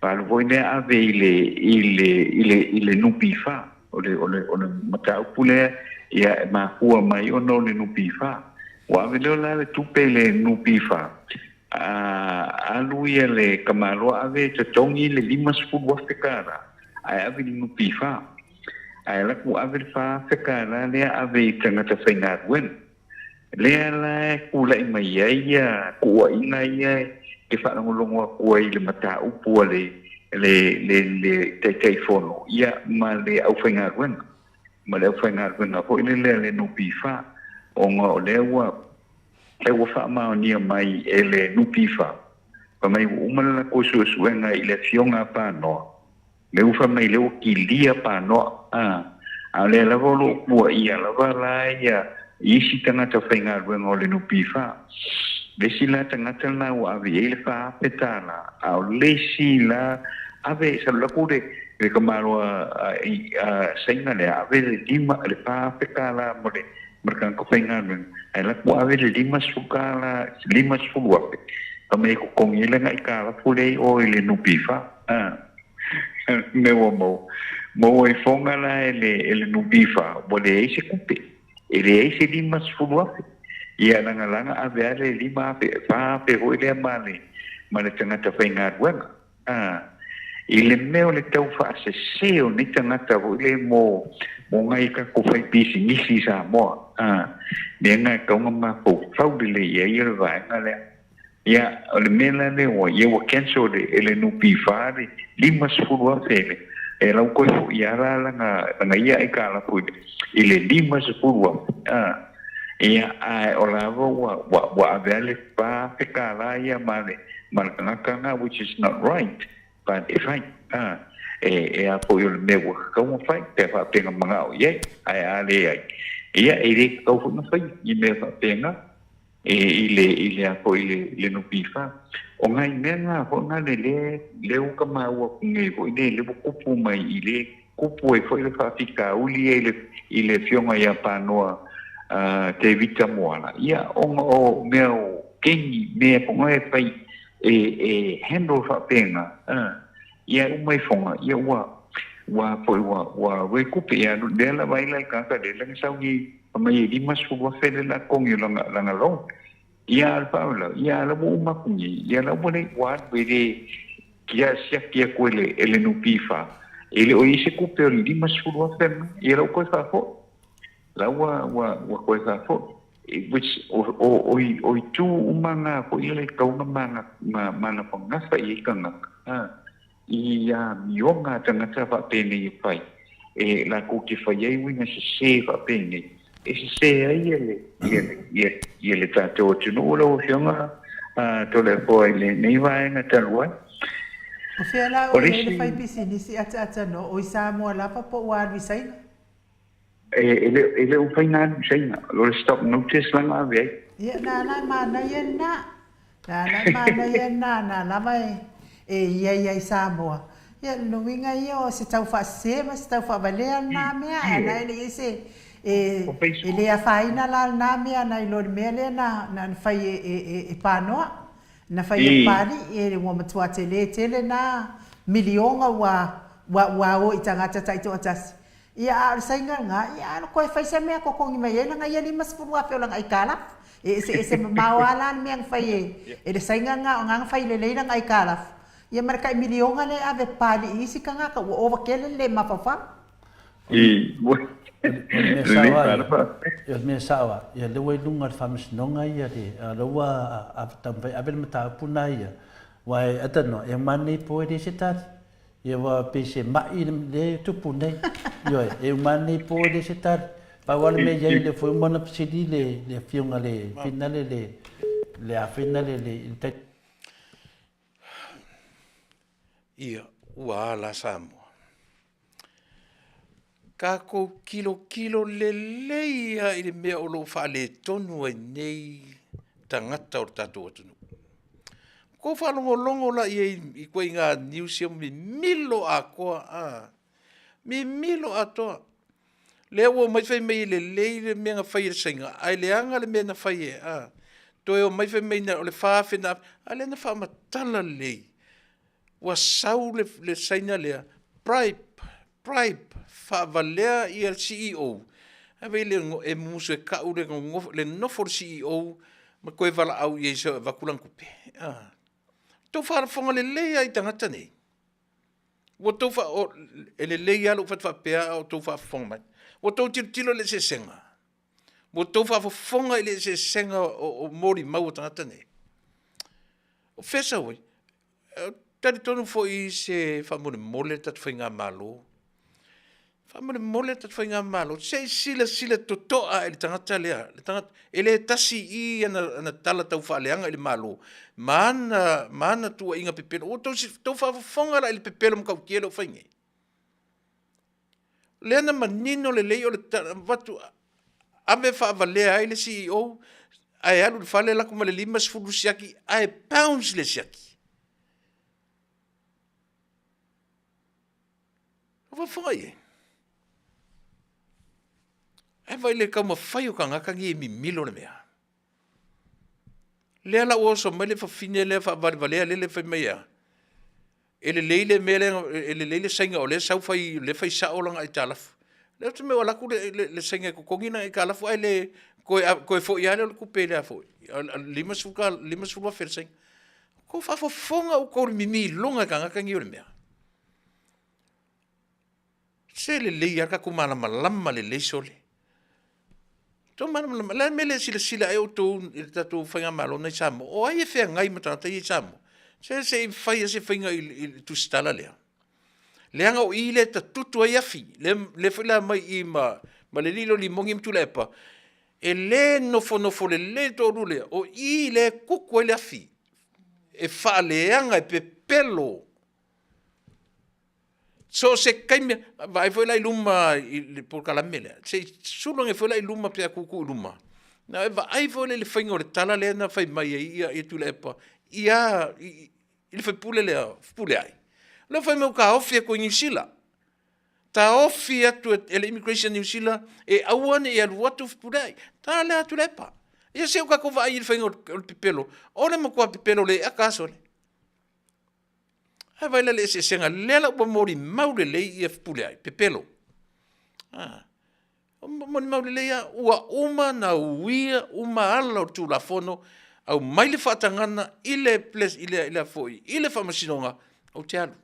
alu foi lea ave i le, i le, i le, i le NPF. O le, o le, o le mataupu lea, ia, e mafua mai ona o le NPF. Ua ave lea la le tupe i le NPF, a alu ia le tamaloa ave e totogi le $50,000, ae ave i le NPF. Ae alu atu ave le $4,000 lea ave i tagata faigaluega. Lea la e tulai mai ai ia tuuaiga ia e faalogologo atu ai i le mataupu a le le le le Taitaifono ia ma le aufaigaluega, ma le aufaigaluega foi lele a le NPF, ona o lea ua lea ua faamaonia mai e le NPF, fai mai ua uma le latou suesuega i le afioga a Panoa, Lea ua fai mai lea ua kilia panoa a, a o lea lava o lo o puaia lava la ia isi tagata faigaluega o le NPF. Le isi la tagata lena ua ave i ai le $4,000, a o le isi la ave, sa alu atu le le tamaloa a Saina lea ave le lima le $4,000 mo le mo le tagata faigaluega, ae alu atu ave le $50, 50,000 fai mai e totogi ai lana aitalafu lea i o i le NPF. A. Mea ua maua. Maua ifoga la e le, e le NPF, ua leai se tupe. E leai se 50,000. Ia lagalaga ave lava le 5,000, 4,000 foi lea ma le, ma le tagata faigaluega. A, i le mea o le tau faasese o nei tagata foi lea mo, mo nai tatou faipisinisi i Samoa. A, mea na e tatau ona mafaufau lelei i ai le vaega lea. Ia, o le mea la lea ua, ia ua cancel e le NPF le 50,000 e le, e lau toe foi lava la lana, lana ia aitalafu i le, i le 50,000. A, ia, ae o la lava ua, ua, ua ave lava le $4,000 ia ma le, ma le tagata lena, which is not right, but e fai. A, e, e a foi o le mea ua tatau ona fai, pe a faapea na manao i ai, ae a leai, ia, e le tatau foi ona faia ni mea faapena. I le i le a foi i le le NPF. O nai mea na foi na le le le ua ka maua atu nei foi le le ua tupu mai i le tupu ai foi le faafitauli ia i le i le afioga ia Panoa Tevita Moala ia ona o mea o keni mea pono e fai e e handle faapena ia uma ifoga ia ua ua foi ua ua ua kupe ia lea lava ai la le tagata lea lana sauni Fai mai e 50,000 le lakogi o lana, lana loan. Ia a le faalavelave, ia la ua uma atu nei, ia la ua le, ua alu e le, ia siaki atu e le, e le NPF, e le o i ai se tupe o le 50,000 lena, ia la ua toe faafoi. La ua, ua, ua toe faafoi. Which, o, o, o, o itu uma na foi lele e tatau ona mana, ma, manafangafa i ai tagata, a. I amioga a tagata faapenei e fai, e latou te fai ai uiga sese faapenei, e sese ai ia le, ia le, ia, ia le tatou atunuu lau Afioga a Toleafoa i lenei vaega talu ai. O fea la O oe le i ai le isi. fai pisinisi ataatanoa, o i Samoa lava po ua alu i Saina? E, e le, e le o mafai ona alu i Saina, o le stop notice la na ave ai. Ia, na ala e manaia lena. Na ala e manaia lena, na lava e, e i ai ai Samoa. Ia, lona uiga ia o se tau faasese ma se tau faavalea lena mea, ae na e le i ai se, e, e le afaina la lena mea nai lo le mea lea na, na fai e, e, e, e Panoa. Na fai e Papalii, e, ua matua tele tele na milioga ua, ua, ua o i tagata taitoatasi. Ia, a o le saiga lena, ia a toe fai se mea totogi mai ai lana ia 50,000 o lana aitalafu. E eseese mamao lava la le mea na fai e, e le saiga lena, o lena na fai lelei lana aitalafu, ia ma le tai miliona lea e ave papalii i isi tagata, ua ova tele le le mafaufau. O le mea sao lava ia, o le mea sao lava, ia lea ua i luga o le Faamasinoga ia le, o lea ua taumafai e ave le mataupu lena ia, aua e talanoa, e uma nei po e leai se tali. Ia ua pei se ma'i lea e tupu nei. Ioe, e uma nei po e leai se tali. Pau lava le mea i ai, lea foi ua uma ona fesili le, le afioga le finale le, le a finale le, le tai. Ia, ua a la Samoa. Tatou tilotilo lelei lava i le mea o lo o faaletonu ai nei tagata o le tatou atunuu. Tou faalogologo la i ai i ituaiga news ia mimilo atoa, a, mimilo atoa. Lea ua omai fai mai e lelei le mea na fai e le Saina, ae leaga le mea na fai e, a, toe omai fai mai o le 4,000 na ave, a lea na faamatala lelei ua sau le Saina lea, bribe, bribe, faavalea ia le CEO, ave i le, e musu e tau le nonofo, le nofo o le CEO ma toe valaau i ai e avatu lana tupe. Ah. Tou faalafoga lelei lava i tagata nei. Ua tou fa, o, e lelei lava lou fatu faapea a o tou faafofoga mai. Ua tou tilotilo i le eseesega. Ua tou faafofoga i le eseesega o, o molimau a tagata nei. O fea sau ai? Talitonu foi se faamolemole le tatou faigamalo, faamolemole le tatou faigamalo, se i silasila totoa i le tagata lea, le tagata, e le tasi i i ana, ana tala taufaaleaga i le Malo, ma ana, ma ana tuuaiga pepelo. Ua tou faafofoga la i le pepelo matautia lea ua fai nei? Lea na manino lelei o le avatu ave faavalea ai le CEO ae alu i le fale lako ma le 50 siaki ae bounce le siaki. O faafofoga i ai. Ae vaai le taumafai o tagata nei e mimilo le mea. Lea la ua oso mai le fafine lea faavalevalea lele fai mai a, e lelei le mea lea, e lelei le saina o lea sau fai, lea fai sao lana aitalafu. Lea ou te mea ua alu atu le, le, le saina e totogi lana aitalafu ae le toe, toe foi lava lea o le tupe i le a foi, $50, 50,000 le saina. Tou faafofoga outou i le mimiloga e tagata nei o le mea. Se lelei lava le tatou malamalama lelei sole. Tou malamalama, o le a le mea e le silasila ai outou i le tatou faigamalo nei i Samoa? O ai e feagai ma tagata ia i Samoa? Se se i fai lava se faiga i le tusitala lea. Leaga o i lea e tatutu ai afi, lea foi la aumai i i ma le alii lea o Limogi ma Tuilaepa, e le nofonofo lelei le toalua lea, o i lea e tutu ai le afi, e faaleaga, e pepelo. So o se taimi, vaai foi la i luma i le polokalame lea, se i sulu ane foi la i luma pe a tuutuu i luma, na e vaai foi lea i le faiga o le tala lea na fai mai ai ia, ia Tuilaepa ia, i, i le faipule lea, Fepuleai. O lea fai mai ua taofi atu e Niu Sila. Taofi atu e le Immigration Niu Sila e aua ne i alu atu Fepuleai. Tala lea a Tuilaepa. Ia se i o tatou vaai i le faiga o le pepelo, o le matua pepelo le aka aso lea. Ae vaai la le eseesega, lea la ua molimau lelei ia Fepuleai, pepelo. Ah, molimau lelei lava, ua uma na uia uma ala o le Tulafono, aumai le faatagana i le, i le, i le, foi, i le faamasinoga, ou te alu.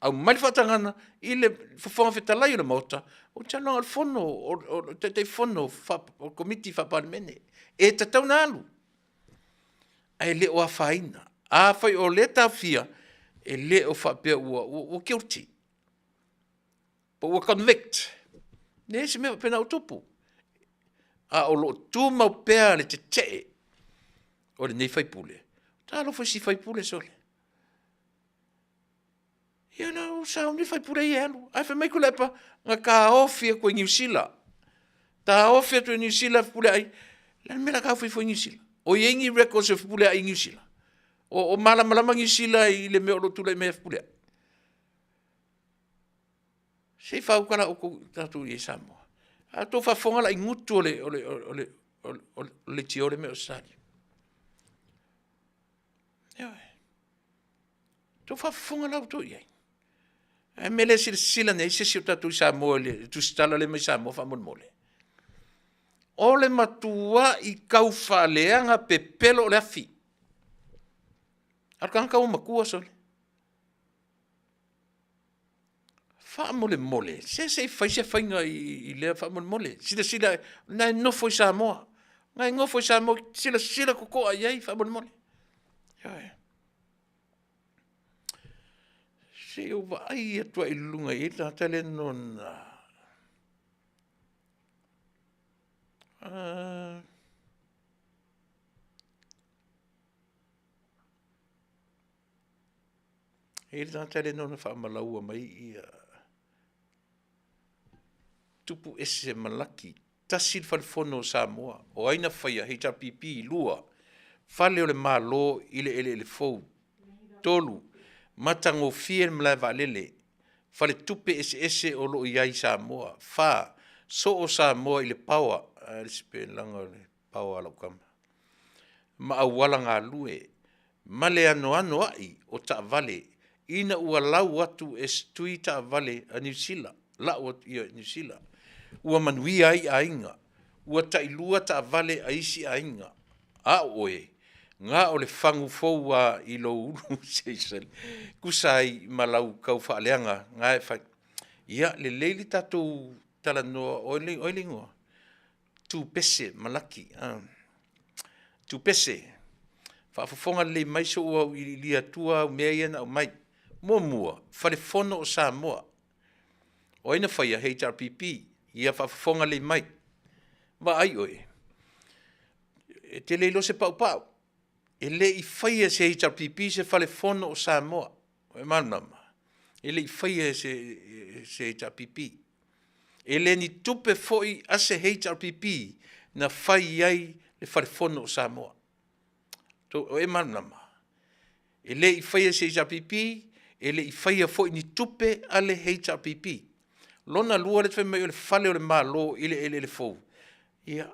Aumai le faatagana i le Fofoga Fetalai o le Maota, ou te alu leaga o le fono, o le Taitaifono o Komiti Faa-Palemene. E tatau ona alu. ae le o afaina. Afai o lea e taofia, e le o faapea ua, ua, ua guilty, po ua convict. Leai se mea faapena o tupu. A o lo o tumau pea le tetee o lenei faipule. Talofa i si faipule sole. Ia na ua sauni le faipule ia e alu. Ae fai mai Tuilaepa, na taofi atu e Niu Sila. Taofi atu e Niu Sila Fepuleai. O le a le mea o le a taofi ai fua i Niu Sila? O i ai ni records o Fepuleai i Niu Sila? O, o malamalama Niu Sila i le mea o lo o tulai mai ia Fepuleai? Se i faauta la outou tatou i ai Samoa. A outou faafofoga la i gutu o le, o le, o le, o le, o le leitio le mea o Sali. Ioe. Tou faafofoga la outou i ai. Ae mea le silasila nei se isi o tatou i Samoa i le tusitala lea mai Samoa faamolemole. O le matuai tau faaleaga pepelo o le afi. A o le tagata ua matua sole. Faamolemole, se se i fai se faiga i lea faamolemole. Silasila, na e nofo i Samoa, na e nofo i Samoa, silasila totoa i ai faamolemole. Ioe. Se i ou vaai atu i luga e i ai le tagata lea nona. E i ai le tagata lea na faamalaua mai ia Tupu ese ma Laki, tasi le falefono o Samoa, o ai na faia HRPP, 2, Fale o le Malo i le eleele fou, 3, Matagofie le malae vaalele, faletupe eseese o lo o i ai i Samoa, 4, Soo Samoa i le power, a le sipelaga o le power a lau tama, ma auala galue, ma le anoanoai o taavale ina ua lau atu e se tui taavale a Niu Sila, lau atu ia Niu Sila, ua manuia ai aiga, ua tailua taavale a isi aiga, a o oe, na o le fagu fou lava i lou ulu tusa ai ma lau tau faaleaga na e fai. Ia, lelei le tatou talanoa, o ai le igoa? Tupese Malaki. Tupese, faafofoga lelei mai se i ou auiliilia atua au mea ia na aumai. Muamua, Fale Fono o Samoa. O ai na faia? HRPP. Ia faafofoga lelei mai. Vaai oe, e te le iloa se paupau. E le i faia e se HRPP se Fale Fono o Samoa. E malamalama? E le i faia e se HRPP. E le ni tupe foi a se HRPP na fai ai le Fale Fono o Samoa. O e malamalama? E le i faia e se HRPP, e le i faia foi ni tupe a le HRPP. Lona lua lea e fai mai o le fale o le Malo i le eleele fou, ia,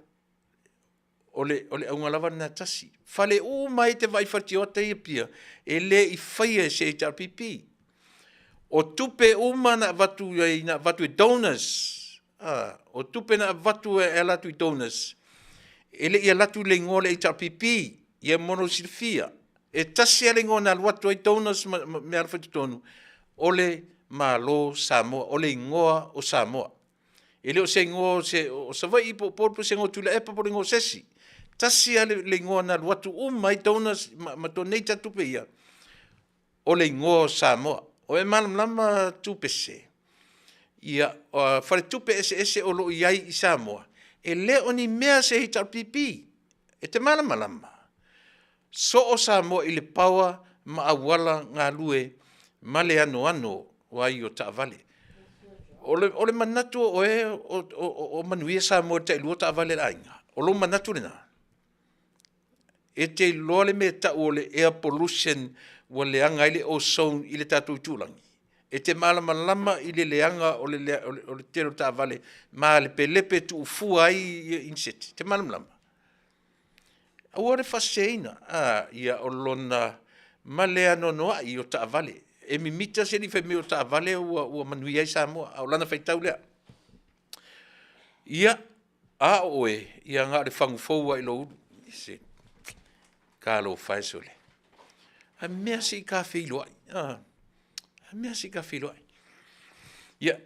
o le, o le auga lava lena e tasi. Fale uma ai te vaai fatiota i Apia, e le i faia e se HRPP. O tupe uma na avatu ai, na avatu e donors, ah, o tupe na avatu e ala atu i donors, e le i alu atu i le igoa o le HRPP, ia mo lou silafia. E tasi lava le igoa na alu atu ai donors ma, ma mea alofa i totonu, o le Malo Samoa, o le igoa o Samoa. E le o se igoa o, se, o Savaii po o Upolu po o se igoa o Tuilaepa po o le igoa o se isi. Tasi lava le, le igoa na alu atu uma ai donors ma, ma donate atu tupe ia, o le igoa o Samoa. O e malamalama Tupese, ia, faletupe eseese o lo o i ai i Samoa, e le o ni mea se HRPP. E te malamalama, soo Samoa i le paoa ma auala galue ma le anoano o ai o taavale. O le, o le manatu o oe o, o, o manuia Samoa i le tailua taavale a le aiga. O lou manatu lena. E te iloa le mea e tau o le air pollution ua leaga ai le ozone i le tatou itulagi? E te malamalama i le leaga o le, o le, o le tele o taavale ma le pelepe e tuufua ai insect? E te malamalama? Aua le faaseseina, a, ia o lona ma le anoanoai o taavale. E mimita se alii fai mai o taavale ua, ua manuia ai Samoa, a o lana faitau lea. Ia, a o oe, ia na o le fagu fou lava i lou ulu. Se, talofa e sole. A mea se i ta feiloai. A mea se i ta feiloai. Ia,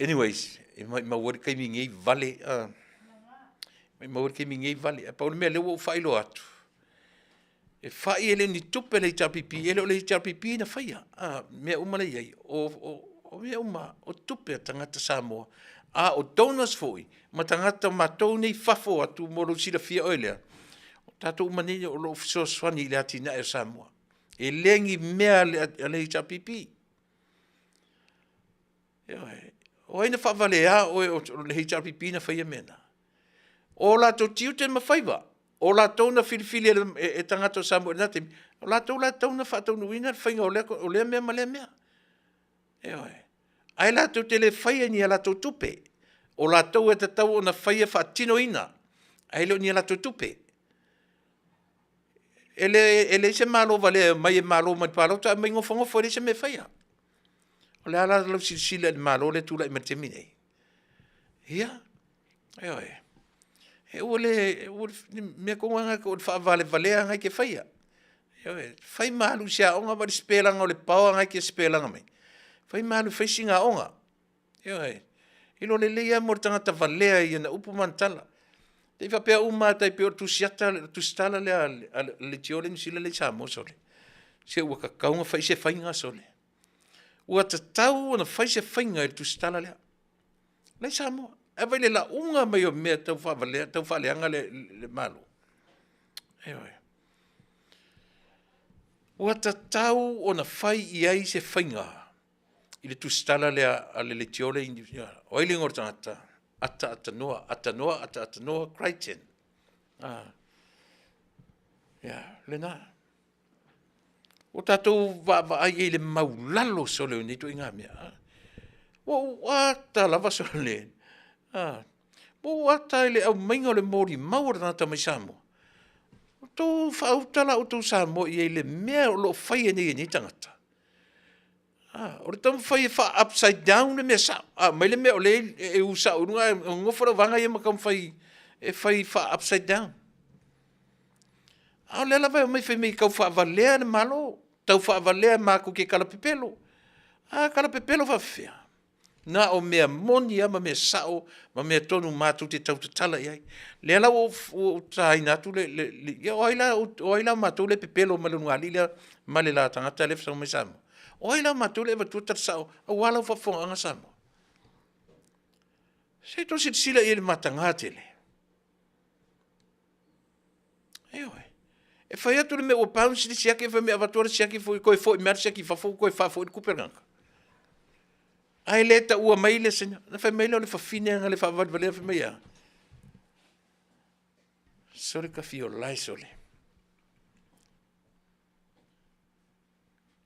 anyways, e maumau ai le taimi nei vale. A, maumau ai le taimi nei vale. A pau le mea lea ua ou faailoa atu, E fai e le ni tupe le HRPP, e le o le HRPP na faia. A, mea uma lea i ai, o, o, o mea uma, o tupe a tagata Samoa. A o donors foi, ma tagata matou nei fafo atu mo lou silafia oe lea, o tatou uma nei o lo o fesoasoani i le atinae o Samoa. E le ni mea a le, a le HRPP. Ioe. O ai na faavalea oe o le HRPP na faia mea na? O latou tiute ma faiva. O latou na filifili e, e, e tagata o Samoa i lena taimi, o latou la e tatau ona faataunuuina le faiga o lea, o lea mea ma lea mea. Ioe. Ae latou te le faia ni a latou tupe. O latou e tatau ona faia faatinoina, ae le o ni a latou tupe. E le, e leai se Malo valea e omai e malo mai le palota ae omai nofonofo e leai se mea e faia. O le a la lau silasila i le Malo lea e tulai mai i le taimi nei? Ia, ioe. E ua le, ua le mea tonu lava lena o le faavalevalea lena e te faia. Ioe, fai ma alu i se aoga vaai i le sipelaga o le paoa lena e te sipelaga mai ai. Fai ma alu e fai sina aoga. Ioe. E iloa lelei lava mo le tagata valea i ana upu ma ana tala. E faapea uma lava e tai pei o le tusi ata le tusitala lea a le leitio lea i Niu Sila lea i Samoa, sole, se ua tatau ona fai se faiga, sole. Ua tatau ona fai se faiga i le tusitala lea. La i Samoa. Ae vaai i le lauga mai o mea tau faavalea, tau faaleaga le, le Malo. Ioe. Ua tatau ona fai i ai se faiga i le tusitala lea a le leitio lea i Niu Sila. O ai le igoa o le tagata? Ata Atanoa, Atanoa, Ata Atanoa Crichton. Ah. Ia, lena. Ua tatou vaavaai i ai i le maulalo sole o nei ituaiga mea. Ah. Ua ou ata lava sole. Ah. Ua ou ata i le aumaiga o le molimau a le tagata mai Samoa. Ua outou faauta la outou Samoa i ai i le mea o lo o faia nei e nei tagata. Ah, o le taumafai e faa upside down le mea sao. A aumai le mea o lea e u sao i luga ae nonofo le vaega ia ma taumafai e fai faa upside down. A o lea lava e omai fai mai tau faavalea le Malo, tau faavalea matou te talapepelo. A talapepelo faapefea? Na o mea moni lava ma mea sao ma mea tonu matou te tautatala i ai. Lea la ua ou taina atu le, le, le ia o ai la, o ai la matou le pepelo ma le ulugalii lea ma le la tagata lea e fesoo mai Samoa. O ai la matou le avatua tala sao aua lau faafofogaaga Samoa. Se i tou silasila i ai i le mataga tele. Ioe. E fai atu le mea ua bounce le siaki, fai mai avatu le siaki foi, toe foi mai le siaki i fafo, toe faafoi le tupe a le tagata. Ae le taua mai le sina. Na fai mai lea o le fafine na le faavalevalea fai mai a. Sole tafiolae sole.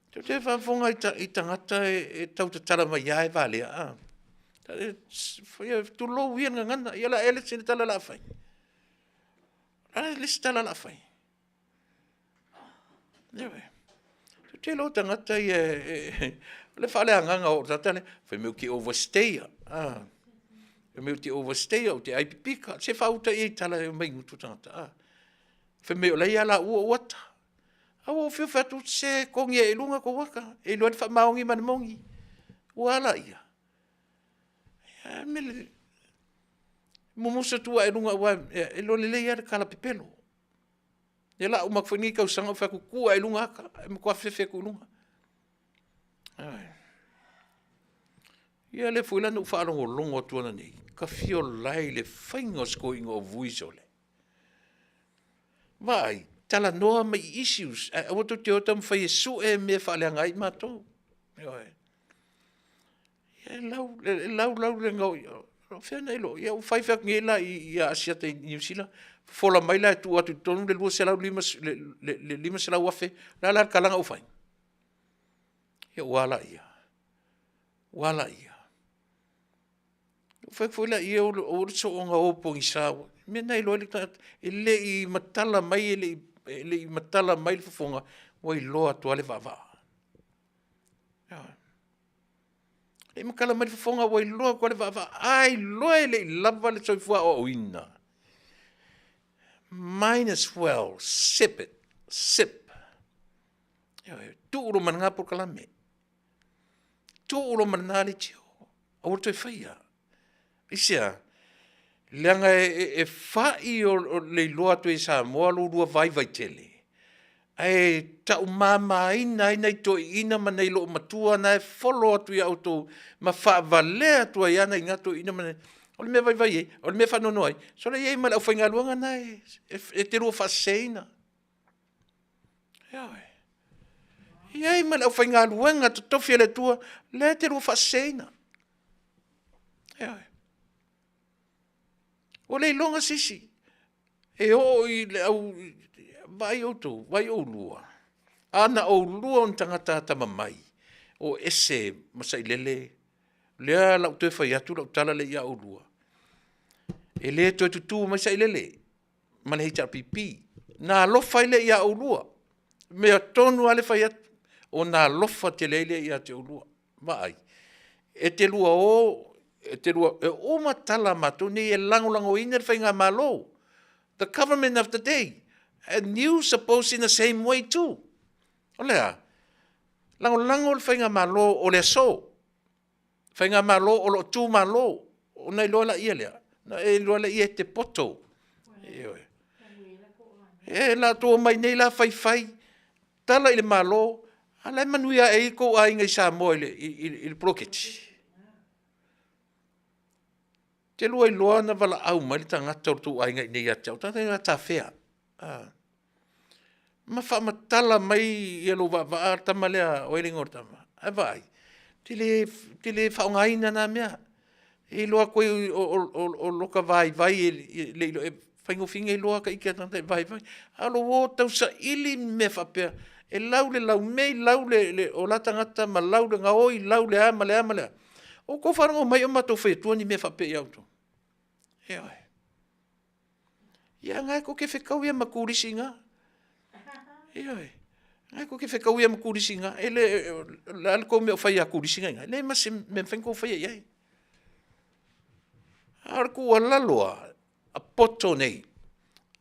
Tou te faafofoga i, ta, i tagata e, e tau tatala mai lava e valea. Ah. Tulou ia le gagana. Ia la ele se tala la fai. A le se tala la fai. Ioe. Tou te iloa tagata ia e, o le faaleagaga o tagata le fai mai ou te overstay. Ah. Fai mai ou te overstay, ou te ai pipika. Se faauta ia i tala e mai gutu tagata. Ah. Fai mai o la ia la ua uata. A ua ou fiu fai atu, se kogi e i luga kou aka, e iloa le faamaoni ma le moni. Ua ala ia. Ia, me le, mumusu atu ae luga aua e iloa lelei lava le kalapepelo. Ia la uma atu foi lenei tausaga ou fai atu, tuu ae i luga aka, e matua fefe atu i luga. Ia lea foi la na ou faalogologo atu ananei, ka fiola ai le faiga o se toeaina o vui sole. Vaai, talanoa mai i issues, ae aua tou te o taumafai e sue mea e faaleaga ai matou. Ioe. Ia e lau, e laulau le gao, o fea na iloa? Ia ua fai fai atu nei la i Asiata i Niu Sila, fofola mai la e tuu atu i totonu le 250, le 500,000, o le a la le kalaga ua fai? Ia ua ala ia. Ua ala ia. Ou fai atu foi lea, aua le soona o pogisa, mea na iloa ai le tagata, e le i matala mai, e le i matala mai le fofoga, ua iloa atu lava le vaavaa. E le i matala mai le fofoga, ua iloa atu lava le vaavaa. A iloa e le i lava le soifua aoaoina. Might as well sip it, sip. Tuu lo ma lena polokalame. Tuu loa ma lena leitio, aua le toe faia. Aisea? Leaga e, e, e fai o, o le iloa atu e Samoa lo lua vaivai tele, ae taumamaina ai nai toeaiina ma nai loomatua na e folo atu ia outou ma faavalea atu ai lava nai na toeaiina ma nai... O le mea vaivai ai, o le mea faanoanoa ai, sole i ai ma le aufaigaluega na e, e, e te lua faaseseina. Ioe. E i ai ma le aufaigaluega totofi a le Atua, lea e te lua faaseseina. Ioe. Ua le iloga se isi e oo i le au, vaai outou, vaai oulua. A na oulua o ni tagata atamamai, o ese ma sailele, lea la ou toe fai atu lau tala lea ia oulua. E le toe tutū mai sailele. ma le HRPP. Na alofa ai lea ia oulua. Mea tonu lava le fai atu, ona alofa tele ai lea ia te oulua. Vaai. E te lua o, e te lua, e uma tala a matou nei e lagolagoina le faigamalo, the government of the day, and you suppose in the same way too. O le a? Lagolago le faigamalo o le aso. Faigamalo o lo o tu malo, ona iloa laia lea, na e iloa laia e te poto. Ioe. E latou omai nei la faifai, tala i le Malo, a la e manuia ae ai kou aiga i Samoa i le, i, i, i le poloketi. Te lua iloa na valaau mai le tagata o le tou aiga i nei ia te au, tagata ia tafea. Ah. Ma faamatala mai ia lou vaavaa le tama lea, o ai le igoa o le tama? Ae vaai, te le, te le faaaogaina na mea. E iloa atu ai o loka vaivai e le iloa, e faigofie iloa ta ite tagata e vaivai. A o lou o tausaili mea faapea, e lau le laumei, lau le o la tagata ma lau le gaoi, lau le a ma le a ma le a. Ua outou faalogo mai o matou fai atua ni mea faapea ia outou? Ioe. Ia na e tou te fetau ia ma turisi i ina. Ioe. Na e tou te fetau ia ma turisi i ina. E le, o le a le tou mea o fai ia turisi na i ina? E leai ma se mea e mafai ona tou faia i ai. A o le tuualalo lava, a poto nei,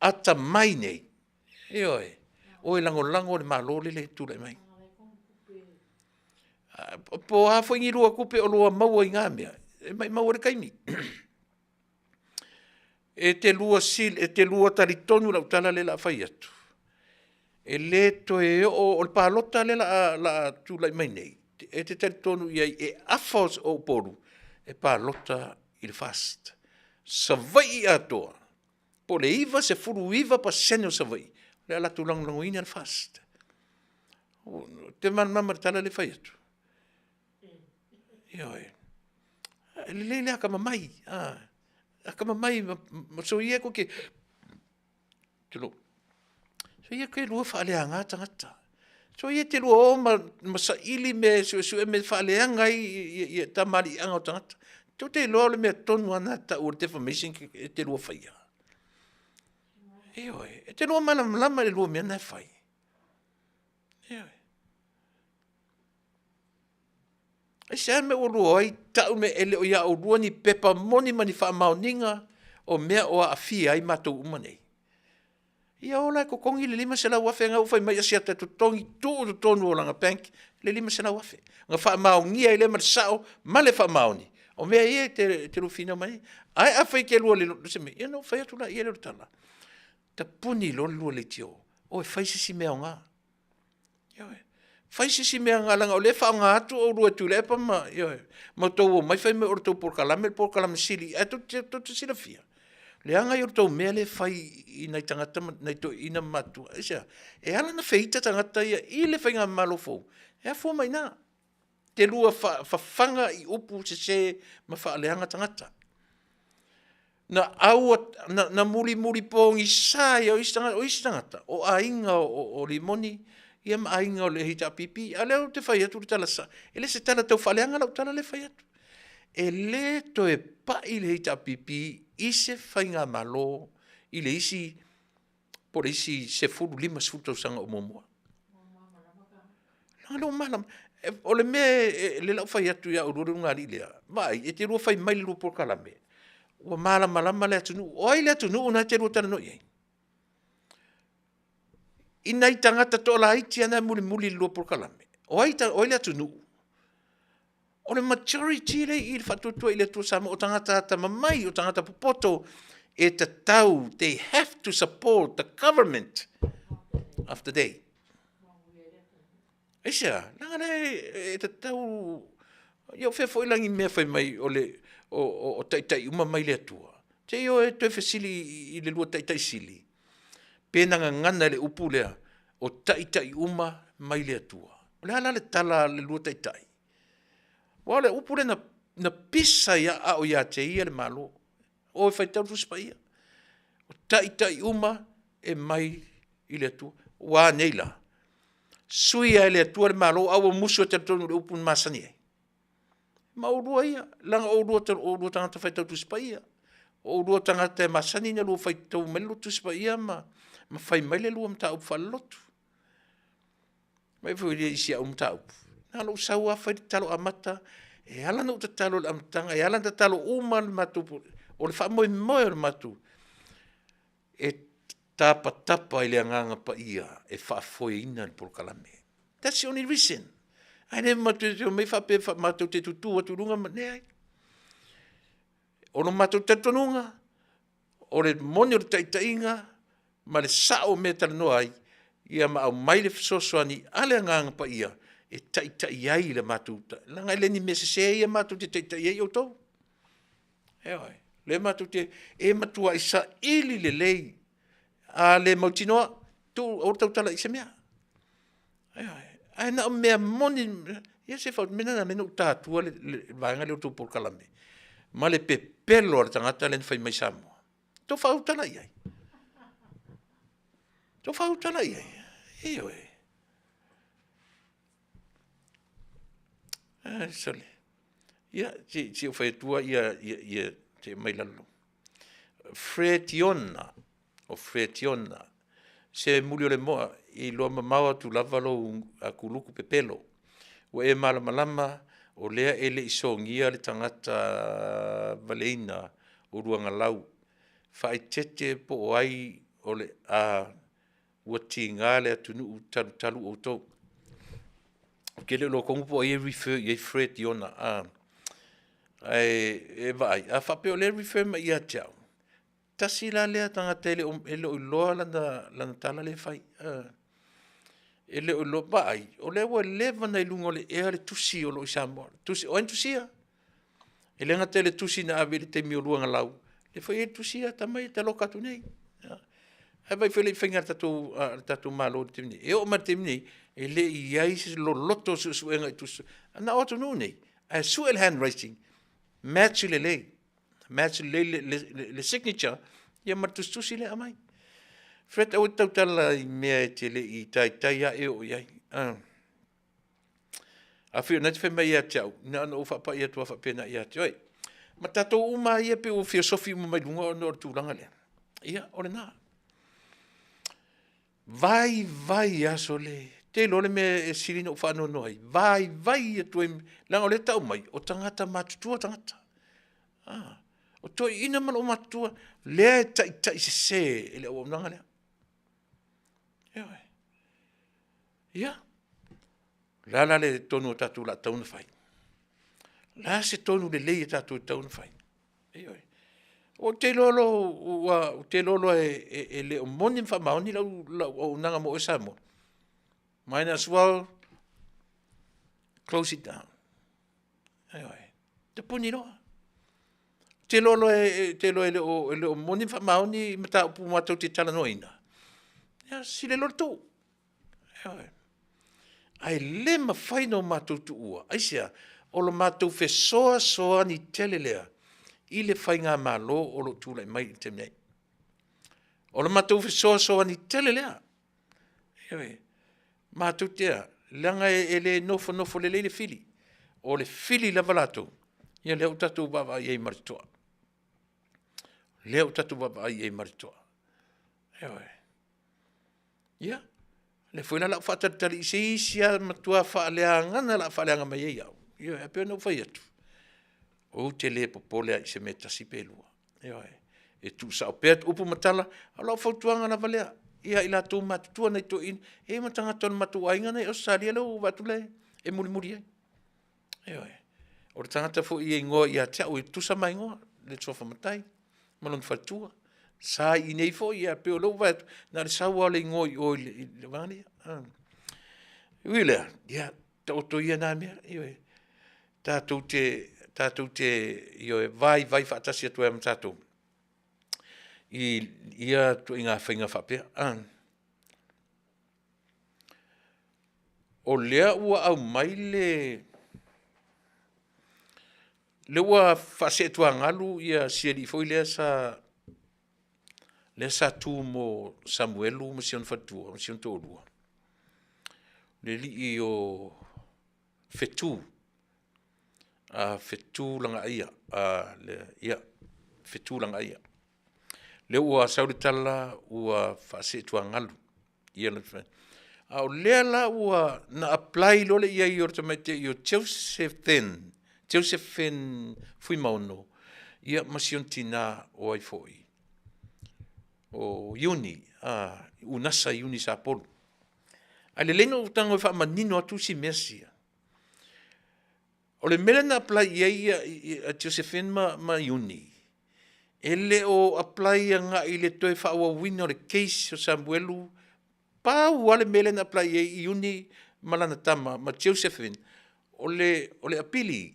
atamai nei, ioe, o e lagolago le Malo lele e tulai mai. Po o a foi ni lua tupe o lua maua i na mea, e maimau ai le taimi. E te lua sili, e te lua talitonu lau tala lea o le a fai atu, e le toe oo, o le palota lea o le a tulai mai nei, e te talitonu i ai e afa o Upolu e palota i le FAST. Savaii atoa, po o le 99% o Savaii, o le a latou lagolagoina le FAST. Ou te malamalama i le tala lea e fai atu. Ioe. E lelei le atamamai, atamamai ma soia kou te, tulou, soia ke lua faaleaga tagata. Soia te lua o ma, ma saili mea e suesue mea e faaleaga ai ia tamaliiaga o tagata. Tou te iloa o le mea tonu lava lena e tau o le defamation e te lua faia. Ioe, e te lua malamalama i le lua mea lena e fai. Ioe. Aisea le mea ua lua o ai tau mea e le o ia oulua ni pepa moni ma ni faamaoniga o mea o aafia ai matou uma nei? Ia ola e totogi le 500,000 na ua fai mai Asiata e totogi tuu i totonu o lana bank le 500,000. Na faamaonia ai lea ma le sao ma le faamaoni o mea ia e te lua finau mai ai. Ae afai e te lua le se mea, ia ona ou fai atu laia lea o le tala. Tapuni loa le lua leitio, o e fai se isi mea aoga. Ioe. Fai se isi mea aoga, leaga o lea e faaaoga atu oulua e Tuilaepa ma, ioe, ma outou omai fai mai o le tou polokalame le polokalame sili, ae tou te, tou te silafia, leaga ia o le tou mea lea e fai i nai tagata ma nai toeaiina ma matutua. Aisea? E ala ona feita tagata ia i le faigamalo fou, e afua mai i ina. Te lua fafaga i upu sese ma faaleaga tagata. Na au, na, na mulimuli pogisa ia o isi tagata, o isi tagata, o aiga o, o, o Limoni, ia ma aiga o le HRPP. A lea ou te fai atu le tala sa, e le se tala tau faaleaga lau tala lea e fai atu. E le toe pai le HRPP i se faigamalo i le isi po o le isi 10, 50 tausaga o muamua. Leaga lea ua malamalama. O le mea e, lea la ua fai atu ia oulua le ulugalii lea, vaai, e te lua fai mai le lua polokalame, ua malamalama le atunuu. O ai le atunuu lena e te lua talanoa i ai? I nai tagata toalaiti lava na e mulimuli i le lua polokalame. O ai, o ai le atunuu? O le majority lea i le faatuatua i le Atua Samoa, o tagata atamamai, o tagata popoto, e tatau, they have to support the government of the day. Aisea, leaga lea e tatau, ia o fea foi la ni mea fai mai o le, o, o, o taitai uma mai le Atua. Se i o e toe fesili i le lua taitai sili, pe na gagana i le upu lea, o taitai uma mai le Atua. O le a la le tala a le lua taitai? Aua o le upu lea na, na pisa ia a o ia te ia le Malo. O e faitau le Tusi Paia. O taitai uma e mai i le Atua. Ua a nei la? Suia e le Atua le Malo, a ua musu e talitonu i le upu na masani ai. Ma oulua ia, leaga o oulua, o oulua tagata faitau Tusi Paia. O oulua tagata e masani na lua faitau mai le lua Tusi Paia ma, ma fai mai le lua mataupu faalelotu. Mai foi le isi au mataupu. Na lou sau lava fai le tatalo amata. E ala ona ou tatalo i le amataga, e ala ona tatalo uma le matou, o le faamoemoe o le matou, e tapatapa i le Agaga Paia e faafoeina le polokalame. That's the only reason. Ae le matou te omai faapea matou te tutu atu i luga ma, leai. O lo matou talitonuga, o le moni o le taitaiga ma le sao o mea e talanoa ai, ia ma aumai le fesoasoani a le Agaga Paia e taitai ai le matou, leaga e le ni mea sese ia matou te taitai ai outou. Ioe, lea matou te, e matuai saili lelei, a le mautinoa, tuu, aua le tautala i se mea. Ioe, ae na o mea moni, ia se mea lena na ala ai ona ou ta atua le vaega lea o le tou polokalame, ma le pepelo o le tagata lea na fai mai Samoa. Tou faautala i ai. Tou faautala i ai. Ioe. Ai, sole. Ia, se i ou fai atua ia, ia, ia, se i aumai i lalo. Fretiona, o Fretiona, se muli o le moa, e iloa mamao atu lava lou kuluku pepelo. Ua e malamalama o lea e le i sogia le tagata valeina o Luagalau. Faaeteete po o ai o le a ua tiga le atunuu talutalu outou. Ou te le o iloa tonu po o ai e refer i ai Fred Iona, ae e vaai, a faapea o lea e refer mai ia te au, tasi la lea tagata e le o iloa lana tala lea e fai. E le o iloa, vaai, o lea ua leva ona i luga o le ea le tusi o lo o i Samoa. O ai na tusia? E le gata i le tusi na ave i le taimi o Luagalau, lea foi e i ai le tusi ia a tama ia e taloka atu nei. Ae vaai foi i le faiga a le tatou Malo i le taimi nei. E oo mai lava i le taimi nei, e le i i ai se loloto o suesuega i tusi, na o atunuu nei, ae sue le handwriting, match lelei, match lelei le signature ia ma le tusitusi lea e aumai. Fred, aua e te tautala i mea e te le i taitai lava e oo i ai. Afai o lena e te fai mai ia te au, na ona ou faapai atu lava faapena ia te oe. Ma tatou uma lava ia pei ua fia sofi uma mai luga ona o le tulaga lea. Ia, o lena. Vaivai aso le, te iloa le mea e sili ona ou faanoanoa ai, vaivai atu ai, leaga o lea e tau mai, o tagata matutua tagata. Ah, o toeaiina ma loomatutua, lea e taitai sese e le auaunaga lea. Ioe. Ia, o le a la le tonu a tatou o le a tatau ona fai? O le a se tonu lelei a tatou e tatau ona fai? Ioe. Ou te iloa loa, ou te iloa loa e le o moni ma faamaoni lau auaunaga mo oe Samoa. Might as well close it down. Ioe. Tapuni loa. Te iloa loa e, te iloa e le o, e le o moni ma faamaoni mataupu matou te talanoaina. Ia, sili loa le tuu. Ioe. Ae le mafai ona o matou tuua. Aisea? O lo matou fesoasoani tele lea i le faigamalo o lo o tulai mai i le taimi nei. O le matou fesoasoani tele lea. Ioe. Matou te a, leaga e le nofonofo lelei le fili. O le fili lava latou, ia lea ua tatou vaavaai i ai ma le totoa. Lea ua tatou vaavaai i ai ma le totoa. Ioe. Ia, lea foi la o le a ou faatalitali i se isi lava matua faaleagana o le a faaleaga mai ai au. Ioe, ae pei ona ou fai atu, ou te le popole lava i se mea e tasi pe lua. Ioe, e tuusao pea upu ma tala, a o lau fautuaga lava lea, ia i latou matutua nai toeaiina, e i ai ma tagata o le matou aiga na i Ausetalia lea ua ou vaai atu la e mulimuli ai. Ioe. O le tagata foi e igoa ia te au, e tutusa ma igoa, le suafa matai ma lona faletua. Sa i inei foi, ia pei o lea ua vaai atu, na o le sau lava o le igoa i o i le vaega lea. E ui i lea, ia, taoto ia na mea, ioe. Tatou te, tatou te, ioe, vaivai faatasi atu ai ma tatou i ia ituaiga faiga faapea. O lea ua aumai le, lea ua faaseetuagalu ia si alii foi lea sa, lea sa tu mo Samuelu ma si ona faletua ma si ona toalua, le alii o Fetu, a Fetu Lagaaia, ia, Fetu Lagaaia. Lea ua sau le tala ua faaseetuagalu ia a o lea la ua na apply loa le i ai o le tamaitai o Joseph Then. Josephine Fuimaono, ia ma si ona tinā o ai foi, o Iuni, a, Unasa Iuni Sapolu. Ae lelei na ou tago e faamanino atu si mea sia. O le mea lea na apply i ai ia, ia Josephine ma, ma Iuni, e le o apply agai i le toe faaauauina o le case o Samuelu. Pau lava le mea lea na apply i ai Iuni ma lana tama ma Josephine, o le, o le apili.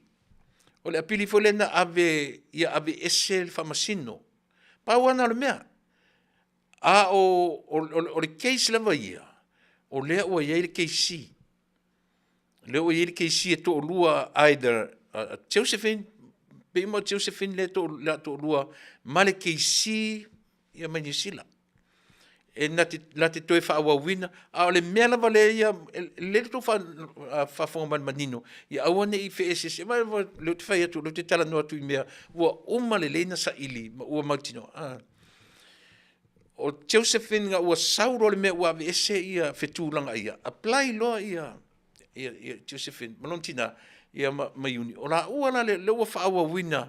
O le apili foi lea na ave ia aveese le faamasino. Pau lava lena o le mea. A o, o, o le case lava ia, o lea ua i ai le KC. O lea ua i ai le KC e toalua either a Josephine, pei uma o Josephine lea le a toalua ma le KC ia mai Niu Sila. E na te, la te toe faaauauina, a o le mea lava lea ia, lea le tou faafofoga mai manino, ia aua ne i feeseeseai, ma o lea ou te fai atu, o lea ou te talanoa atu i mea ua uma lelei ona saili ma ua mautinoa. O Josephine ina ua sau loa le mea ua aveese ia fetulagaia ia, apply loa ia ia, ia Josephine ma lona tina ia ma, ma Iuni. O laua la lea, lea ua faaauauina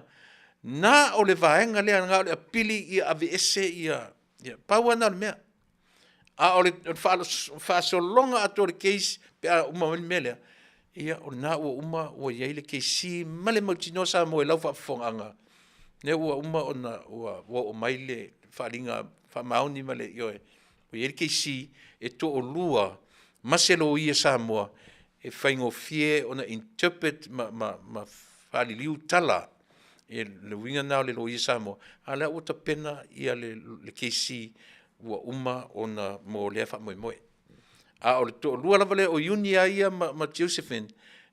na o le vaega lea na o le apili ia aveese ia, ia pau lava na o le mea. A o le faasologa atoa o le case pe a uma mai le mea lea, ia o lena ua uma ua i ai le KC ma le mautinoa Samoa i lau faafofogaaga, lea ua uma ona ua oo mai le faaaliga faamaoni ma le ioe, ua i ai le KC e toalua ma se loia Samoa e faigofie ona interpret ma, ma, ma faaliliu tala. E le uiga lena o le loia Samoa, a o lea ua tapena ia le, le KC ua uma ona mo lea faamoemoe. A o le toalua lava lea o Iuni lava ia ma, ma Josephine,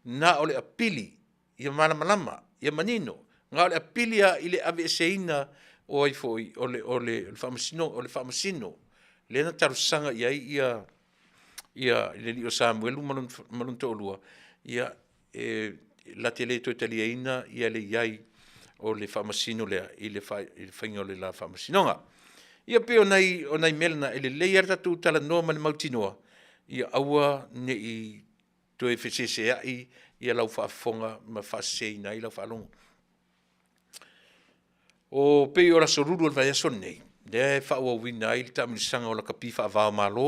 na o le apili ia malamalama, ia manino, na o le apili lava i le aveeseina o ai foi o le, o le, faamasino, o le faamasino lea na talosaga i ai ia, ia le alii o Samuelu ma lona, ma lona toalua, ia e la te le toe taliaina ia le i ai o le faamasino lea i le, fa, i le faiga o le la faamasinoga. Ia pei o nai, o nai mea lena, e lelei lava le tatou talanoa ma le mautinoa, ia aua ne i toe feseseai ia lau faafofoga ma faaseseina ai lau faalogo. O pei o le Aso Lulu o le vaiaso lenei, lea e faaauauina ai le taamilosaga o lakapi faava-o-Malo,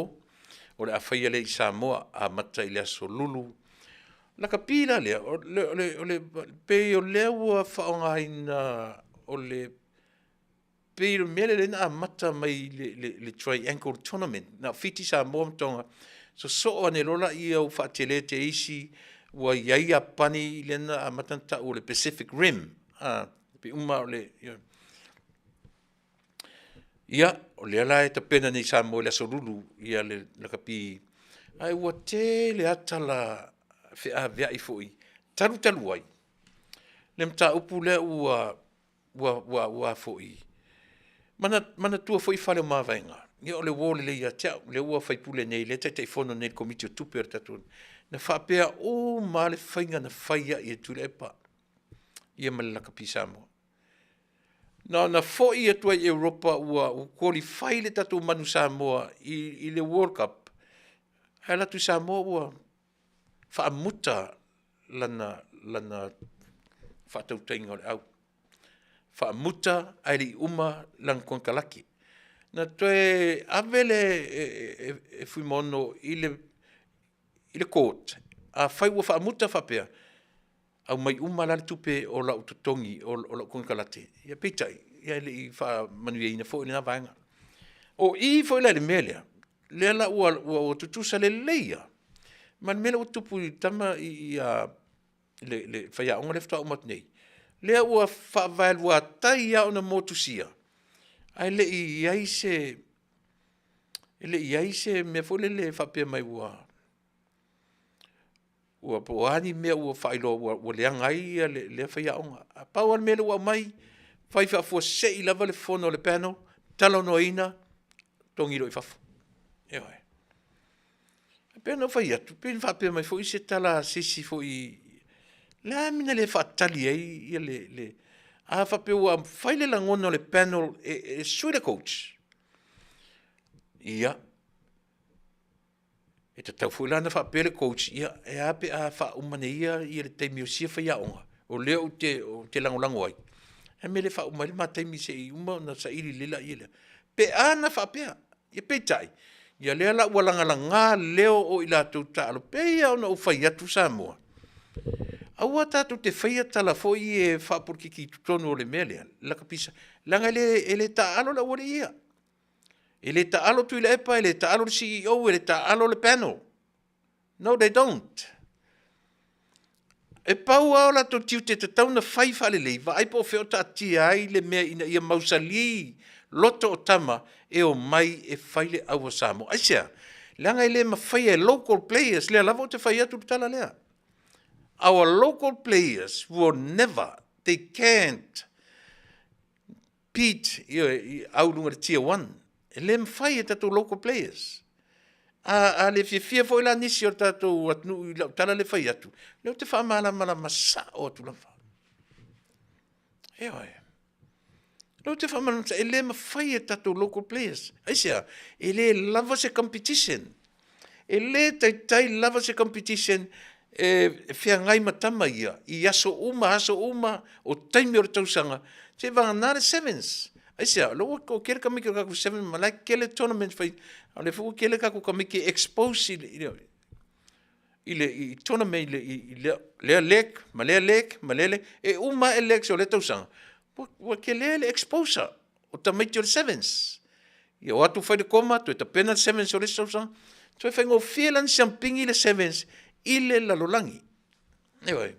o le a faia lea i Samoa, amata i le Aso Lulu. Lakapi la lea, o le, o le, o le, pei o lea ua faaaogaina o le pei o le mea lea na amata mai le, le, le triangle tournament, na o Fiti, Samoa ma Tonga, sosoo ane loa laia ua faatele te isi, ua i ai Iapani lea na amata ona tau o le Pacific Rim, a, pei uma o le, ia, o lea la e tapena nei i Samoa i le Aso Lulu ia le lakapi, ae ua tele lava tala feaveai foi talu talu ai le mataupu lea ua ua, ua, ua foi, manatua foi fale o mavaega, ia o le uo lelei ia te au, lea ua faipule nei, lea e Taitaifono nei i le Komiti o Tupe a le tatou, na faapea uma lava le faiga na fai ai e Tuilaepa ia ma le lakapi Samoa. Na ona foi atu ai i Europa ua, ua qualify le tatou manu Samoa i, i le World Cup, ae alu atu i Samoa ua faamuta lana, lana faatautaiga o le au. Faamuta ae le i uma lana konekarate. Na toe ave le e, e, e Fuimaono i le, i le court, afai ua faamuta faapea, aumai uma la le tupe o lau totogi, o, o lau konekarate. Ia peitai, ia e le i faamanuiaina foi lena vaega. O i foi la i le mea lea, lea la ua, ua, ua tutusa lelei lava ma le mea lea ua tupu i tama i, i a, le, le faiaoga lea faatoa uma atu nei, lea ua faavaeluatai lava ona motusia, ae le i i ai se, e le i i ai se mea foi lele e faapea mai ua, ua po o a ni mea ua faailoa ua, ua leaga ai ia le, lea faiaoga. Ae pau lava le mea lea ua aumai, fai faafuasei lava le fono a le panel, talanoaina, togi loa i fafo. Ioe. E pei ona ou fai atu, pei ona faapea mai foi se tala a se isi foi, le a le mea na le faatali ai ia le, le a faapea ua fai le lagona o le panel e, e sui le coach, ia, e tatau foi la ona faapea le coach, ia, e a pe a faauma nei ia, ia le taimi o sia faiaoga, O lea ou te, ou te lagolago ai. E mea le faauma ai le ma taimi se i uma ona saili lelei laia lea. Pe a na faapea, ia peitai, ia lea la ua lagalaga leo o i latou taalo, pei lava ona ou fai atu Samoa, aua tatou te faia tala foi ia faapolokiki i totonu o le mea lea, lakapi leaga e le, e le taaalo le aualii ia. E le taalo Tuilaepa, e le taalo le CEO, e le taalo le panel. No they don't. E pau lava o latou tiute e tatau ona fai faalelei, vaai po o fea o taatia ai le mea ina ia mausali loto o tama e omai e fai le au a Samoa. Aisea? Leaga e le mafaia e local players, lea lava ou te fai atu le tala lea. Our local players will never, they can't Pete, ioe, i au i luga i le tier one. E le mafai e tatou local players. A, a le fiafia foi la nisi o le tatou atunuu i lau tala le fai atu, lea ou te faamalamalama sao atu lava. Ioe. Lea ou te faamalamalama sao, e le mafai e tatou local players. Aisea? E le lava se competition. E le taitai lava se competition e feagai ma tama ia i aso uma, aso uma, o taimi o le tausaga, se vagana le sevens. Aisea, o lea ua kele tamaiti o le kaku sevens ma la e kele tournaments fai, a o lea foi ua kele kaku tamaiti e expose i le, i le, i tournament i le, i lea, lea leg, ma lea leg, ma lea leg, e uma ae legs o lea tausaga, ua, ua tele le exposure o tamaiti o le sevens. Ia o atu fai le koma, toe tapena le sevens o le isi tausaga, toe faigofie la ona siampigi le sevens i le lalolagi. Ioe.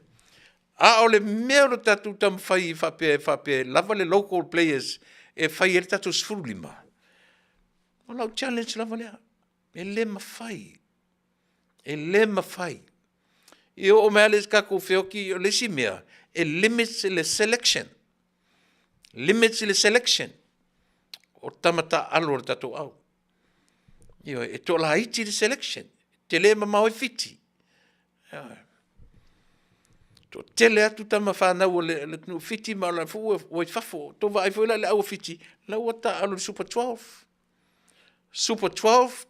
A o le mea o le tatou taumafai e faapea, e faapea e lava le local players e fai ai le tatou 15, o lau challenge lava lea. E le mafai. E le mafai. E oo mai lava le tatou feoti, o le isi mea, e limits le selection. Limits le selection o tama taaalo a le tatou au. Ioe, e toalaiti le selection, tele mamao ai Fiti. Ioe. Toatele atu tama fanau o le atunuu Fiti ma o la foi ua i fafo. Tou vaai foi la i le au a Fiti, la ua taaalo i le Super 12. Super 12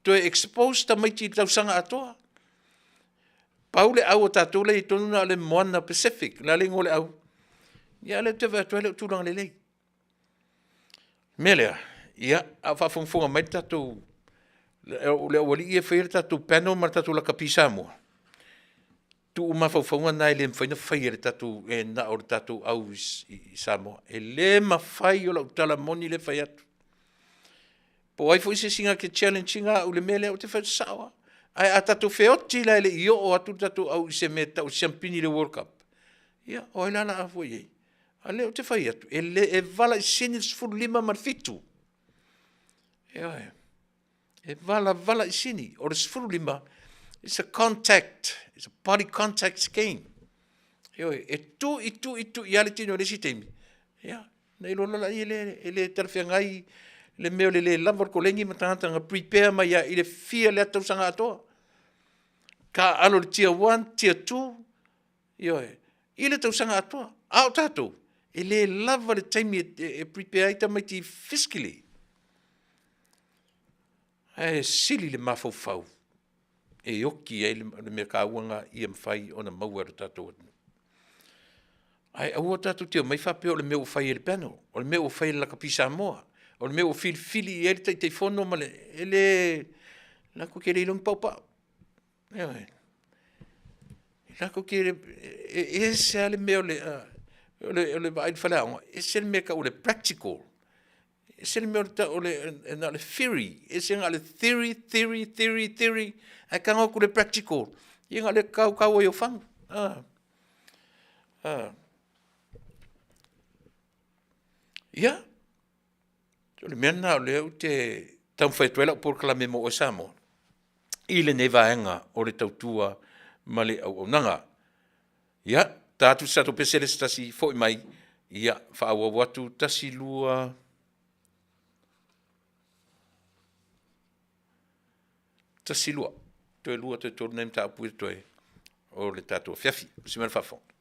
toe expose tamaiti i le tausaga atoa. Pau le au a tatou lea i totonu na o le Moana Pacific, la le igoa o le au. Ia lea ou te vaai atu ai le o tulaga lelei. Mea lea, ia, a o faafogafoga mai le tatou, le aualii e faia le tatou panel ma le tatou lakapi Samoa, tuu mafaufauga na e le mafai ona faia e le tatou, e na o le tatou au i Samoa. E le mafai o lau tala moni lea e fai atu. Po o ai foi se isi na te challenge ina au i le mea lea, ou te fai atu sao lava. Ae a tatou feoti la e le i oo atu le tatou au i se mea e tau o le siampini i le World Cup, ia, o ai la o le a fua i ai? A o lea ou te fai atu, e le, e valaisini le 15 ma le 7. Ioe. E valavalaisini. O le 15, it's a contact, it's a body contact game. Ioe, e tui, tui, tui lava le tino i le isi taimi. Ia, na iloa loa lea e le, e le talafeagai le mea o le le lava o le koleni ma tagata na prepare mai lava i le fia lea tausaga atoa. Taaalo i le tier 1, tier 2, ioe, i le tausaga atoa. A o tatou, e le lava le taimi e, e, e prepare ai tamaiti physically. Ae sili le mafaufau e oki ai le mea taua lena ia mafai ona maua e lo tatou atunuu. Ae aua tatou te omai faapea o le mea ua fai e le panel, o le mea ua fai e le Lakapi Samoa, o le mea ua filifili i ai le Taitaifono ma le, e le, latou te le iloa ni paopao. Ioe. Latou te le, e ese lava le mea o le, o le, o le vaai i le faleaoga, ese le mea e tau o le practical. Ese le mea o le tau o le, na o le theory, ese na o le theory, theory, theory, theory, ae tago atu le practical, ia na o le kaukau ai o fagu. Ah. Ah. Ia, o le mea lena o lea ou te taumafai atu ai lau polokalame mo oe Samoa i lenei vaega o le tautua ma le auaunaga. Ia, ta atu se tatou pese le se tasi foi mai, ia, faaauau atu, tasi, lua, tasi, lua, toe lua, toe tolu nai mataupu ia toe o le tatou afiafi. Usi mai le faafofoga.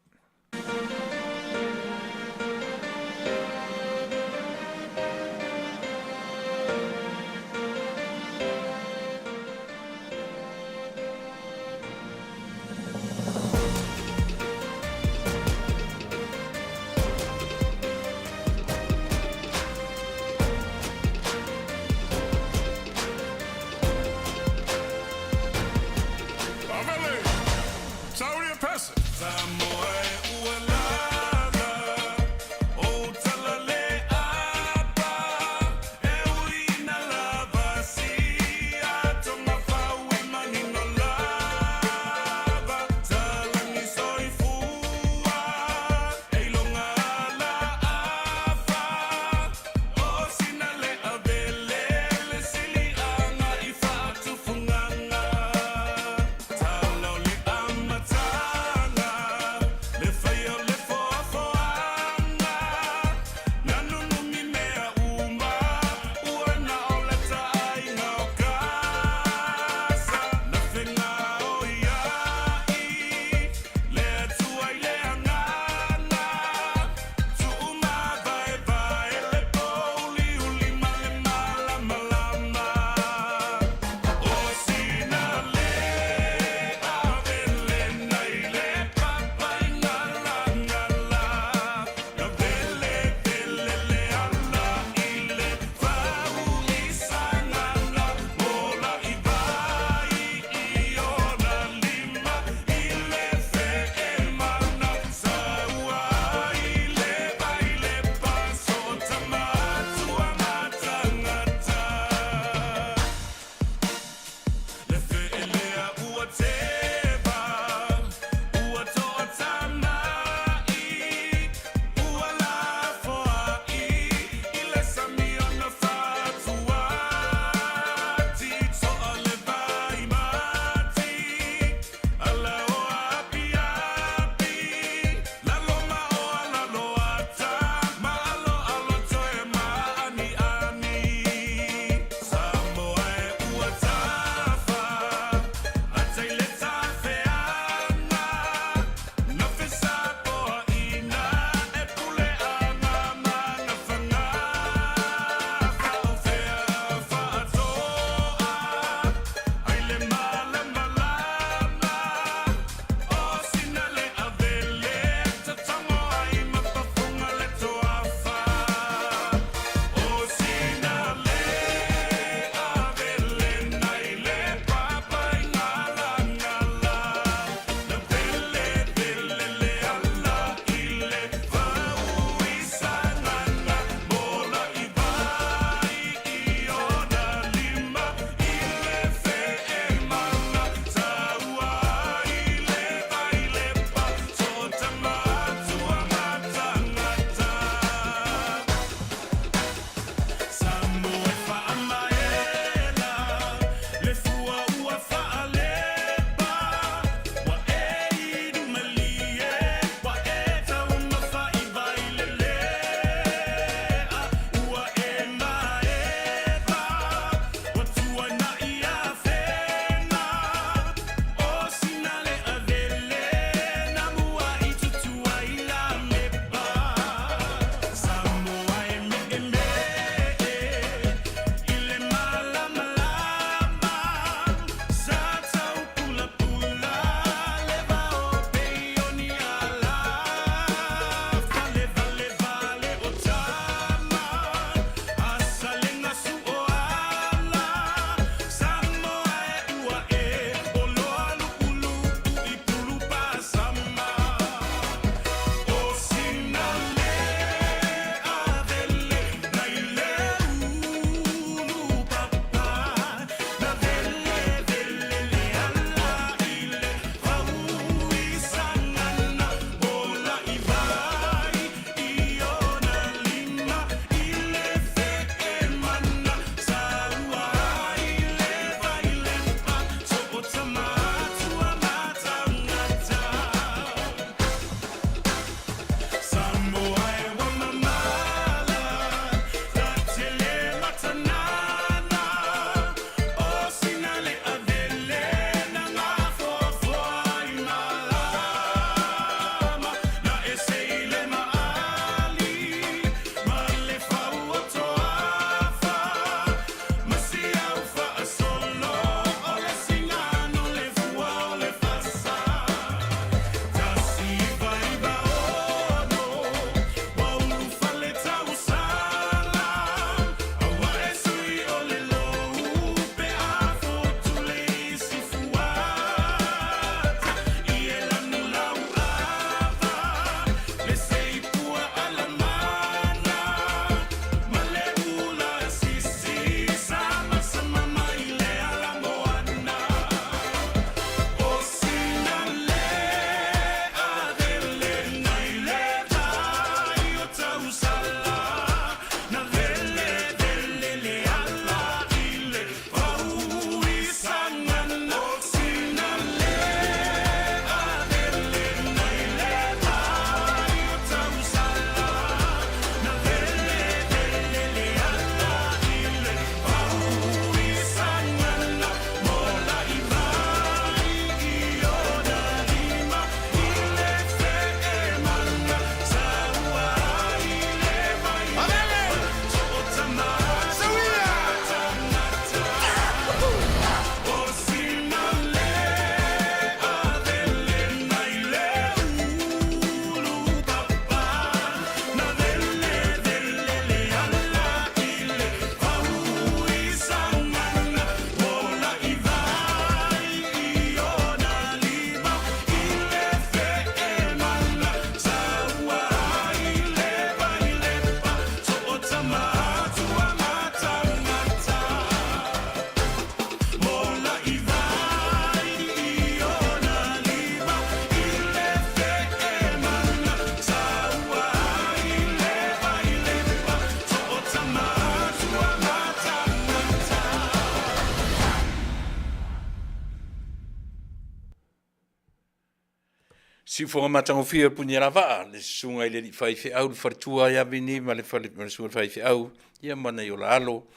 Siufoga matagofie o le Punialavaa, le susuga i le alii faifeau, le faletua ia Vini ma le fale, ma le susuga i le faifeau, ia ma nai ola alo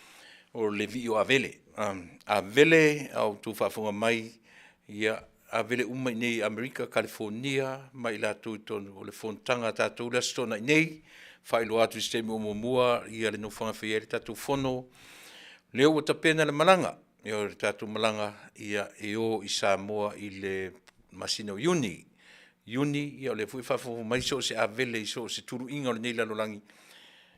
o le vii o Avele. Avele, a o outou faafofoga mai, ia Avele uma i inei i Amerika, Kalifonia ma i latou i totonu o le fonotaga a tatou i le Aso Toonai nei, faailoa atu i se taimi o muamua ia le nofoaga e faia ai le tatou fono. O lea ua tapena le malaga, ioe, le tatou malaga ia e o i Samoa i le masina o Iuni. Iuni, ia o lea foi e faafofoga mai so o se Avele i so o se tuluiga o lenei lalolagi,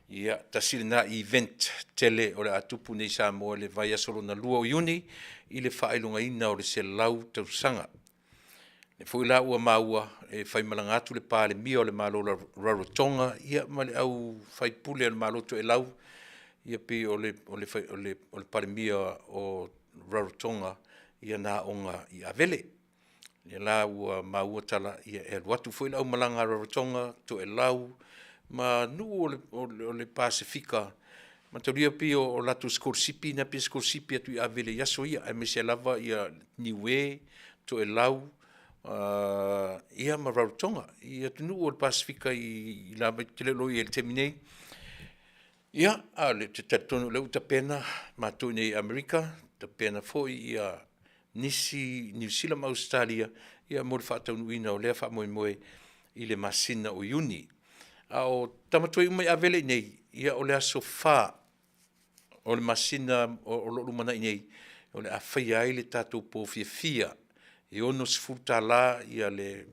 ia tasi lena event tele o le a tupu nei i Samoa i le vaiaso lona lua o Iuni i le faailogaina o le 100 tausaga. O lea foi la ua maua e faimalaga atu le Palemia o le Malo o Rarotonga ia ma le au faipule o le Malo Toelau, ia pei o le Palemia o Rarotonga ia na aoga i Avele. O lea la ua maua tala e alu atu foi le aumalaga a Rarotonga, Toelau ma nuu o le Pasefika. Mataulia pei o latou sikolasipi na pei e sikolasipi atu i Avele i aso ia, aemaise lava Niue, Toelau, ia ma Rarotonga i atunuu o le Pasefika i la vaitaimi, ou te le o iloa o i ai i le taimi nei. Ia, a o lea ou te talitonu o lea ua tapena matou i inei i Amerika, tapena foi ia nisi i Niu Sila ma Ausetalia mo le faataunuuina o lea faamoemoe i le masina o Iuni. A o tama tuai uma i Avele i inei, ia o le aso 4 o le masina o lo o lumanai nei, o le a faia ai le tatou po fiafia, e $60 ia le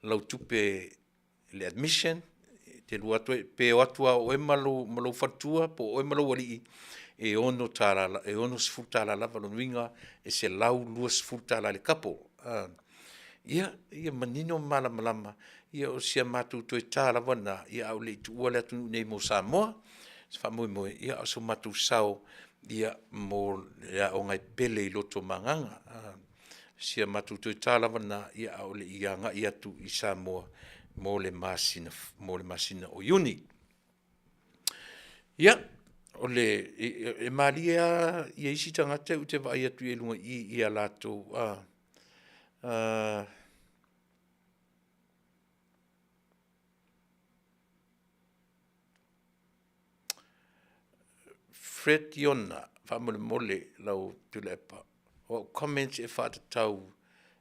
lautupe le admission, e te alu atu ai, pe o atu lava o oe ma lou faletua po o oe ma lou alii, e $60 lava. O lona uiga e $120 i le couple. Ia, ia manino ma malamalama, ia o si a matou toe ta lava lena a o le i tuua le atunuu nei mo Samoa. O se faamoemoe, ia o so matou sao ia mo le aoga e pele i lotomagaga. O si a matou toe ta lava lena a o le i agai atu i Samoa mo le masina o Iuni. Ia, e malie lava isi tagata ou te vaai atu i luga i i i a latou Fred Iona, faamolemole lau Tuilaepa, o au comments e faatatau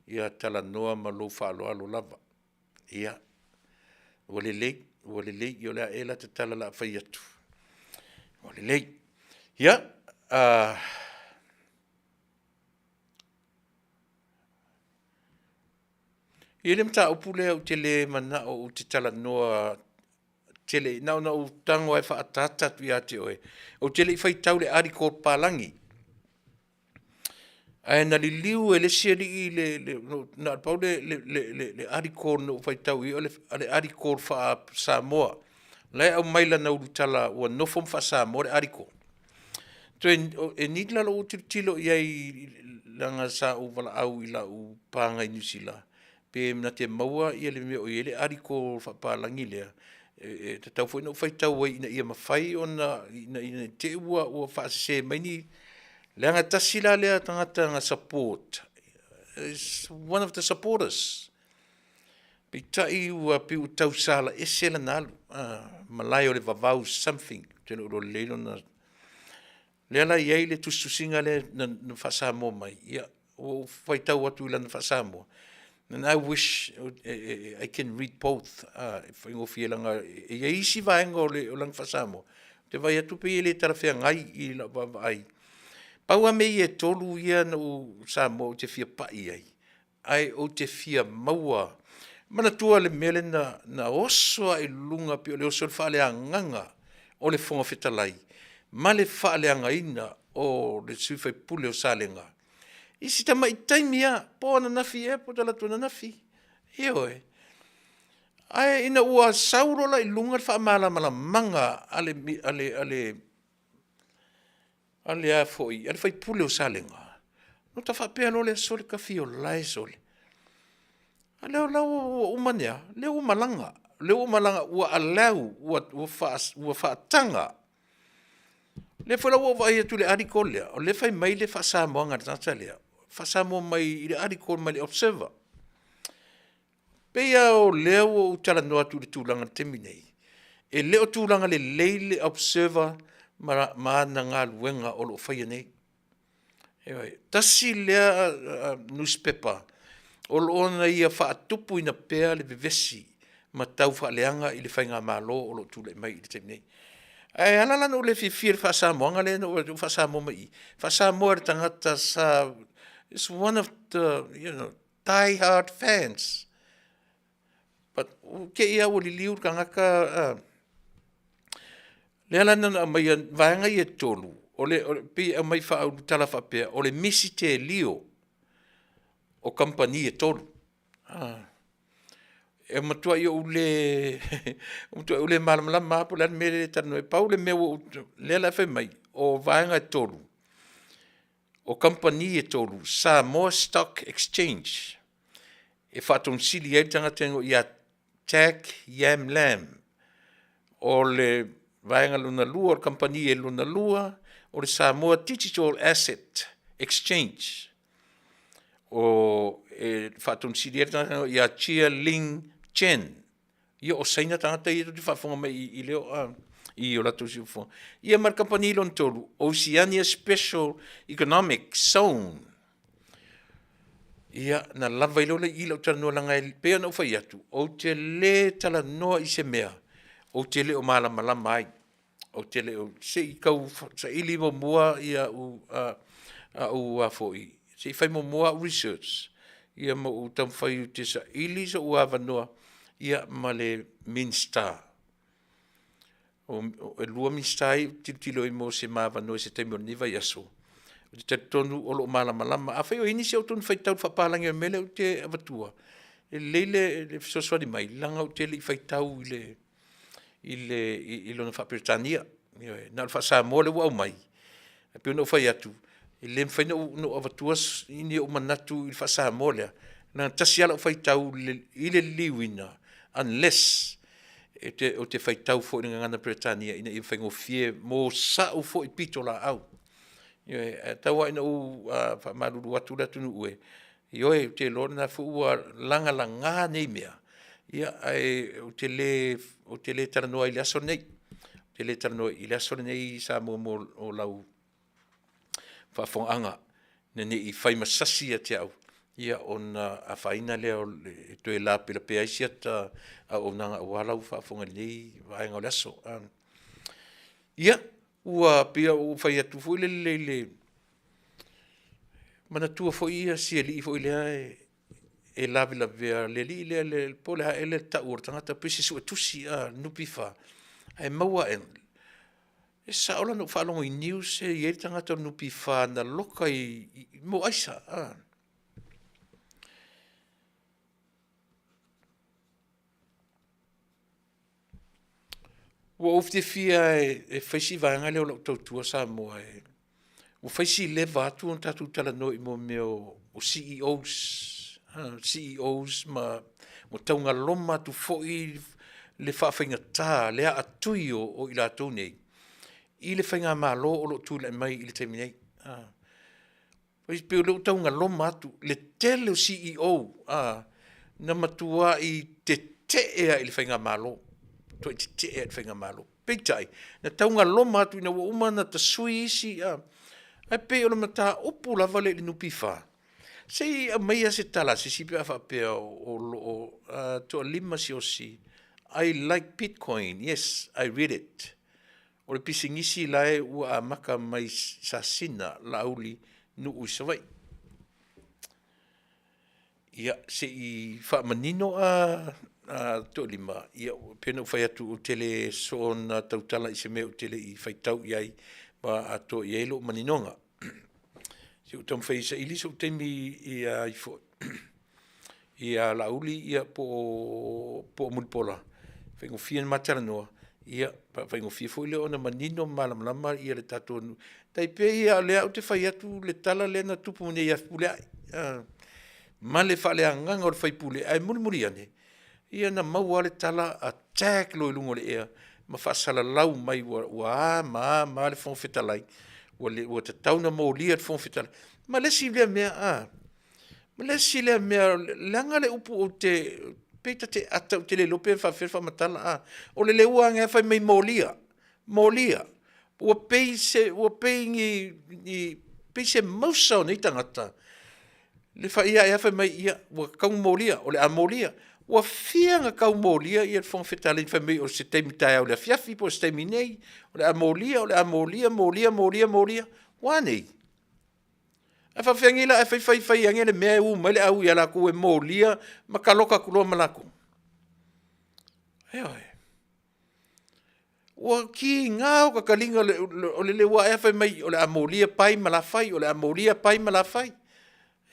ia talanoa ma lou faaaloalo lava. Ia, ua lelei, ua lelei, ia o le a ea la ta tala o le a fai atu? Ua lelei. Ia, e i ai le mataupu lea ou te le manao ou te talanoa tele, na ona ou tago lava e faaataata atu ia te oe, ou te le i faitau i le article papalagi, ae na liliu e le isi alii na o le pau le article na ou faitau i ai o le article faa-Samoa la e aumai lana ulutala ua nofo ma faa-Samoa le article. Toe e need la lou tilotilo i ai leaga sa ou valaau i lau paga i Niu Sila pe na te maua le mea o i ai le article faapapalagi lea, e tatau foi ona ou faitau ai ina ia mafai ona, ina ne i te i ua faasese mai ni… leaga e tasi la lea tagata na support, is one of the supporters. Peitai ua pei ua tausala ese lana alu, malae o le vavau something, ou te le o iloa lelei lona… Lea la e i ai le tusitusiga lea na faa-Samoa mai, ia ua ou faitau atu i lana faa-Samoa, and I wish I can read both, e faigofie leaga e i ai isi vaega o lana faa-Samoa, ou te vaai atu pei e le talafeagai i lau vaavaai. Pau lava mea ia e tolu ia na ou Samoa ou te fia pai i ai, ae ou te fia maua. Manatua le mea lea na oso lava i luga pei o le oso o le faaleagaga o le Fofoga Fetalai ma le faaleagaina o le sui usufono o Salega i si tamai taimi lava, po ananafi ea po o talaatu ananafi. Ioe. Ae ina ua sau loa la i luga le faamalamalamaga a le sui usufono o Salega, ona ta faapea loa lea, sole tafiolae sole, a o lea la ua uma ane lava, o lea ua malaga, o lea ua malaga ua allow, ua faataga. O lea foi la ua ou vaai atu i le article lea, o lea e fai mai le faa-Samoaga a le tagata lea, faa-Samoa mai i le article mai le Observer. Pei lava o lea ua ou talanoa atu i le tulaga i le taimi nei, e le o tulaga lelei le Observer ma, ma ana galuega o lo o faia nei. Ioe, tasi lea nusipepa o lo o na ia faatupuina pea le vevesi ma tau faaleaga i le faigamalo o lo o tulai mai i le taimi nei. Ae ala la ona ou le fiafia i le faasamoaga lea na ou faasamoa mai i i, faasamoa e le tagata sa, is one of the, you know, die hard fans. But ua te i lava ua liliu le tagata a. Lea la na ona aumaia vaega ia e tolu, o le, pei e aumai faaulutala faapea, o le misitelio o kamupani e tolu. E matuai ou le matuai ou le malamalama lava po o le a le mea lea e talanoa ai. Pau le mea ua ou, lea la e fai mai, o vaega e tolu, o kamupani e tolu, Samoa Stock Exchange, e faatogisili ai le tagata e igoa ia Jack Yam Lam. O le vaega lona lua o le kamupani lona lua, o le Samoa Digital Asset Exchange. O e faatogisili ai le tagata ia Chia Ling Chen. Ia o Saina tagata ia tou te faafofoga mai i lea i o latou siufofoga. Ia ma le kamupani lona tolu, Oceania Special Economic Zone. Ia, na lava ai loa lea i i lau talanoa leaga e pei ona ou fai atu, ou te le talanoa i se mea ou te le o malamalama ai. Ou te le o, se i tau saili muamua au a foi, se i fai muamua au research ia ma ou taumafai ou te saili sou avanoa ma le Minisita. E lua Minisita ia ou te tilotilo i ai mo se ma avanoa i se taimi o lenei vaiaso, ou te talitonu o lo o malamalama. Afai o i ai nisi o outou na faitau i le faapapalagi o le mea lea ou te avatua, e lelei le fesoasoani mai leaga ou te le i faitau i lona faa-Peretania. Ioe, na o le faa-Samoa lea ua aumai, ae pei ona ou fai atu, e le mafai ona ou avatua ni ou manatu i le faa-Samoa lea, leaga e tasi lava lau faitau i le liliuina, unless ou te faitau foi i le gagana Peretania ina ia faigofie mo sau foi pitolaau. Ioe, ae tau lava ina ou faamalulu atu le atunuu e, ioe, ou te iloa o lena foi ua lagalaga nei mea, ae ou te le talanoa ai i le aso lenei. Ou te le talanoa i le aso lenei Samoa mo lau faafofogaaga, ina ne i fai ma sasi ia te au, ia ona afaina lea e toe lapelapea ai si ata auaunaga aua lau faafofoga i lenei vaega o le aso. Ia, ua pei ona ou fai atu foi lele i le manatua foi si alii foi lea e lavelavea, le alii lea po o le a ea le tau o le tagata, pei se suetusi a le NPF, ae maua ae, e sao la na ou faalogo i news e i ai le tagata o le NPF na loka i mea o aisa. Ua ou fiafia e fai si vaega lea o lau tautua Samoa, ua fai si leva atu ona tatou talanoa i mea o CEOs, CEOs ma ua taugaloma atu foi le faafaigata, le aatui o i latou nei i le faigamalo o lo o tulai mai i le taimi nei. E pei o lea ua taugaloma atu le tele o CEO a, na matuai tetee lava i le faigamalo, matuai tetee lava i le faigamalo. Peitai, na taugaloma atu ina ua uma ona tasui isi, ae pei o le mataupu lava lea i le NPF, se i aumaia se tala a se isi pe a faapea o lo o toalima siaosi, I like bitcoin, yes I read it. O le pisinisi la e ua amata mai Sasina, Laauli, nuu i Savaii. Ia, se i faamanino a Toalima, ia pei ona ou fai atu ou te le soona tautala i se mea ou te le i faitau i ai ma atoa i ai lou maninoga. Se i ou taumafai e saili sou taimi ia ifo ia Laauli ia po o Mulipola, e faigofie ona ma talanoa, ia faigofie foi lea ona manino ma malamalama le tatou nuu. Tai pei lava o lea ou te fai atu le tala lea na tupu nei ia Fepuleai, ma le faaleagaga o le faipule, ae mulimuli ane, ia na maua lava le tala, attack loa i luga o le ea ma faasalalau mai ua a ma a ma a le Fofoga Fetalai, ua tatau ona molia le Fofoga Fetalai. Ma le isi lea mea, ma le isi lea mea, leaga le upu ou te… Pei ta te ata ou te le iloa pe faapefea le faamatala a. O le lehua age lava fai mai molia, molia. Ua pei se, ua pei ni, ni pei se mausa o nei tagata le fai ae lava fai mai, ia ua tatau ona molia, o le a molia. Ua fia ona tau molia le Fofoga Fetalai fai mai o se taimi taeao i le afiafi po o se taimi nei o le a molia, o le a molia, molia, molia, molia. Ua a nei? Ae faapefea nei la ae fai fai fai ane le mea e uu mai le au ia latou e molia ma taloka atu loa ma latou. Ioe. Ua tiga ota taliga o le lehua ae fai mai o le a molia pai ma lafai, o le a molia pai ma lafai.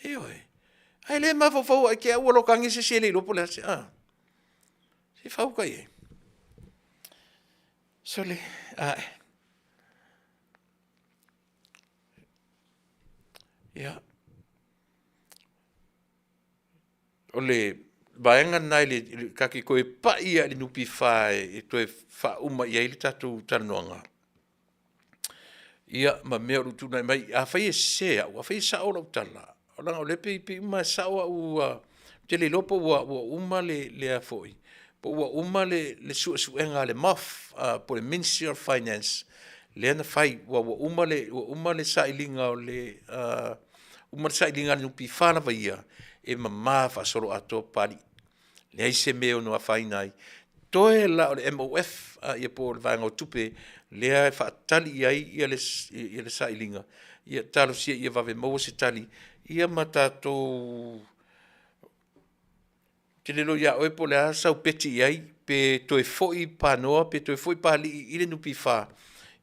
Ioe. Ae le mafaufau i te i ua loka ane se isi e le iloa po o le a se a. Se i fau i ai. Sole, ae. Ia. O le vaega lena i le ta te toe pai lava i le NPF e toe faauma i ai le tatou talanoaga, ia ma mea o lo o tulai mai. Afai e sese au, afai e sao lau tala, leaga o lea e pei uma e sao au, ou te le iloa po ua uma le a foi, po ua uma le suesuega a le MOF po o le Ministry of Finance lea na fai, aua ua uma le sailiga o le uma le sailiga a le NPF lava ia, e mama faasoloatoa Papalii. Leai se mea e ono afaina ai. Toe la o le MOF ia po o le vaega o tupe lea e faatali i ai le sailiga, ia talosia ia vave maua se tali, ia ma tatou Ou te le iloa ia oe po o le a sau peti i ai, pe toe foi Panoa pe toe foi Papalii i le NPF,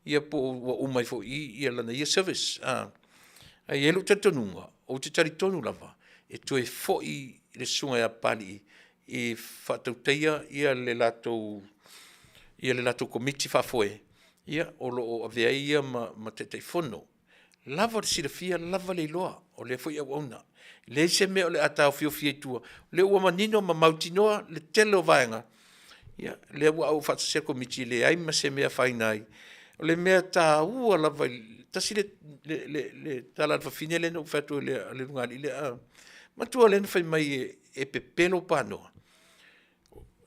ia po ua uma ai foi i i lana ia service. Ae i ai lou talitonuga, ou te talitonu lava, e toe foi le susuga ia Papalii e faatautaia le latou Komiti Faafoe, ia o lo o avea ai ia ma Taitaifono. Lava le silafia lava le iloa o lea foi auauna. E leai se mea o le a taofiofi ai i tua, o lea ua manino ma mautinoa le tele o vaega, ia lea ua faatasia le Komiti e leai ma se mea e afaina ai. O le mea taua lava, tasi le tala a le fafine lea na ou fai atu ai le ulugalii lea, manatua lea na fai mai e pepelo Panoa.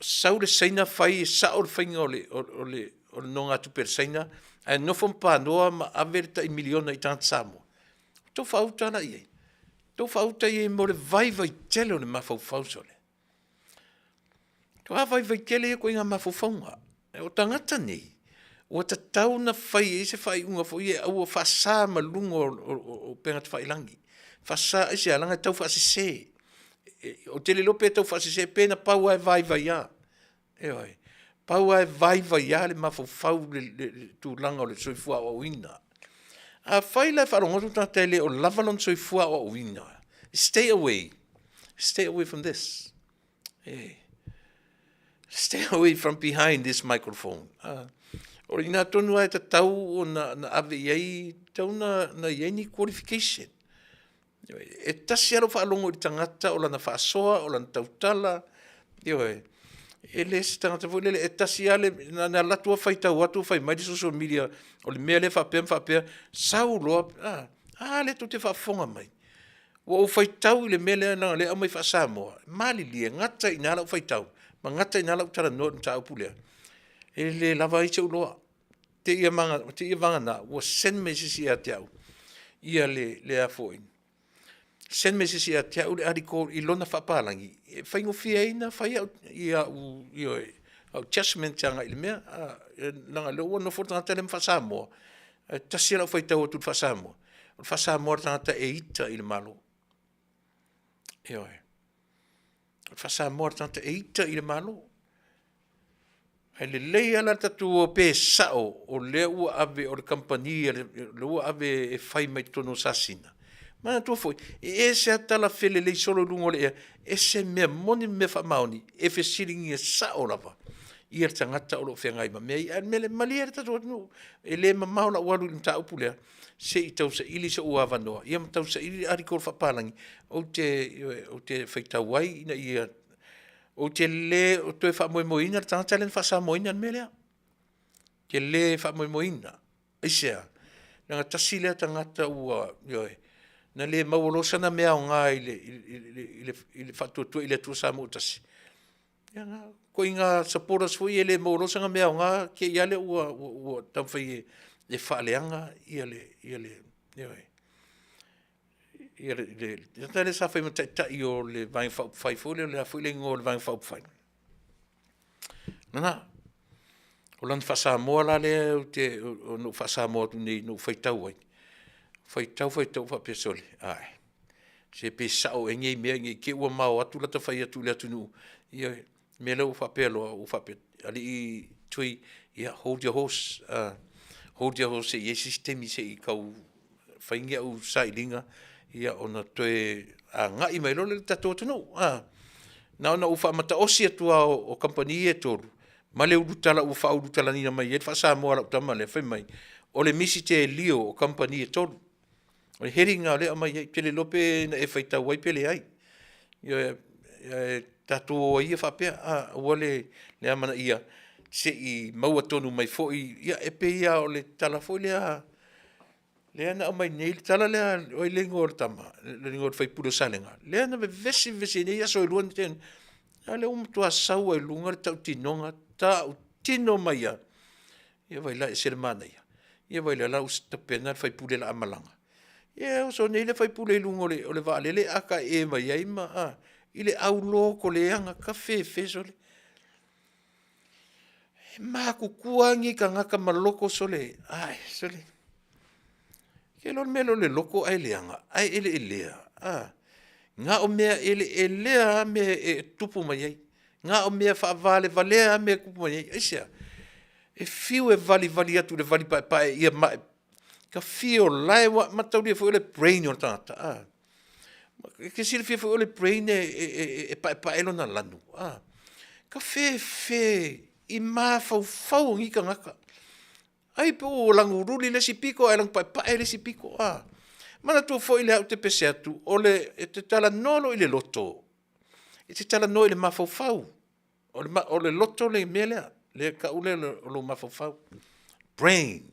Sau le Saina fai e sao le faiga o le nonogatupe a le Saina ae nofo ma Panoa ma ave le tai $1 miliona i tagata Samoa. Tou faauta la i ai? Tou faauta i ai mo le vaivai tele o le mafaufau sole. Matua vaivai tele ia o ituaiga mafaufauga. O tagata nei, ua tatau ona fai i ai se faaiuga foi ia ua faasa ma luga o upega tafailagi. Faasa aisea? Leaga e taufaasese. Ou te le iloa pe taufaasese pe na pau lava e vaivai lava. Ioe. Pau lava e vaivai lava le mafaufau i le tulaga o le soifua aoaoina. Afai la e faalogo atu le tagata e le o lava lona soifua aoaoina, stay away, stay away from this. Hey. Stay away from behind this microphone. O i ina tonu lava e tatau ona na ave i ai, tatau na i ai ni qualification. E tasi lava lau faalogo i le tagata o lana faasoa, o lana tautala, ioe. E le se tagata foi lele, e tasi lava le, na ona alu atu lava faitau atu fai mai le social media o le mea lea faapea ma faapea, sau loa, a, a lea tou te faafofoga mai. Ua ou faitau i le mea lea leaga o lea e aumai faa-Samoa, malilie, gata ai i ina lau faitau ma gata ai i ina lau talanoa i le mataupu lea, e le lava ai sou iloa. Te i vagana ua send mai e se isi ia te au ia le a foi, send mai e se isi ia te au le article i lona faapalagi e faigofie ai ona fai au judgement agai i le mea, leaga o lea ua nofo le tagata lea ma faa-Samoa, ae tasi lava lau faitau atu i le faa-Samoa, o le faa-Samoa a le tagata e ita i le Malo. Ioe. O le faa-Samoa a le tagata e ita i le Malo. Ae lelei lava la le tatou o pe sao o lea ua ave o le kamupani a le, lea ua ave e fai mai totonu o Sasina. Manatua foi, e ese lava tala felelei solo i luga o le ea, ese mea moni ma mea faamaoni e fesiligia sao lava ia le tagata o lo o feagai ma mea ia. Ae o le mea lea, malie le tatou atunuu, e le mamao lau alu i le mataupu lea, se i tausaili sou avanoa, ia ma tausaili le article faapalagi ou te, ioe, ou te faitau ai ina ia, ou te le o toe faamoemoeina le tagata lea na faa-Samoaina le mea lea. Ou te le faamoemoeina. Aisea? Leaga tasi lea tagata ua, ioe, na le maua loa sana mea aoga i le faatuatua i le Atua Samoa ua tasi. Ia na, koiga supporters foi e le maua loa sana mea aoga, te i lava lea ua, ua, ua taumafai e, e faaleaga ia le, ia le, ioe. Ia le, le, le tagata lea sa fai ma taitai o le Vaega Faaupufai foi lea, o le a foi le igoa o le Vaega Faaupufai? Na, o lana faa-Samoa la lea ou te, na ou faa-Samoa atu nei na ou faitau ai, faitau, faitau faapea, sole, ae, se pe sao ea nei mea ne i te i ua mao atu lata fai atu i le atunuu, ioe, o le mea lea ua faapea loa, ua faapea, alii Tui, ia hold your horse, hold your horse se i i ai se isi taimi se i tau fai ni au sailiga ia ona toe agai mai loa lea i le tatou atunuu. Na ona ou faamataosi atu lava o kamupani ia e tolu ma le ulutala ua faaulutalaina mai ai le faa-Samoa a lau tama lea fai mai, o le misitelio o kamupani e tolu. O le heading lena o lea e aumai ai. Ou te le iloa pe na e faitau ai pe leai. Ioe, ae tatou o ai ia faapea, aua le amanaia se i maua tonu mai foi, ia e pei lava o le tala foi lea lea na aumai nei, le tala lea, o ai le igoa o le tama, le igoa o le sui usufono o Salega, lea na vevesi vevesi ai nei aso e lua na tea nei, a lea ua matua sau lava i luga le tautinoga, tautino mai lava. Ia vaai la e ese le manaia. Ia vaai la, o la ua tapena le sui usufono o le a malaga. Ia e oso nei le sui usufono i luga o le vaalele ata ee mai ai ma, a, i le aulotoleaga, tafefe sole. E matutua lava nei tagata ma loto sole, ae sole, e te iloa le mea lea o le loto ae leaga, ae eleelea, a, na o mea eleelea lava mea e tutupu mai ai. Na o mea faavalevalea lava mea e tutupu mai ai. Aisea? E fiu e valivali atu i le vali paepae ia ta fia o la e mataulia foi o le brain o le tagata, a. E te silafia foi o le brain e paepae lona lanu, a. Ta fefe i mafaufau o nei tagata. Ai po ua lanu luli le isi pito ae lanu paepae le isi pito, a. Manatua foi lea ou te pese atu, o le, e te talanoa loa i le loto, e te talanoa i le mafaufau. O le loto le mea lea, lea e tau lea o lou mafaufau, brain.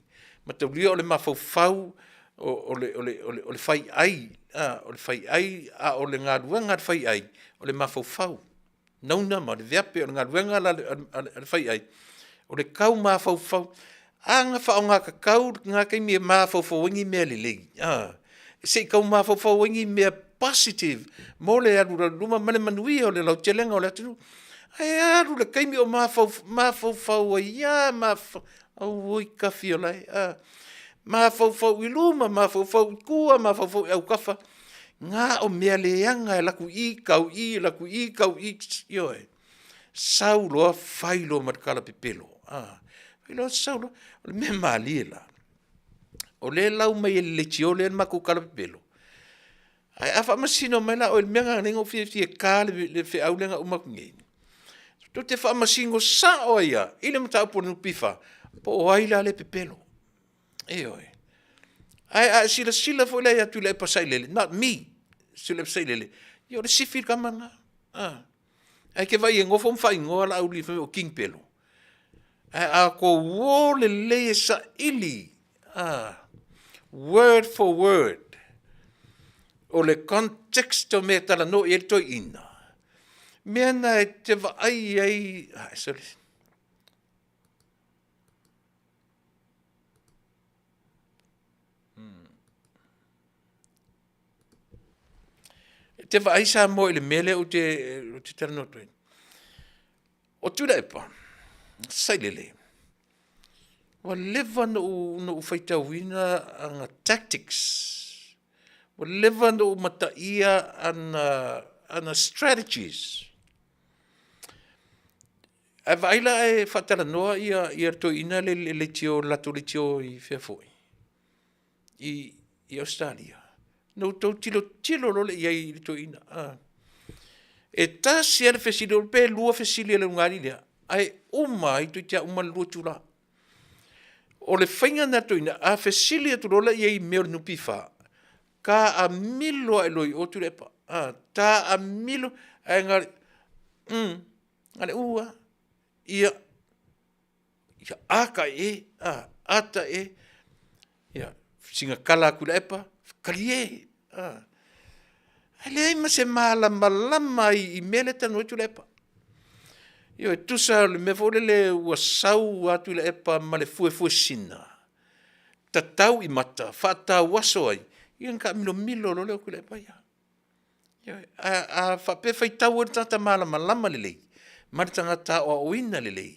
Mataulia o le mafaufau o le faiai, o le faiai a o le galuega a le faiai, o le mafaufau. Nauna ma le veape, o le galuega la a le faiai, o le tau mafaufau. A na faaaogatatau lena taimi e mafaufau ai ni mea lelei, a, se i tau mafaufau ai ni mea positive mo le alu i luma ma le manuia o le lautelega o le atunuu. Ae alu le taimi o mafaufau ai lava, auoi tafiolae, a, mafaufau i luma, mafaufau i tua, mafaufau i autafa, na o mea leaga e alu atu i i tau i i, alu atu i i tau i i, ioe. Sau loa fai loa ma le tala pepelo, a, fai loa sau loa. O le mea malie la, o lea e lau mai e le leitio lea le matou tala pepelo, ae a faamasino mai la oe i le mea lena na ala ai ona ou fiafia e ta le feau lea na uma atu nei, tou te faamasino sao ai lava i le mataupu a le NPF, po o ai la le pepelo. Ioe. Ae a e silasila foi la ia Tuilaepa Sailele, not me, Tuilaepa Sailele, ia o le sifi le tama lena. A. Ae e te vaai e nofo ma faaigoa Laauli fai mai o King Pelo. Ae a tou o lelei e saili, a, word for word, o le context o mea e talanoa i ai le toeaina, mea na e te vaai ai, ai, sorry. E te vaai Samoa i le mea lea ou te, ou te talanoa atu ai. O Tuilaepa, Sailele, ua leva ona ou faitauina ana tactics, ua leva ona ou mataia ana strategies. Ae vaai la e faatalanoa ia le toeaina lea i le leitio, le latou leitio i fea foi, i Ausetalia, ona outou tilotilo loa lea i ai i le toeaina, a. E tasi lava le fesili, pe lua fesili a le ulugalii lea, ae uma ai, toeitiiti lava uma le 2 itula. O le faiga lena a le toeaina, a fesili atu loa la i ai i mea o le NPF, taamilo lava loa i o Tuilaepa, a, taamilo, ae na o le mm, na o le uu lava, ia, ia a ta e, a, a ta e, ia, sina tala a Tuilaepa, talie, a. Ae leai ma se malamalama i mea lea e talanoa ai Tuilaepa. Ioe, tusa o le mea foi lele ua sau atu i Tuilaepa ma le fuefuesina, tatau i mata, faatauaso ai, ia ona taamilomilo loa lea o Tuilaepa ia. Ioe, ae a faapea e faitau ai le tagata malamalama lelei ma le tagata aoaoina lelei,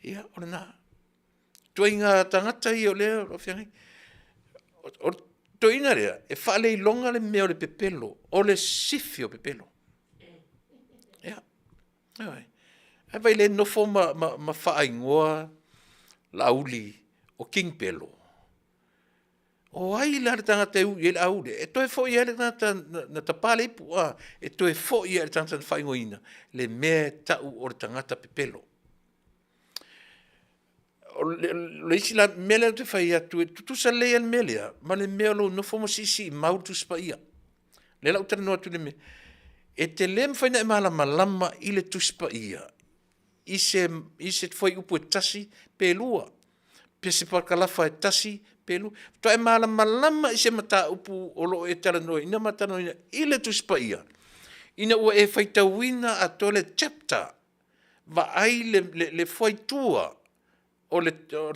ia o lena. Ituaiga tagata ia o lea o lo o feagai. O le toeaina lea, e faaleiloga le mea o le pepelo, o le sisifi o pepelo. Ia, ioe. Ae vaai o lea e nofo ma faaigoa Laauli o King Pelo. O ai la le tagata e ui ai le auli? E toe foi lava i le tagata na tapa le ipu, a, e toe foi lava i le tagata na faaigoaina le mea e tau o le tagata pepelo. O le isi la mea lea ou te fai atu, e tutusa lelei lava le mea lea ma le mea o lou nofo ma siisiimau le Tusi Paia. O lea la ua ou talanoa atu i le mea, e te le mafai ona e malamalama i le Tusi Paia i se fuaiupu e tasi pe lua, pe se parakalafa e tasi pe lua. Faatoa e malamalama i se mataupu o lo o e talanoaina ma talanoaina i le Tusi Paia ina ua e faitauina atoa le chapter, vaai le fuaitua o le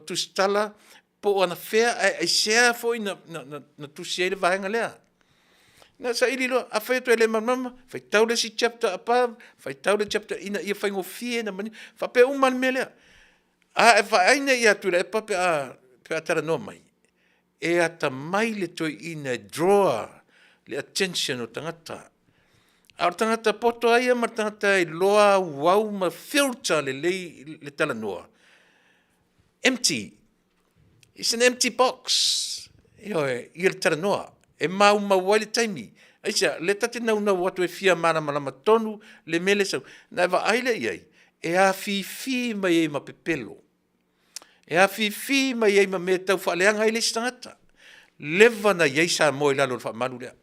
tusitala po o anafea ae aisea foi na tusi ai le vaega lea. Na saili loa, afai e te le malamalama, faitau le isi chapter above, faitau le chapter ina ia faigofie ona manino. E faapea uma lava le mea lea. A e vaai nei ia Tuilaepa pe a talanoa mai, e atamai le toeaina e draw le attention o tagata. A o le tagata poto lava ia ma le tagata e iloa auau ma filter lelei le talanoa, empty, it's an empty box. Ioe, ia le talanoa, e maumau ai le taimi. Aisea? O lea ta te naunau atu e fia malamalama tonu le mea lea e sau, ona e vaai lea i ai, e afifi mai ai ma pepelo, e afifi mai ai ma mea e tau faaleaga ai le isi tagata. Leva ona i ai Samoa i lalo o le faamalu lea.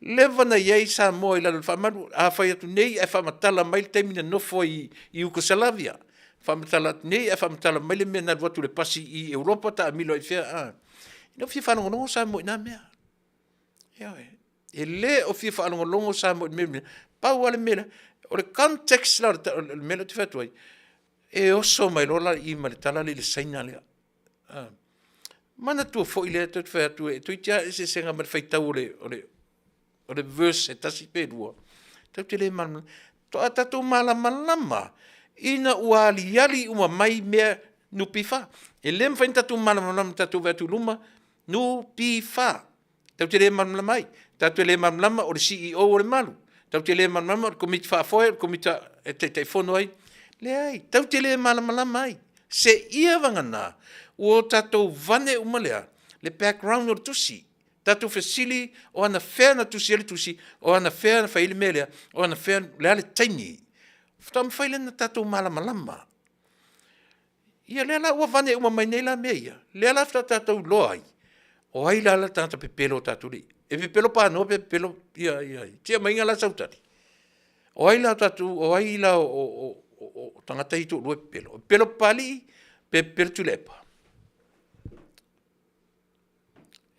Leva ona i ai Samoa i lalo o le faamalu. A fai atu nei ae faamatala mai le taimi na nofo ai i Iukosalavia, faamatala atu nei ae faamatala mai le mea na alu atu i le pasi i Europa taamilo ai i fea, a. E le o fia faalogologo Samoa i na mea. Ioe. E le o fia faalogologo Samoa i mea na. Pau lava le mea lea, o le context la o le mea lea ou te fai atu ai, e oso mai loa la i i ma le tala lea i le Saina lea. Manatua foi lea tou te fai atu toeitiiti lava eseesega ma le faitau o le verse e tasi pe lua, tatou te le malamalama. Faatoa tatou malamalama ina ua aliali uma mai mea NPF. E le mafai ona tatou malamalama tatou vaai atu i luma NPF. Tatou te le malamalama ai. Tatou te le malamalama o le CEO o le Malu. Tatou te le malamalama o le Komiti Faafoe, o le Komiti e Taitaifono ai. Leai, tatou te le malamalama ai. Seia vagana ua o tatou vane uma lea, le background o le tusi. Tatou fesili o anafea na tusi ai le tusi, o anafea na fai ai le mea lea, o anafea, o le a le taimi. Faatoa mafai lea ona tatou malamalama. Ia lea la ua vane uma mai nei la mea ia, lea la faatoa tatou iloa ai, o ai la le tagata pepelo o tatou lea e i ai. E pepelo panoa pe pepelo ia ia ia. Se aumaiga la sau tali. O ai la o tatou, o ai la o tagata ia e toalua e pepelo? E pepelo Papalii pe pepelo Tuilaepa?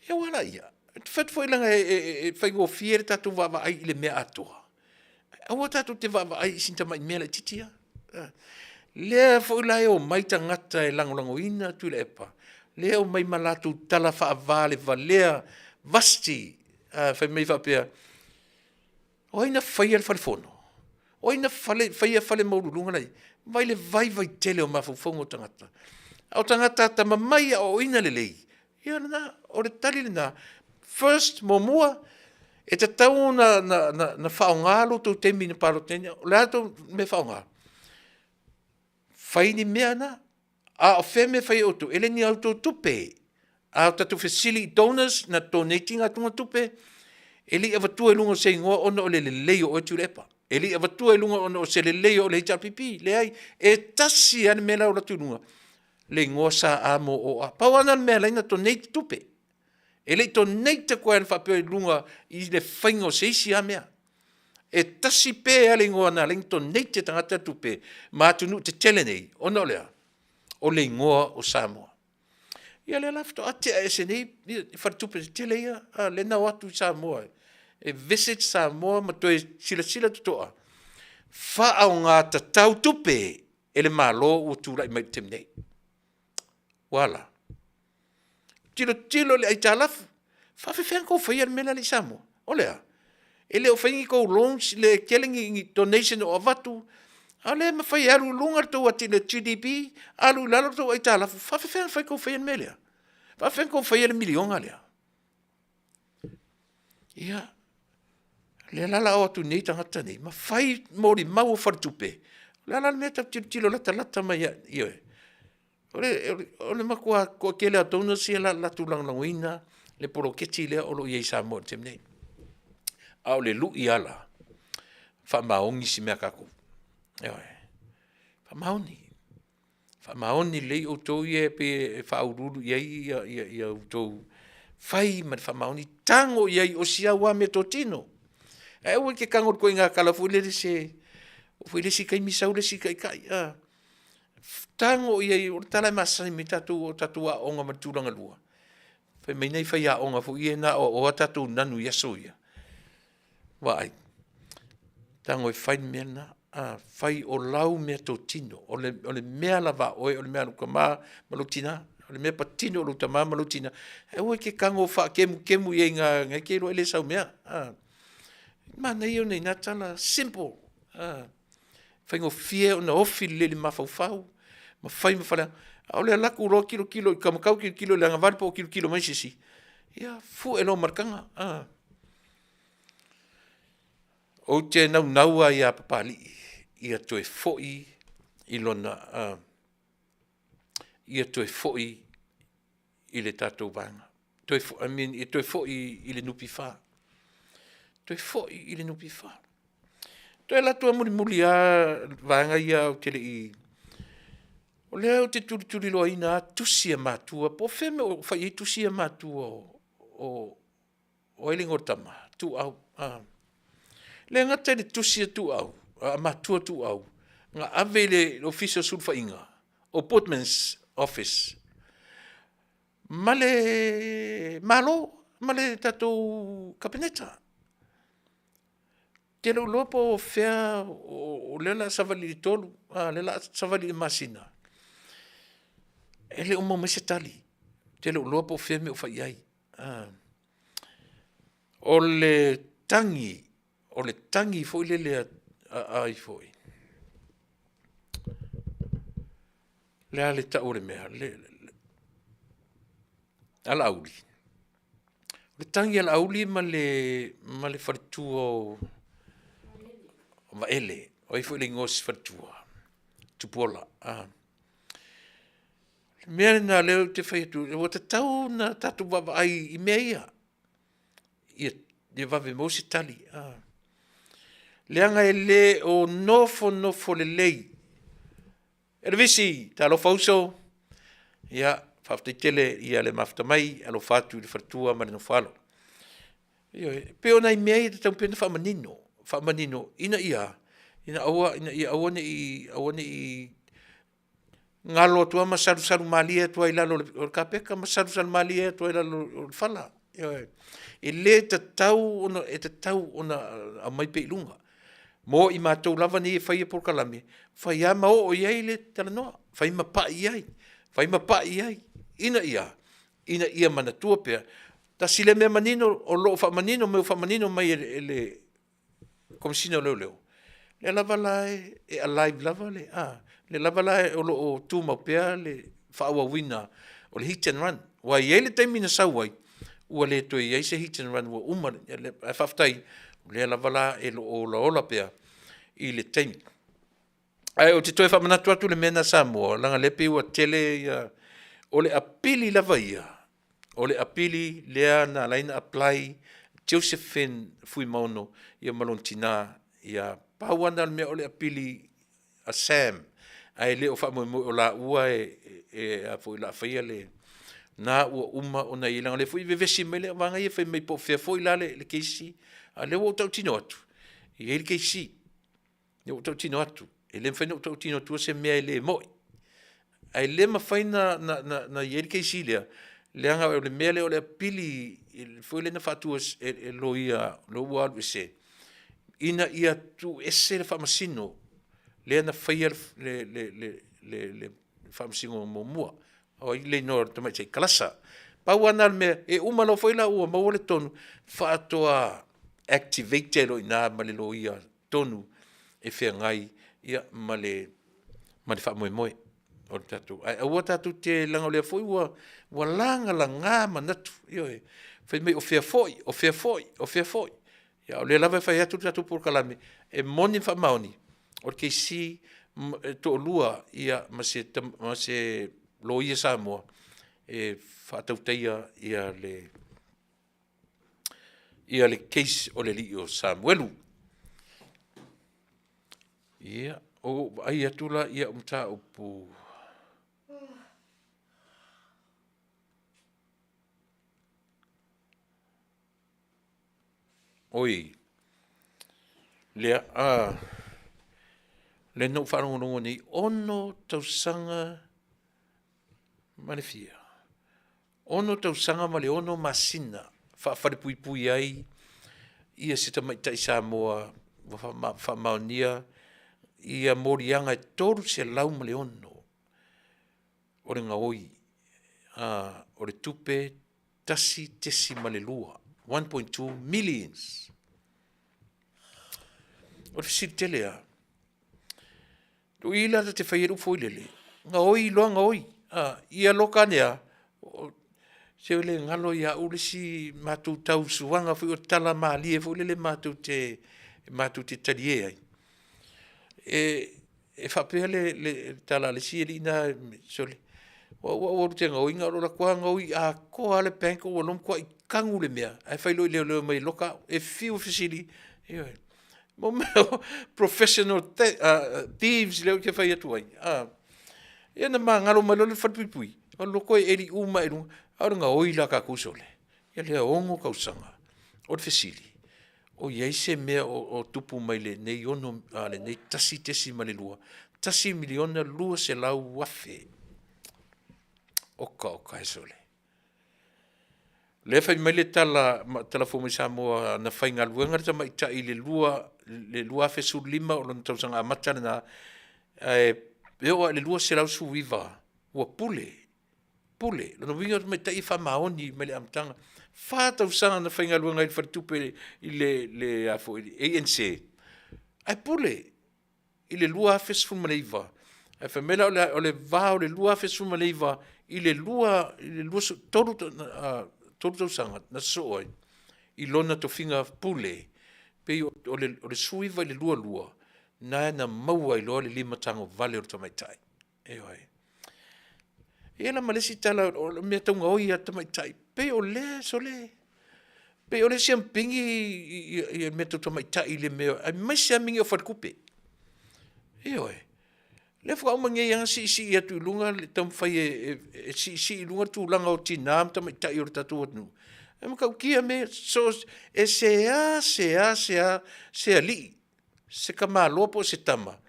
Ia aua laia, ou te fai atu foi leaga e faigofie le tatou vaavaai i le mea atoa, aua tatou te vaavaai i sina tamai mea laitiiti lava. Lea foi la e omai tagata e lagolagoina Tuilaepa, lea e omai ma latou tala faavalevalea vasti fai mai faapea, O ai na faia le fale fono? O ai na faia fale maualuluga la e i ai? Vaai le vaivai tele o mafaufauga o tagata. A o tagata atamamai aoaoina lelei, ia lena, o le tali lena. First, muamua, e tatau ona na faaaoga lo outou taimi na palota ai, o le a le tou mea e faaaoga? Fai ni mea na. A o fea mea e fai e outou? E le ni a outou tupe. A o tatou fesili i donors na donate ina atu tupe, e le i avatua i luga o se igoa ona o le lelei o oe Tuilaepa. E le i avatua i luga ona o se lelei o le HRPP. Leai, e tasi lava le mea la e alu atu i luga, le igoa sa A M O A. Pau lava lena o le mea e ala ai ona donate tupe. E le i donate atu lava faapea i luga i le faiga o se isi lava mea. E tasi pea le igoa na ala ai ona donate e tagata tupe ma atunuu tetele nei, ona o le a? O le igoa o Samoa. Ia lea la faatoa tea ese nei faletupe tetele ia, a lea na o atu i Samoa e visit Samoa ma toe silasila totoa. Faaaoga tatau tupe e le Malo ua tulai mai i le taimi nei. Ua a la? Tilotilo i le aitalafu, faafefea ona tou faia le mea lea i Samoa? O le a? E le o faia ni tou loans, le tele ni donation o avatu, a o lea e mafai e alu i luga le tou GDP, alu i lalo le tou aitalafu, e faafefea ona fai tou faia le mea lea? E faafefea ona tou faia le miliona lea? Ia, lea la o le a o atu nei tagata nei ma fai molimau a faletupe. O le a la le mea e tatou te tilotilo latalata mai ai? Ioe. O le matua toatele lava o donors ia o le a latou lagolagoina le poloketi lea o lo o i ai i Samoa i le taimi nei. A o le lui lava la, faamaoni si mea a tatou. Ioe, faamaoni. Faamaoni lelei outou ia e pei e faauluulu i ai a outou fai ma le faamaoni, tago i ai o si au lava meatotino. Ae aua e te tago i le ituaiga tala foi lele se oo foi i le isi taimi sau le isi taitai, a. Tago i ai, o le tala e masani mai ai tatou o tatou aooga mai le tulagalua, fai mai nai faiaoga foi ia na aoaoa tatou nanu i aso ia, vaai, tago e fai le mea lena, fai o lau meatotino, o le mea lava a oe, o le mea a lou tama ma lou tina, o le mea patino a lou tama ma lou tina. Aua e te tago faakemukemu i ai i ina na e te iloa e le sau mea, a. Manaia ia o nai na tala, simple, faigofie ona ofi lelei i le mafaufau ma fai ma faleaga. A o le alu atu loa tilotilo i taumatau tilotilo i le agavale po o tilotilo mai se isi, ia fue loa ma le taga, a. Ou te naunau lava ia Papalii ia toe foi i lona, ia toe foi i le tatou vaega, toe foi, I mean ia toe foi i le NPF, toe foi i le NPF. Toe alu atu lava mulimuli lava vaega ia ou te le i, o lea ou te tulituliloaina lava tusi a matua po o fea le mea o fai ai tusi a matua o ai le igoa o le tama? Tuuau. E le gata i le tusi a Tuuau, a matua Tuuau, na ave i le Ofisa o Sulufaiga, Ombudsman's Office ma le Malo, ma le tatou Kapeneta. Ou te le o iloa po o fea, o lea o le a savali i le 3, a o lea o le a savali i le masina, e le o maua mai se tali. Ou te le o iloa po o fea le mea o fai i ai. O le tagi, o le tagi foi lele a ai foi? O le a le tau o le mea? A Laauli. O le tagi a Laauli ma le faletua o Vaele, o ai foi le igoa o si faletua? Tupuola. O le mea lena o lea ou te fai atu, ua tatau ona tatou vaavaai i mea ia, ia vave maua se tali. Leaga e le o nofonofo lelei. Elevisi, talofa uso, ia faafetai tele i le mafuta mai, alofa atu i le faletua ma le nofoalo. Ioe, e pei o nai mea ia e tatau pea ona faamanino, faamanino ina ia aua ne i galo atu lava ma salusalu malie atu lava i lalo o le kapeta ma salusalu malie atu lava i lalo o le fala. Ioe. E le tatau ona, e tatau ona aumai pea i luga. Mo i matou lava nei e faia polokalame, fai lava ma oo i ai le talanoa, fai ma pai i ai, fai ma pai i ai, ina ia, ina ia manatua pea, tasi lea mea manino o lo o faamanino mai, ua faamanino mai e le Komesina o Leoleo, lea lava la e alive lava le, a, lea lava la o lo o tumau pea le faaauauina o le hit and run. Aua e i ai le taimi na sau ai, ua le toe i ai se hit and run ua uma, ae faafetai, o lea lava la e lo o olaola pea i le taimi. Ae ou te toe faamanatu atu le mea lena Samoa, leaga o lea e pei ua tele ia, o le apili lava ia, o le apili lea na ala ai ona apply Josephine Fuimaono ia ma lona tina ia pau lava lena o le mea o le apili a Sam ae le o faamoemoe o laua e a foi o le a faia le na ua uma ona i ai leaga o lea foi e vevesi mai le vaega ia fai mai po o fea foi la le kesi a o lea ua ou tautino atu e i ai le kesi. Lea ua ou tautino atu, e le mafai ona ou tautino atua se mea e le moi. Ae le mafai ona i ai le kesi lea, leaga o le mea lea o le apili foi lea na faatu e le loia lea ua alu ese. ina ia tuuese le faamasino lea na faia le, le, le, le, le faamasinoga muamua. O ai le igoa o le tamaitai Kalasa. Pau lava lena o le mea, e uma loa foi la ua maua le tonu, faatoa activate ai loa i ina ma le loia tonu e feagai ia, ma le, ma le faamoemoe o le tatou. Ae aua tatou te, leaga o lea foi ua, ua lagalaga manatu, ioe, fai mai o fea foi, o fea foi, o fea foi. Ia a o lea lava e fai atu le tatou polokalame, e moni ma faamaoni, o le KC e toalua ia ma se, ma se loia Samoa e faatautaia ia le ia le case o le alii o Samuelu. Ia, o ou vaai atu la i au mataupu Oi, lea, a, lea na ou faalogologo nei, 6 tausaga ma le fia? 6 tausaga ma le 6 masina faafalepuipui ai ia se tamaitai Samoa ua faamaonia ia moliaga e 306 o le gaoi o le tupe 1.2, 1.2 millions. O le fesili tele lava, O i la ta te fai ai le upu foi lele, gaoi loa gaoi. A, ia loka ane lava, se le galo ia au le isi matou tausuaga foi o tala malie foi lele matou te matou te talie ai. E, e faapea le, le tala a le isi alii na, sole, o au a ou alu ou te gaoiga o lou alu atu lava gaoi atoa lava le bank ua matuai tanu le mea, ae fai loa i leoleo e omai e loka au. E fiu e fesili, ioe, mo mea o professional thieves lea ou te fai atu ai, a. Ia ona magalo mai loa lea i le falepuipui, alu loa toe eli uma lava i luga, a o le gaoi la a tatou sole, ia lea 6 tausaga. O le fesili, o i ai se mea o tupu mai lenei 1.2, $1,200,000. Oka oka e sole. Lea e fai mai le tala, tala fou mai Samoa na faigaluega le tamaitai i le 2015 o lona tausaga amata lena, ae e oo lava i le 2019 ua pule, pule. Lona uiga o le tamaitai e faamaoni mai le amataga. Fa tausaga na faigaluega ai i le faletupe i le a foi le ANZ, ae pule i le 2019, ae fai mai la o le va o le 2019 i le 23 tausaga na sosoo ai i lona tofiga pule, pei o le 19 i le 22, na na maua ai loa le limatagovale o le tamaitai. Ioe. E i ai la ma le isi tala o le mea tau gaoi a le tamaitai, pei o lea sole, pei o le siamupini i mea tau tamaitai i le mea, aemaise lava mea nei o faletupe. Ioe. O lea faatoa uma nei lava ona siisii atu i luga le taumafai e siisii i luga le tulaga o tina ma tamaitai o le tatou atunuu. E matautia mea ia, e sea sea sea se alii, se tamaloa po o se tama,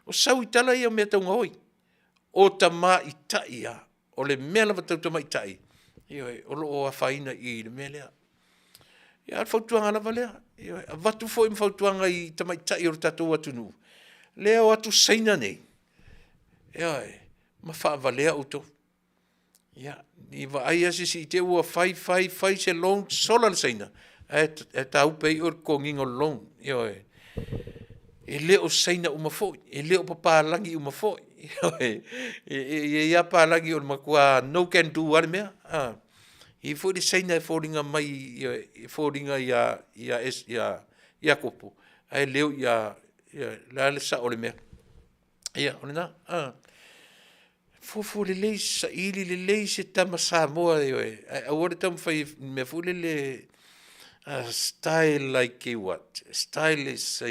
o sau i tala ia o mea tau gaoi. O tamaitai lava, o le mea lava tau tamaitai, ioe, o lo o afaina i i i le mea lea. Ia a o le fautuaga lava lea, ioe, avatu foi ma fautuaga i tamaitai o le tatou atunuu, lea e o atu Saina nei, ioe, ma faavalea outou. Ia, ne i vaai lava se isi i te i ua fai fai fai se loan, sola le Saina, ae taupe ai oe i le totogiina o le loan. Ioe. E le o Saina uma foi, e le o papalagi uma foi. Ioe. E i ai lava palagi o le matua no can do lava le mea. A. E i ai foi le Saina e foliga mai e foliga ia Iakopo, ae le o ia, ioe, o le a le sao o le mea. Ia, o lena. A. Fuafua lelei, saili lelei se tama Samoa, ioe, ae aua le taumafai i le mea foi lele style like a what? Style is a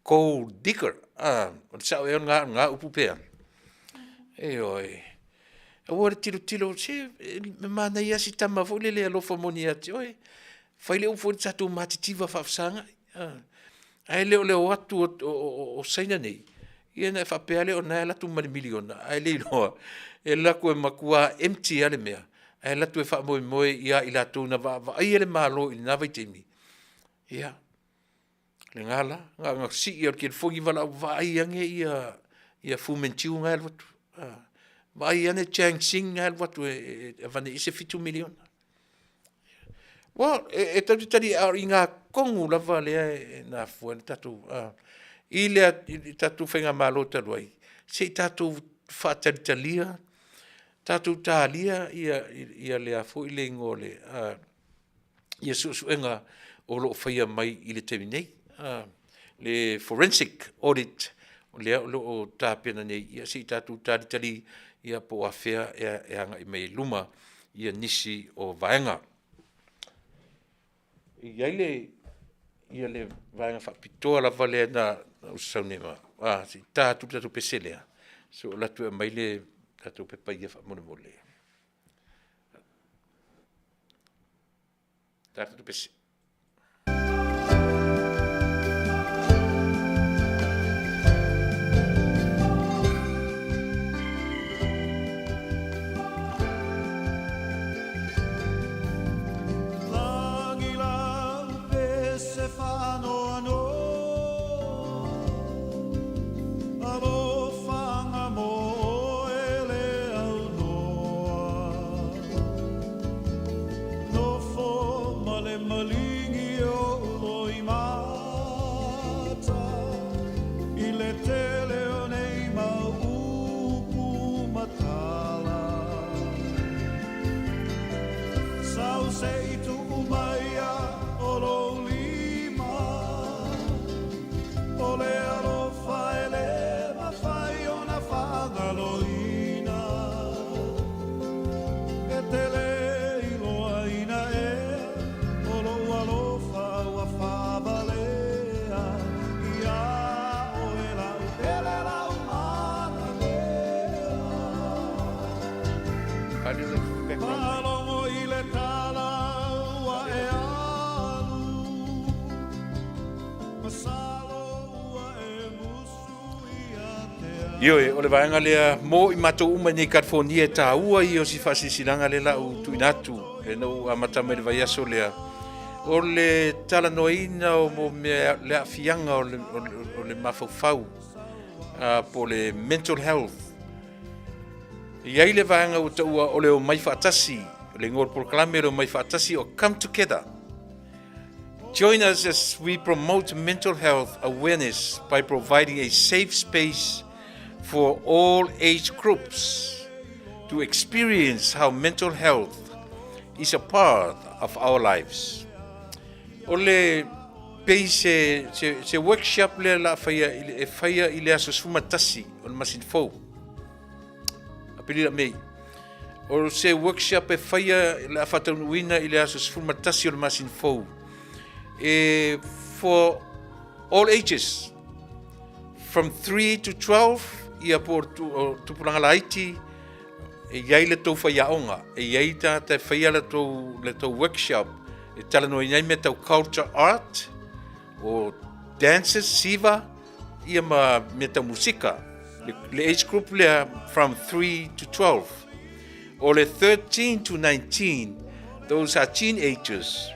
gold digger. Ah, o le sao ea o lena upu pe a? Ioe. Aua le tilotilo, se e manaia lava si tama foi lele e alofa moni ia te oe. Fai le upu foi lele tatou matitiva faafesagai. Ah. Ae le o le o atu o Saina nei, ia ona e faapea lea o lena e alu atu ma le miliona, ae le iloa, e alu atu e matua empty lava le mea, ae alu atu e faamoemoe ia i latou na vaavaaia le Malo i lena vaitaimi, ia. Lena la, na ona sii o le telefoni valaau vaai ane ia ia Fu Manchu na e alu atu. Vaai ane Chang Sing na e alu atu e avane i se $7 miliona. Well, e tatou te tali a o i ina tonu lava lea e na afua ai le tatou i le tatou faigamalo talu ai, se i tatou faatalitalia, tatou talia ia le a foi le igoa o le ia suesuega o lo o faia mai i le taimi nei, le forensic audit lea o lo o tapena nei, ia se i tatou talitali ia po o afea e agai mai ai i luma nisi o vaega. E i ai le ia le vaega faapitoa lava lea na ou sau nei ma, se i ta atu le tatou pese lea, se i ou alu atu e aumai le tatou pepa ia faamolemole. Ta atu le pese. Ioe, o le vaega lea mo i matou uma i nei California e taua ia o si faasilasilaga lea la ua tuuina atu e na ua amata mai le vaiaso lea o le talanoaina o mo mea le aafiaga o le mafaufau po o le mental health. E i ai le vaega ua taua o le omai faatasi, o le igoa o le polokalame o le omai faatasi o Come Together. Join us as we promote mental health awareness by providing a safe space for all age groups to experience how mental health is a part of our lives. O le pei se, se, se workshop lea la faia, e faia i le aso 11 o le masina fou. Apelila Mei. O se workshop e faia le a faataunuuina i le aso 11 o le masina fou. E for all ages from 3 to 12 ia po o tupulaga laiti e i ai le tou faiaoga, e i ai tagata e faia le tou workshop e talanoaina ai mea tau culture art o dances, siva, ia ma mea tau musika. Le, le age group lea from 3 to 12. O le 13 to 19, those are teenagers.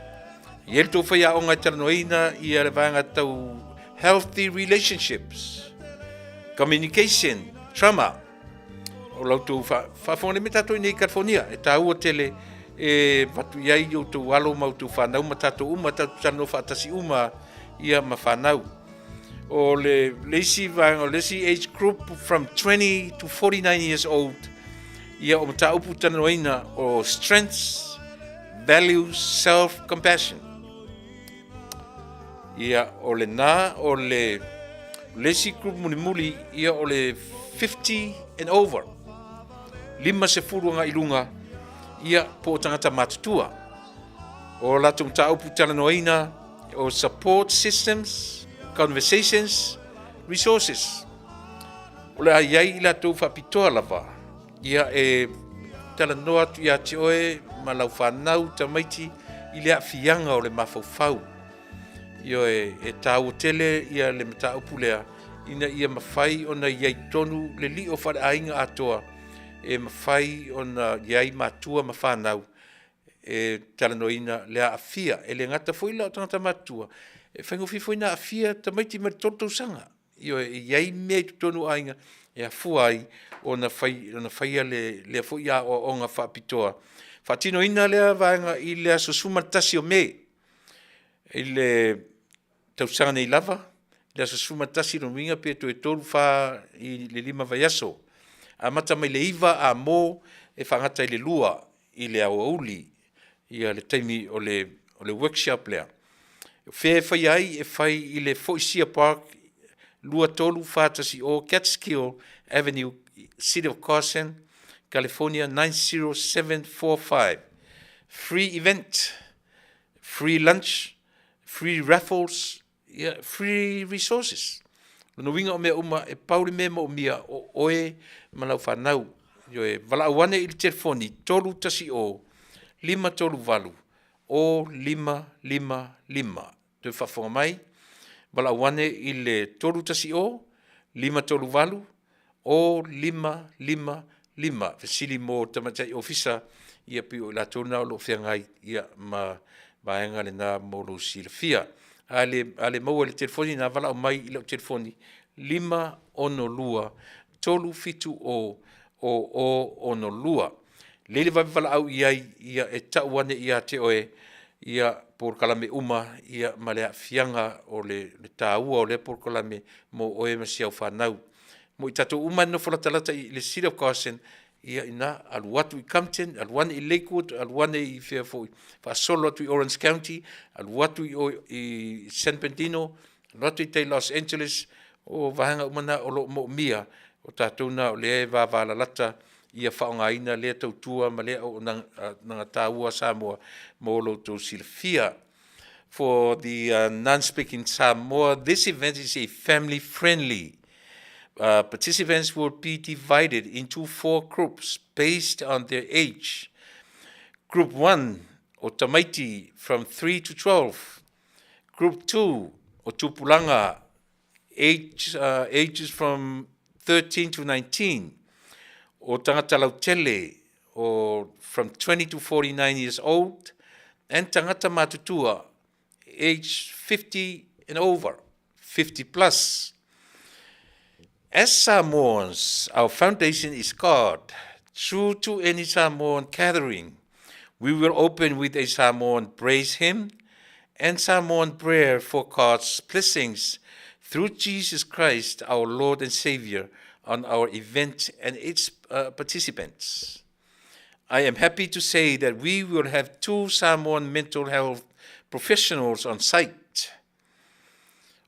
I ai le tou faiaoga e talanoaina ia le vaega tau healthy relationships, communication, trauma. O la outou faafofoga nei me tatou i nei i California, e tāua tele e avatu i ai i outou alo ma outou whanau ma tatou uma, tatou talanoa faatasi uma ia ma whanau. O le, le isi vaega, o le isi age group from 20 to 49 years old, ia o mataupu talanoaina o strengths, values, self-compassion. Ia, o lena, o le, le isi group mulimuli, ia o le 50 and over. 50 agai i luga, ia, po o tagata matutua. O latou mataupu talanoaina, o support systems, conversations, resources. O le a i ai i latou faapitoa lava, Ia e talanoa atu ia te oe ma lau fanau tamaiti i le aafiaga o le mafaufau. Ioe, e taua tele ia le mataupu lea ina ia mafai ona i ai tonu le lio faaleaiga atoa e mafai ona i ai matua ma fanau. e talanoaina le aafia. E le gata foi la o tagata matutua, e faigofie foi ona aafia tamaiti mai le 3 tausaga. Ioe, e i ai mea i totonu o aiga e afua ai ona fai, ona faia le, lea foi aoaoga faapitoa. Faatinoina lea vaega i le aso 11 o Me i le tausaga nei lava, le aso 11 lona uiga pe toe 3, 4 i le 5 vaiaso. Amata mai le 9 a mo e faagata i le 2 i le aoauli ia le taimi o le, o le workshop lea. O fea e faia ai? E fai i le Foisia Park 23410 Catskill Avenue, City of Carson, California 90745. Free event, free lunch, free raffles, yeah, free resources. Lona uiga o mea uma e pau le mea e moomia o oe ma lau fanau. Ioe, valaau ane i le telefoni 310 538 0555. Toe faafofoga mai, valaau ane i le 310 538 0555. Fesili mo tamaitai ofisa, ia pei o i latou na o lo o feagai ia ma vaega lena mo lou silafia. A le, a le maua i le telefoni na, valaau mai i lau telefoni 562 370 0062. Lei le vave valaau i ai, ia e tau ane ia te oe ia polokalame uma ia ma le aafiaga o le, le taua o lea polokalame mo oe ma si au fanau. Mo i tatou uma e nonofo latalata i le City of Carson, ia ina, alu atu i Compton, alu ane i Lakewood, alu ane i fea foi, faasolo atu i Orange County, alu atu i, o, i San Bernardino, alu atu i tai Los Angeles, o vaega uma na o lo o moomia, o tatou na o lea e vavalalata ia faaaogaina lea tautua ma lea auaunaga taua a Samoa mo lo outou silafia. For the non-speaking Samoa, this event is a family-friendly. Participants will be divided into four groups based on their age. Group 1, o tamaiti from 3 to 12. Group 2, o tupulaga, age, ages from 13 to 19. O tagata lautele, o from 20 to 49 years old. And tagata matutua, age 50 and over, 50 plus. As Samoans, our foundation is God. True to any Samoan gathering, we will open with a Samoan praise hymn and Samoan prayer for God's blessings through Jesus Christ, our Lord and Savior, on our event and its participants. I am happy to say that we will have two Samoan mental health professionals on site.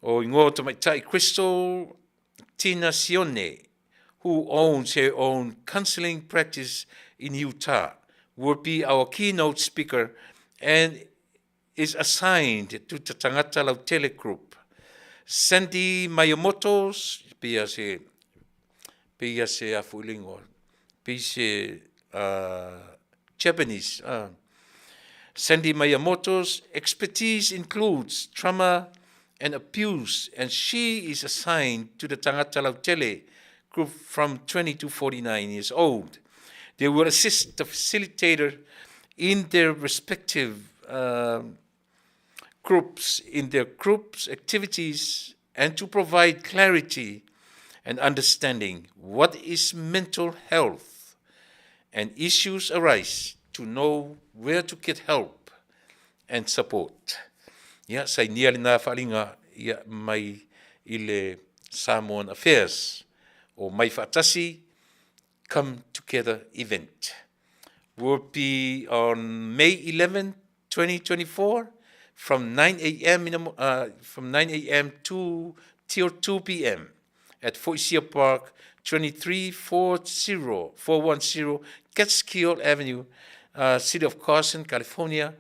O ingoa o tamaitai Crystal Tina Sione, who owns her own counseling practice in Utah, will be our keynote speaker and is assigned to the Tagata Lautele Group. Sandy Miyamoto, pei se, pei se afu i le ingoa, pei se Japanese. Sandy Miyamoto's expertise includes trauma and abuse, and she is assigned to the Tagata Lautele Group from 20 to 49 years old. They will assist the facilitator in their respective groups, in their groups activities, and to provide clarity and understanding what is mental health and issues arise to know where to get help and support. Ia, sainia lena faaaliga ia mai i le Samoan Affairs o Mai Faatasi Come Together event. Will be on May 11, 2024 from 9 a.m. In the, from 9 a.m. to till 2 p.m. at Foisia Park, 2340 410 Catskill Avenue, City of Carson, California,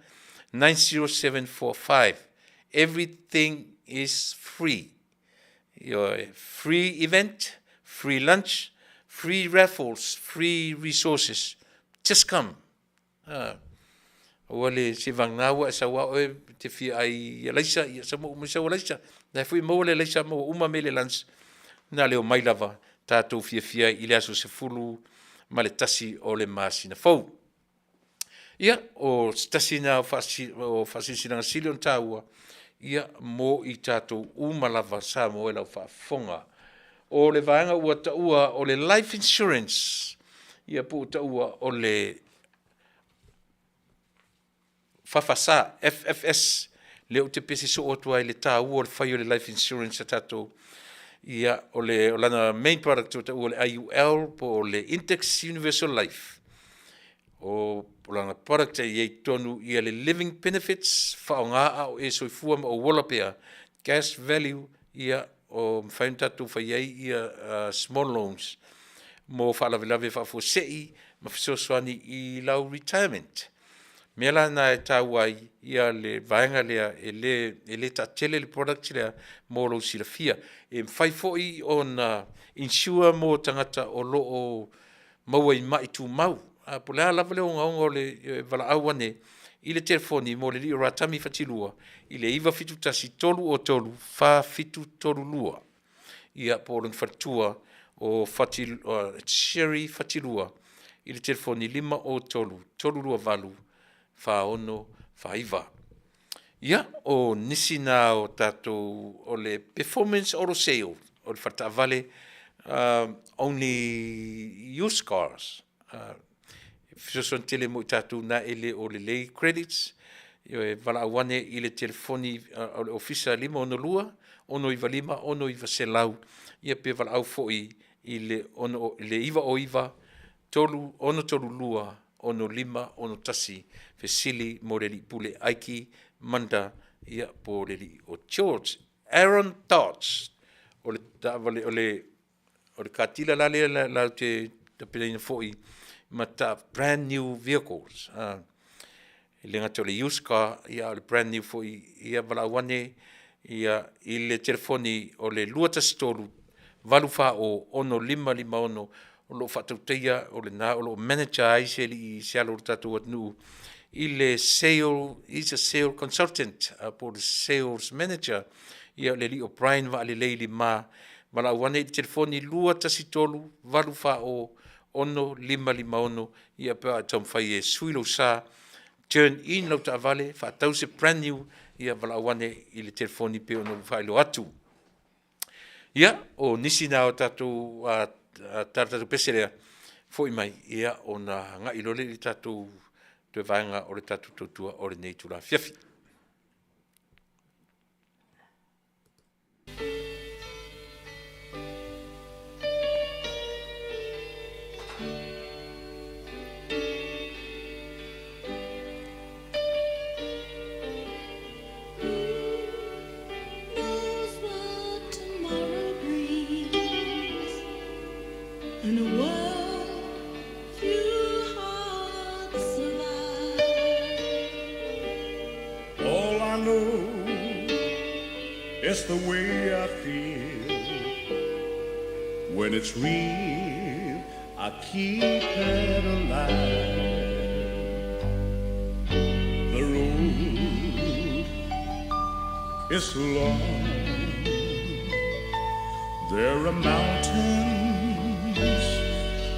90745. Everything is free. Your free event, free lunch, free raffles, free resources. Just come. Aua le se vagana ua e sau a oe te fia ai i alaisa, ia sau uma sau alaisa. Na e fui maua le alaisa maua uma me le lunch. Na leo mai lava tātou fiafia i le aso 11 o le masina fou. Ia, o se tasi lena o faasilasilaga sili ona taua, ia, mo i tatou uma lava Samoa i lau faafofoga. O le vaega ua taua o le life insurance, ia po ua taua o le FFS, FFS, lea ou te pese soo atu ai i le taua o le fai o le life insurance a tatou. Ia, o le o lana main product ua taua o le IUL po o le Index Universal Life. O lana product e i ai tonu ia le living benefits, faaaoga a o e soifua ma ou ola pea, cash value, ia o mafai ona tatou fai ai ia small loans mo faalavelave faafuasei ma fesoasoani i lau retirement. Mea la na e taua ai ia le vaega lea e le taatele le product lea mo lou silafia. E mafai foi ona insure mo tagata o lo o maua i mai tumau. A po o le a lava le ogaoga o le valaau ane i le telefoni mo le alii o Ratami Fatilua i le 971 303 4732. Ia po o lona faletua o Sherry Fatilua i le telefoni 503 328 4649. Ia, o nisi na o tatou o le Performance Auto Sale, o le faletaavale, only used cars. Fesoasoani tele mo i tatou na e le o lelei credits, e valaau ane i le telefoni o le ofisa 562 695 6900, ia pe valaau foi i le 909 3 632 6561, fesili mo le alii pule Aiki Manda, ia po o le alii o George. Aaron Dodge, o le taavale, o le o le katila la lea latou te tapenaina foi ma ta brand new vehicles. E le gata o le used car, ia a o le brand new foi, ia valaau ane ia i le telefoni o le 213 840 6556 o lo o faatautaia o lena o lo o manager ai se alii se alo o le tatou atunuu i le sale, he's a sale consultant po o le sales manager, ia o le alii o Brian Vaalelei Lima. Valaau ane i le telefoni 213 840 6556 ia pe a taumafai e sui lou sa, turn in lau taavale, faatau se brand new, ia valaau ane i le telefoni pei ona ou faailoa atu. Ia, o nisi na o tatou tala tatou pese lea, foi mai, ia ona agai loa lea i le tatou toe vaega o le tatou tautua o lenei itula afiafi. All I know is the way I feel. When it's real, I keep it alive. The road is long. There are mountains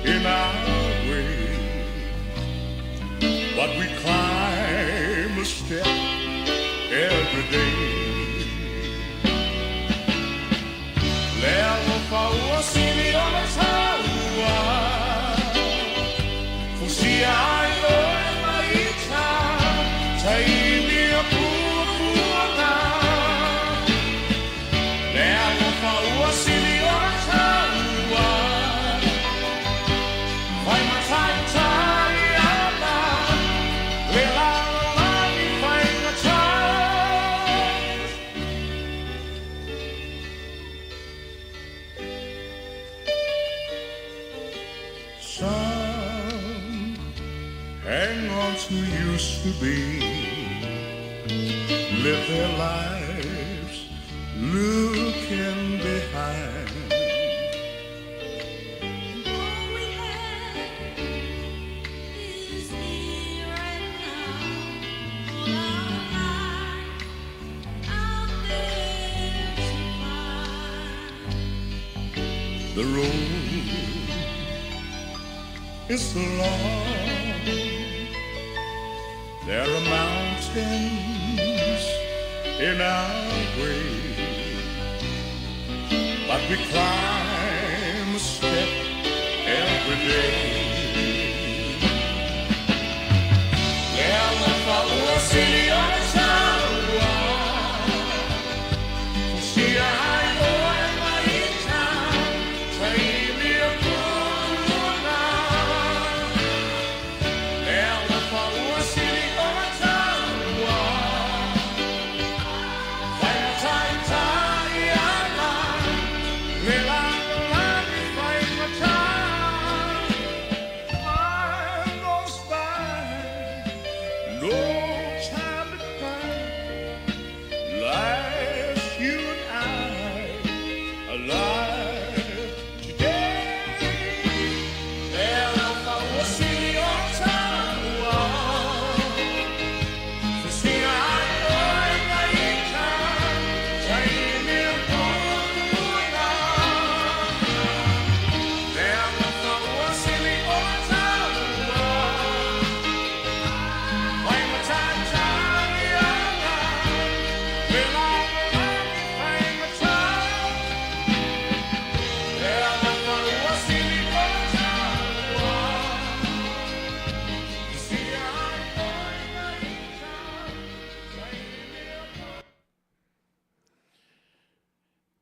in our way, but we climb a step every day. Le alofa ua sili o le taua, fusia ai loe ma ita, taimi o puapuaga. Le alofa ua sili o le taua, fai mataitai ana, le lalolagi faigata. Some hang on to used to be, live their lives looking behind. And all we have is here and now. All our lives out there to find. The road is long. There are mountains in our way, but we climb a step every day.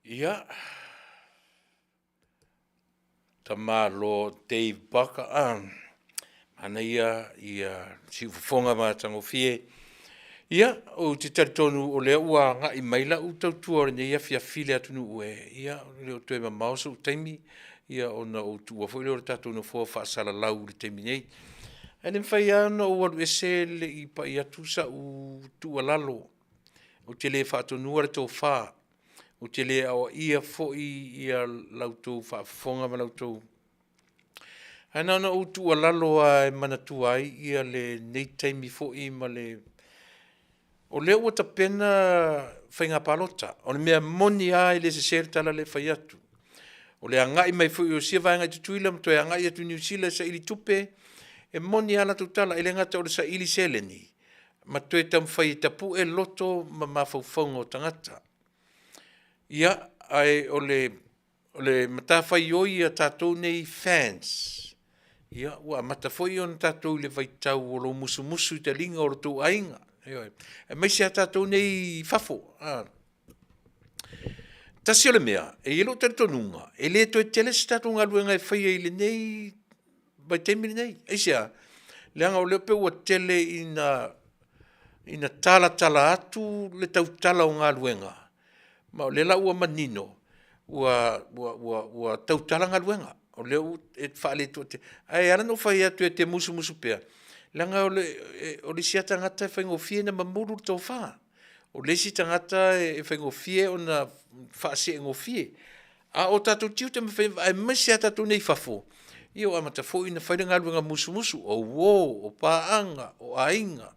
Ia, tamalo Dave Barker, ah, manaia ia siufofoga matagofie. Ia, ou te talitonu o lea ua agai mai lau tautua o lenei afiafi i le atunuu e, ia, e le o toe mamao sou taimi, ia ona ou tuua foi lea o le tatou nofoa faasalalau i le taimi nei. Ae le mafai lava ona ou alu ese e le i pai atu sau tuualalo. Ou te le faatonua le tofa, ou te le aoaia foi ia la outou faafofoga ma la outou. Ae na ona ou tuualalo lava e manatua ai ia lenei taimi foi ma le. O lea ua tapena faiga palota. O le mea moni lava e le sese le tala lea e fai atu. O le agai mai foi o sia vaega i Tutuila ma toe agai atu i Niu Sila e saili tupe, e moni lava latou tala, e le gata o le saili seleni, ma toe taumafai e tapue loto ma mafaufauga o tagata. Ia, ae o le O le matafaioi a tatou nei fans, ia ua amata foi ona tatou i le vaitau o lou musumusu i taliga o lo outou aiga, ioe, aemaise a tatou nei i fafo. A. Tasi o le mea, e i ai lou talitonuga, e le toe tele se tatou galuega e faia i lenei vaitaimi lenei. Aisea? Leaga o lea pei ua tele ina ina talatala atu le tautala o galuega, ma o lea la ua manino ua, ua, ua, ua tautala galuega, o lea ua e faaletoa. Ae ala ona ou fai atu e te musumusu pea, leaga o le, o le isi lava tagata e faigofie ona mamulu le tofa. O le isi tagata e faigofie ona faaseegofie. A o tatou tiute ma faiva, aemaise a tatou nei i fafo, ia ua amata foi ona fai le galuega musumusu, o uo, o paaga, o aiga.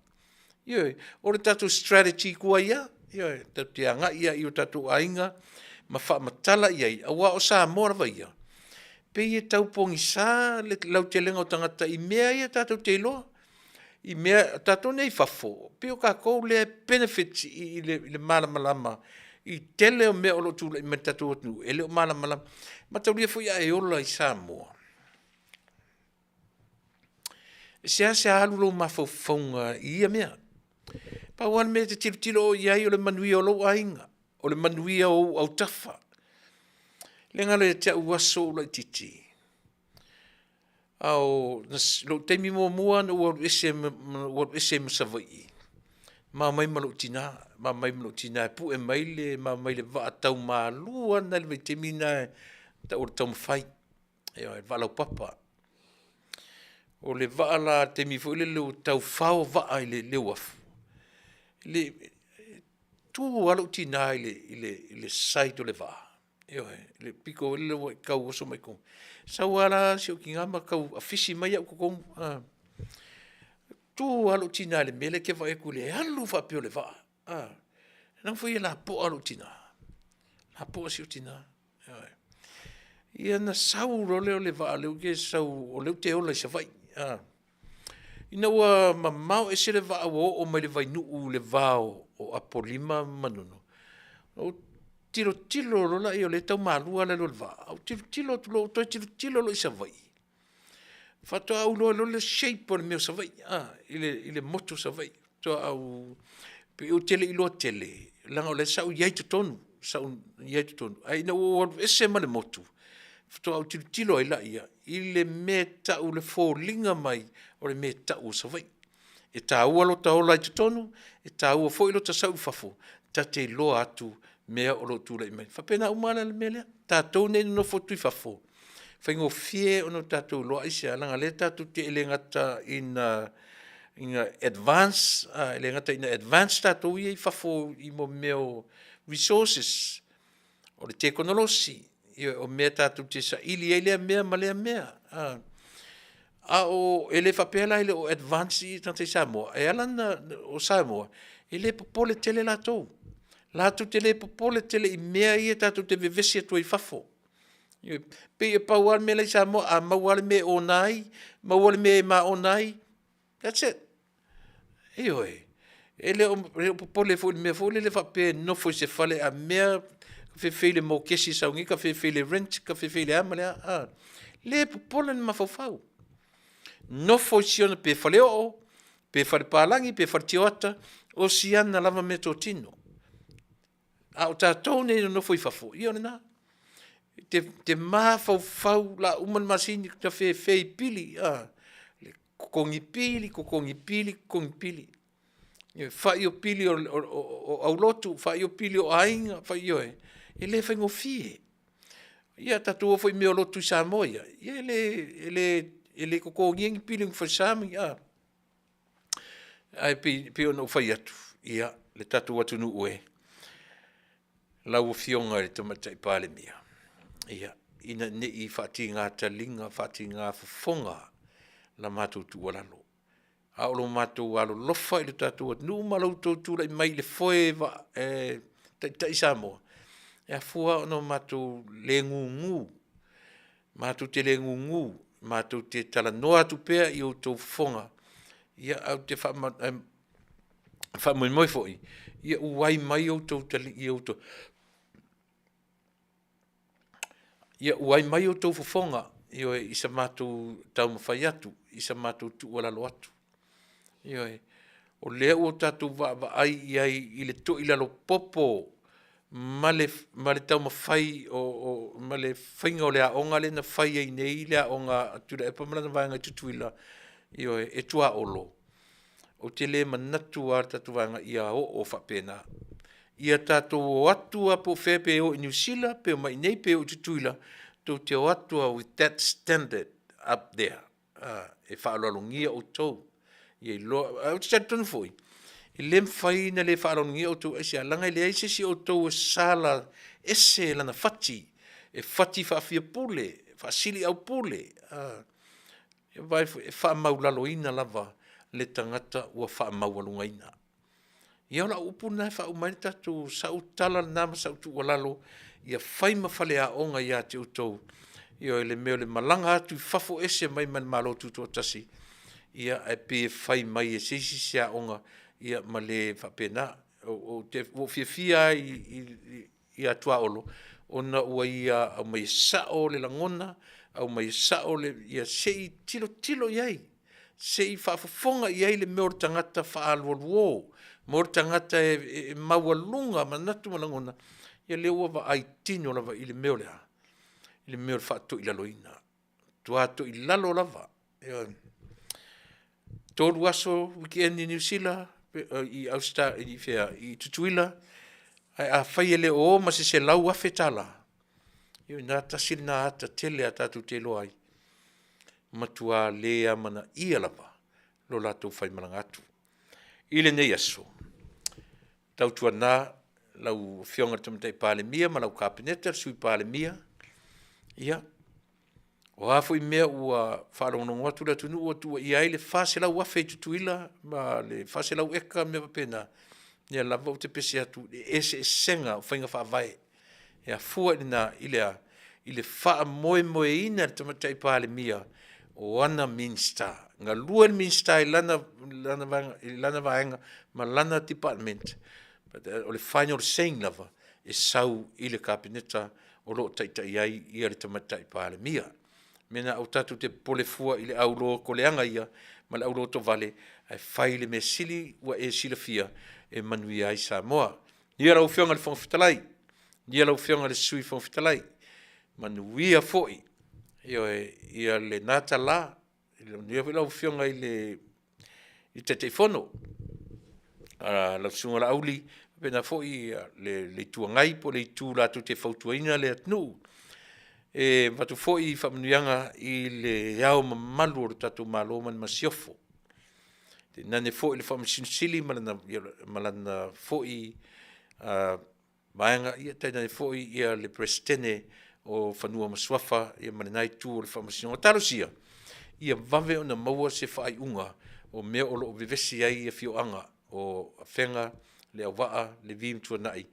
Ioe, o le tatou strategy tuai lava, ioe, tatou te agai lava i o tatou aiga ma faamatala i ai, aua o Samoa lava ia, pei e tau pogisa le lautelega o tagata i mea ia tatou te iloa. I mea, tatou nei i fafo, pei o tatou lea e benefit i le malamalama i tele o mea o lo o tulai mai i le tatou atunuu e le o malamalama. Mataulia foi a e ola i Samoa, e seasea alu lou mafaufauga i ia mea. Pau lava le mea e te tilotilo oe i ai o le manuia o lou aiga, o le manuia o ou autafa. Le galo ia te au aso ou laitiiti, a o lou taimi muamua na ou alu ese ou alu ese ai ma Savaii, ma omai ma lou tina, ma omai ma lou tina e pue mai le ma omai i le vaa tau malu lava lena i le vaitaimi lena e tau o le taumafai, ioe, le vaa laupapa. O le vaa la i le taimi foi lele ua tau fao vaa i le uafu, le tu lava lou tina i le side o le vaa, Ioe, le pito foi lele ua e tau oso mai totonu. Sau lava la si ou tina ma tau afisi mai au i totonu. A. Tu lava lou tina i le mea lea e te vaai atu i le alu faapea o le vaa. A. Leaga foi e lapoa lou tina, lapoa si ou tina. Ioe. Ia na sau loa lea o le vaa lea ou te sau, o lea ou te ola i Savaii. A. Ina ua mamao ese le vaa ua oo mai le Vainuu i le va o Apolima ma Manono, ona ou tilotilo loa lea o lea e tau malua le alu a le vaa, ae ou tilotilo atu loa ou toe tilotilo loa i Savaii, faatoa ou iloa loa le shape o le mea o Savaii a, i le motu o Savaii. Faatoa ou, pei ou te le i iloa tele, leaga o lea sa ou i ai i totonu, sa ou i ai i totonu, ae ina ua ou alu ese ma le motu, faatoa ou tilotilo ai lea i le mea e tau o le foliga mai o le mea e tau o Savaii. E taua lota ola i totonu, e taua foi lota sau i fafo, ta te iloa atu mea o lo o tulai mai. E faapena uma lava la i le mea lea. Tatou nei e nonofo atu i fafo, e faigofie ona tatou iloa. Aisea? Leaga o lea tatou te, e le gata ina advance, e le gata ina advance tatou ia i fafo i mea o resources, o le tekonolosi, o mea tatou te saili ai lea mea ma lea mea, a. A o, e le faapea la e le o advance ia tagata i Samoa, e ala ona, o Samoa, e le popole tele latou. Latou te le popole tele i mea ia tatou te vevesi atu ai i fafo. Ioe. Pei e pau lava le mea la e i Samoa, a maua lava le mea e ona ai, maua le mea e maona ai, that's it. Ioe. E le o popole foi i le mea foi lele faapea e nofo i se fale a mea fefe i le mokesi e sau nei ka fefe i le rent, ka fefe i le a ma le a, a. Le popole le mafaufau. Nofo i si ona pe faleoo, pe falepalagi, pe faletioata, o si ana lava meatotino. A o tatou nei e nonofo i fafo, ia o lena. Te, te mafaufau la uma le masini ta fefe i pili, a, totogi pili, totogi pili, totogi pili. Ioe, fai o pili o aulotu, fai o pili o aiga, fai, ioe, e le faigofie. Ia tatou o foi i mea o lotu i Samoa ia, ia e le totogia ni pili o ni falesa ma ni a, ae pei ona ou fai atu, ia, le tatou atunuu e, lau Afioga i le Tamaitai Palemia, ia, ina ne i faatiga taliga faatiga fofoga la matou tuualalo, a o lo matou alolofa i le tatou atunuu ma lo outou tulai mai i le foe e taitai Samoa, e afua ona o matou le gugu, matou te le gugu, matou te talanoa atu pea i outou fofoga, ia ae ou te faamoemoe foi, ia uai mai outou Ia uai mai outou fofoga, ioe, i sa matou taumafai atu, i sa matou tuualalo atu. Ioe, o lea ua tatou vaavaai i ai i le toilalo popo ma le, ma le taumafai o, o, ma le faiga o le aoga lea na fai ai nei le aoga a Tuilaepa ma lana vaega i Tutuila, ioe, e tuaolo. Ou te le manatu lava le tatou vaega ia oo faapena. Ia tatou o atu lava po o fea pe o i Niu Sila pe omai i inei pe o i Tutuila, tou te o atu lava with that standard up there. E faaaloalogia outou. Ia iloa, ae ou te talitonu foi, e le mafai ona le faaaloalogia outou aisea? Leaga e leai se isi o outou e sala ese lana fati, e fati faafiapule, faasiliaupule, Ia vaai foi, e faamaualaloina lava le tagata ua faamaualugaina. Ia o lau upu lena e faauma ai le tatou sau tala lena ma sau tuualalo, ia fai ma faleaoga ia te outou, ioe, le mea o le malaga atu i fafo ese mai ma le Malo Tutoatasi, ia ae pei e fai mai e se isi se aoga, ia ma le faapena. Ou te, ua ou fiafia lava i ia Tuaolo, ona ua ia aumaia sao le lagona, aumaia sao le, ia se i tilotilo i ai, se i faafofoga i ai le mea o le tagata faaalualuo, mo le tagata e maualuga manatu ma lagona, ia lea ua vaai tino lava i le mea o le a? I le mea o le faatoilaloina. Matua toilalo lava. Ioe. 3 aso weekend i Niu Sila, i i fea, i Tutuila, ae afai e le o o ma se $100,000, ioe, na tasi lena ata tele a tatou te iloa ai, matua le amanaia lava lo latou faimalaga atu. I lenei aso, tautuana lau Afioga i le Tamaitai Palemia ma lau Kapeneta, le Sui Palemia, ia, O a foi mea ua faalogologo atu le atunuu ua tuuaia ai le $400,000 i Tutuila ma le 400 eka ma mea faapena, ia lava ou te pese atu i le eseesega o faiga faavae. E afua i lena i le a? I le faamoemoeina e le Tamaitai Palemia o ana Minisita. Galue le Minisita i lana, lana vaega, i lana vaega ma lana department, but o le final saying lava e sau i le Kapeneta o lo o taitai ai ia le Tamaitai Palemia. Mena aua tatou te popole fua i le au lotoleaga ia ma le au lotovale, ae fai le mea sili ua e silafia e manuia ai Samoa. Ia lau Afioga i le Fofoga Fetalai, ia lau Afioga i le Sui Fofoga Fetalai, manuia foi, ioe, ia lena tala, manuia foi lau Afioga i le Taitaifono, lau Susuga Laauli, faapena foi le Itu Agai po o le Itu latou te fautuaina le atunuu. E avatu foi faamanuiaga i Le Ao Mamalu o le tatou Malo ma le Masiofo, tainane foi le Faamasino Sili ma lana foi vaega, ia tainane foi ia le Peresetene o Fanua ma Suafa ia ma lena itu o le Faamasinoga. Talosia ia vave ona maua se faaiuga o mea o lo o vevesi ai afioaga o Afega, Leauvaa, Levi ma Tuanai,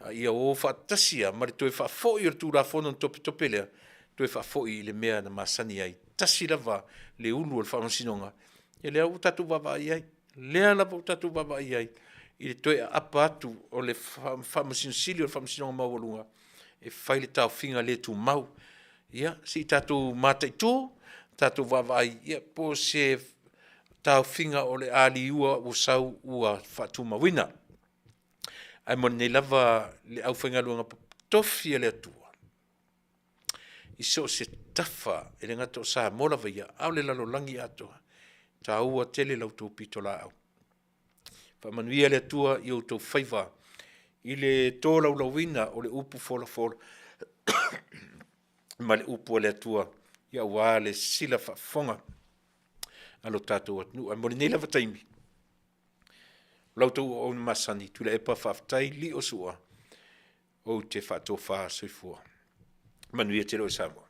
a ia o faatasi lava ma le toe faafoi o le Tulafono na topetope lea, toe faafoi i le mea na masani ai. Tasi lava le ulu o le Faamasinoga, ia lea ua tatou vaavaai i ai, lea lava ua tatou vaavaai i ai i le toe aapa atu o le Faamasino Sili o le Faamasinoga Maualuga e fai le taofiga le tumau. Ia, se i tatou mataitu, tatou vaavaai, ia po o se taofiga o le a liua ua sau ua faatumauina. Ae mo lenei lava le aufaigaluega totofi a le Atua, i so o se tafa, e le gata o Samoa lava ia, a o le lalolagi atoa, e taua tele la outou pitolaau. Faamanuia le Atua i outou faiva i le tolaulauina o le upu folafola ma le upu a le Atua, ia aua le sila faafofoga a lo tatou atunuu. Ae mo lenei lava taimi, o la outou auauna masani, Tuilaepa faafetai Lio Sua, ou te faatofa soifua. Manuia tele oe Samoa.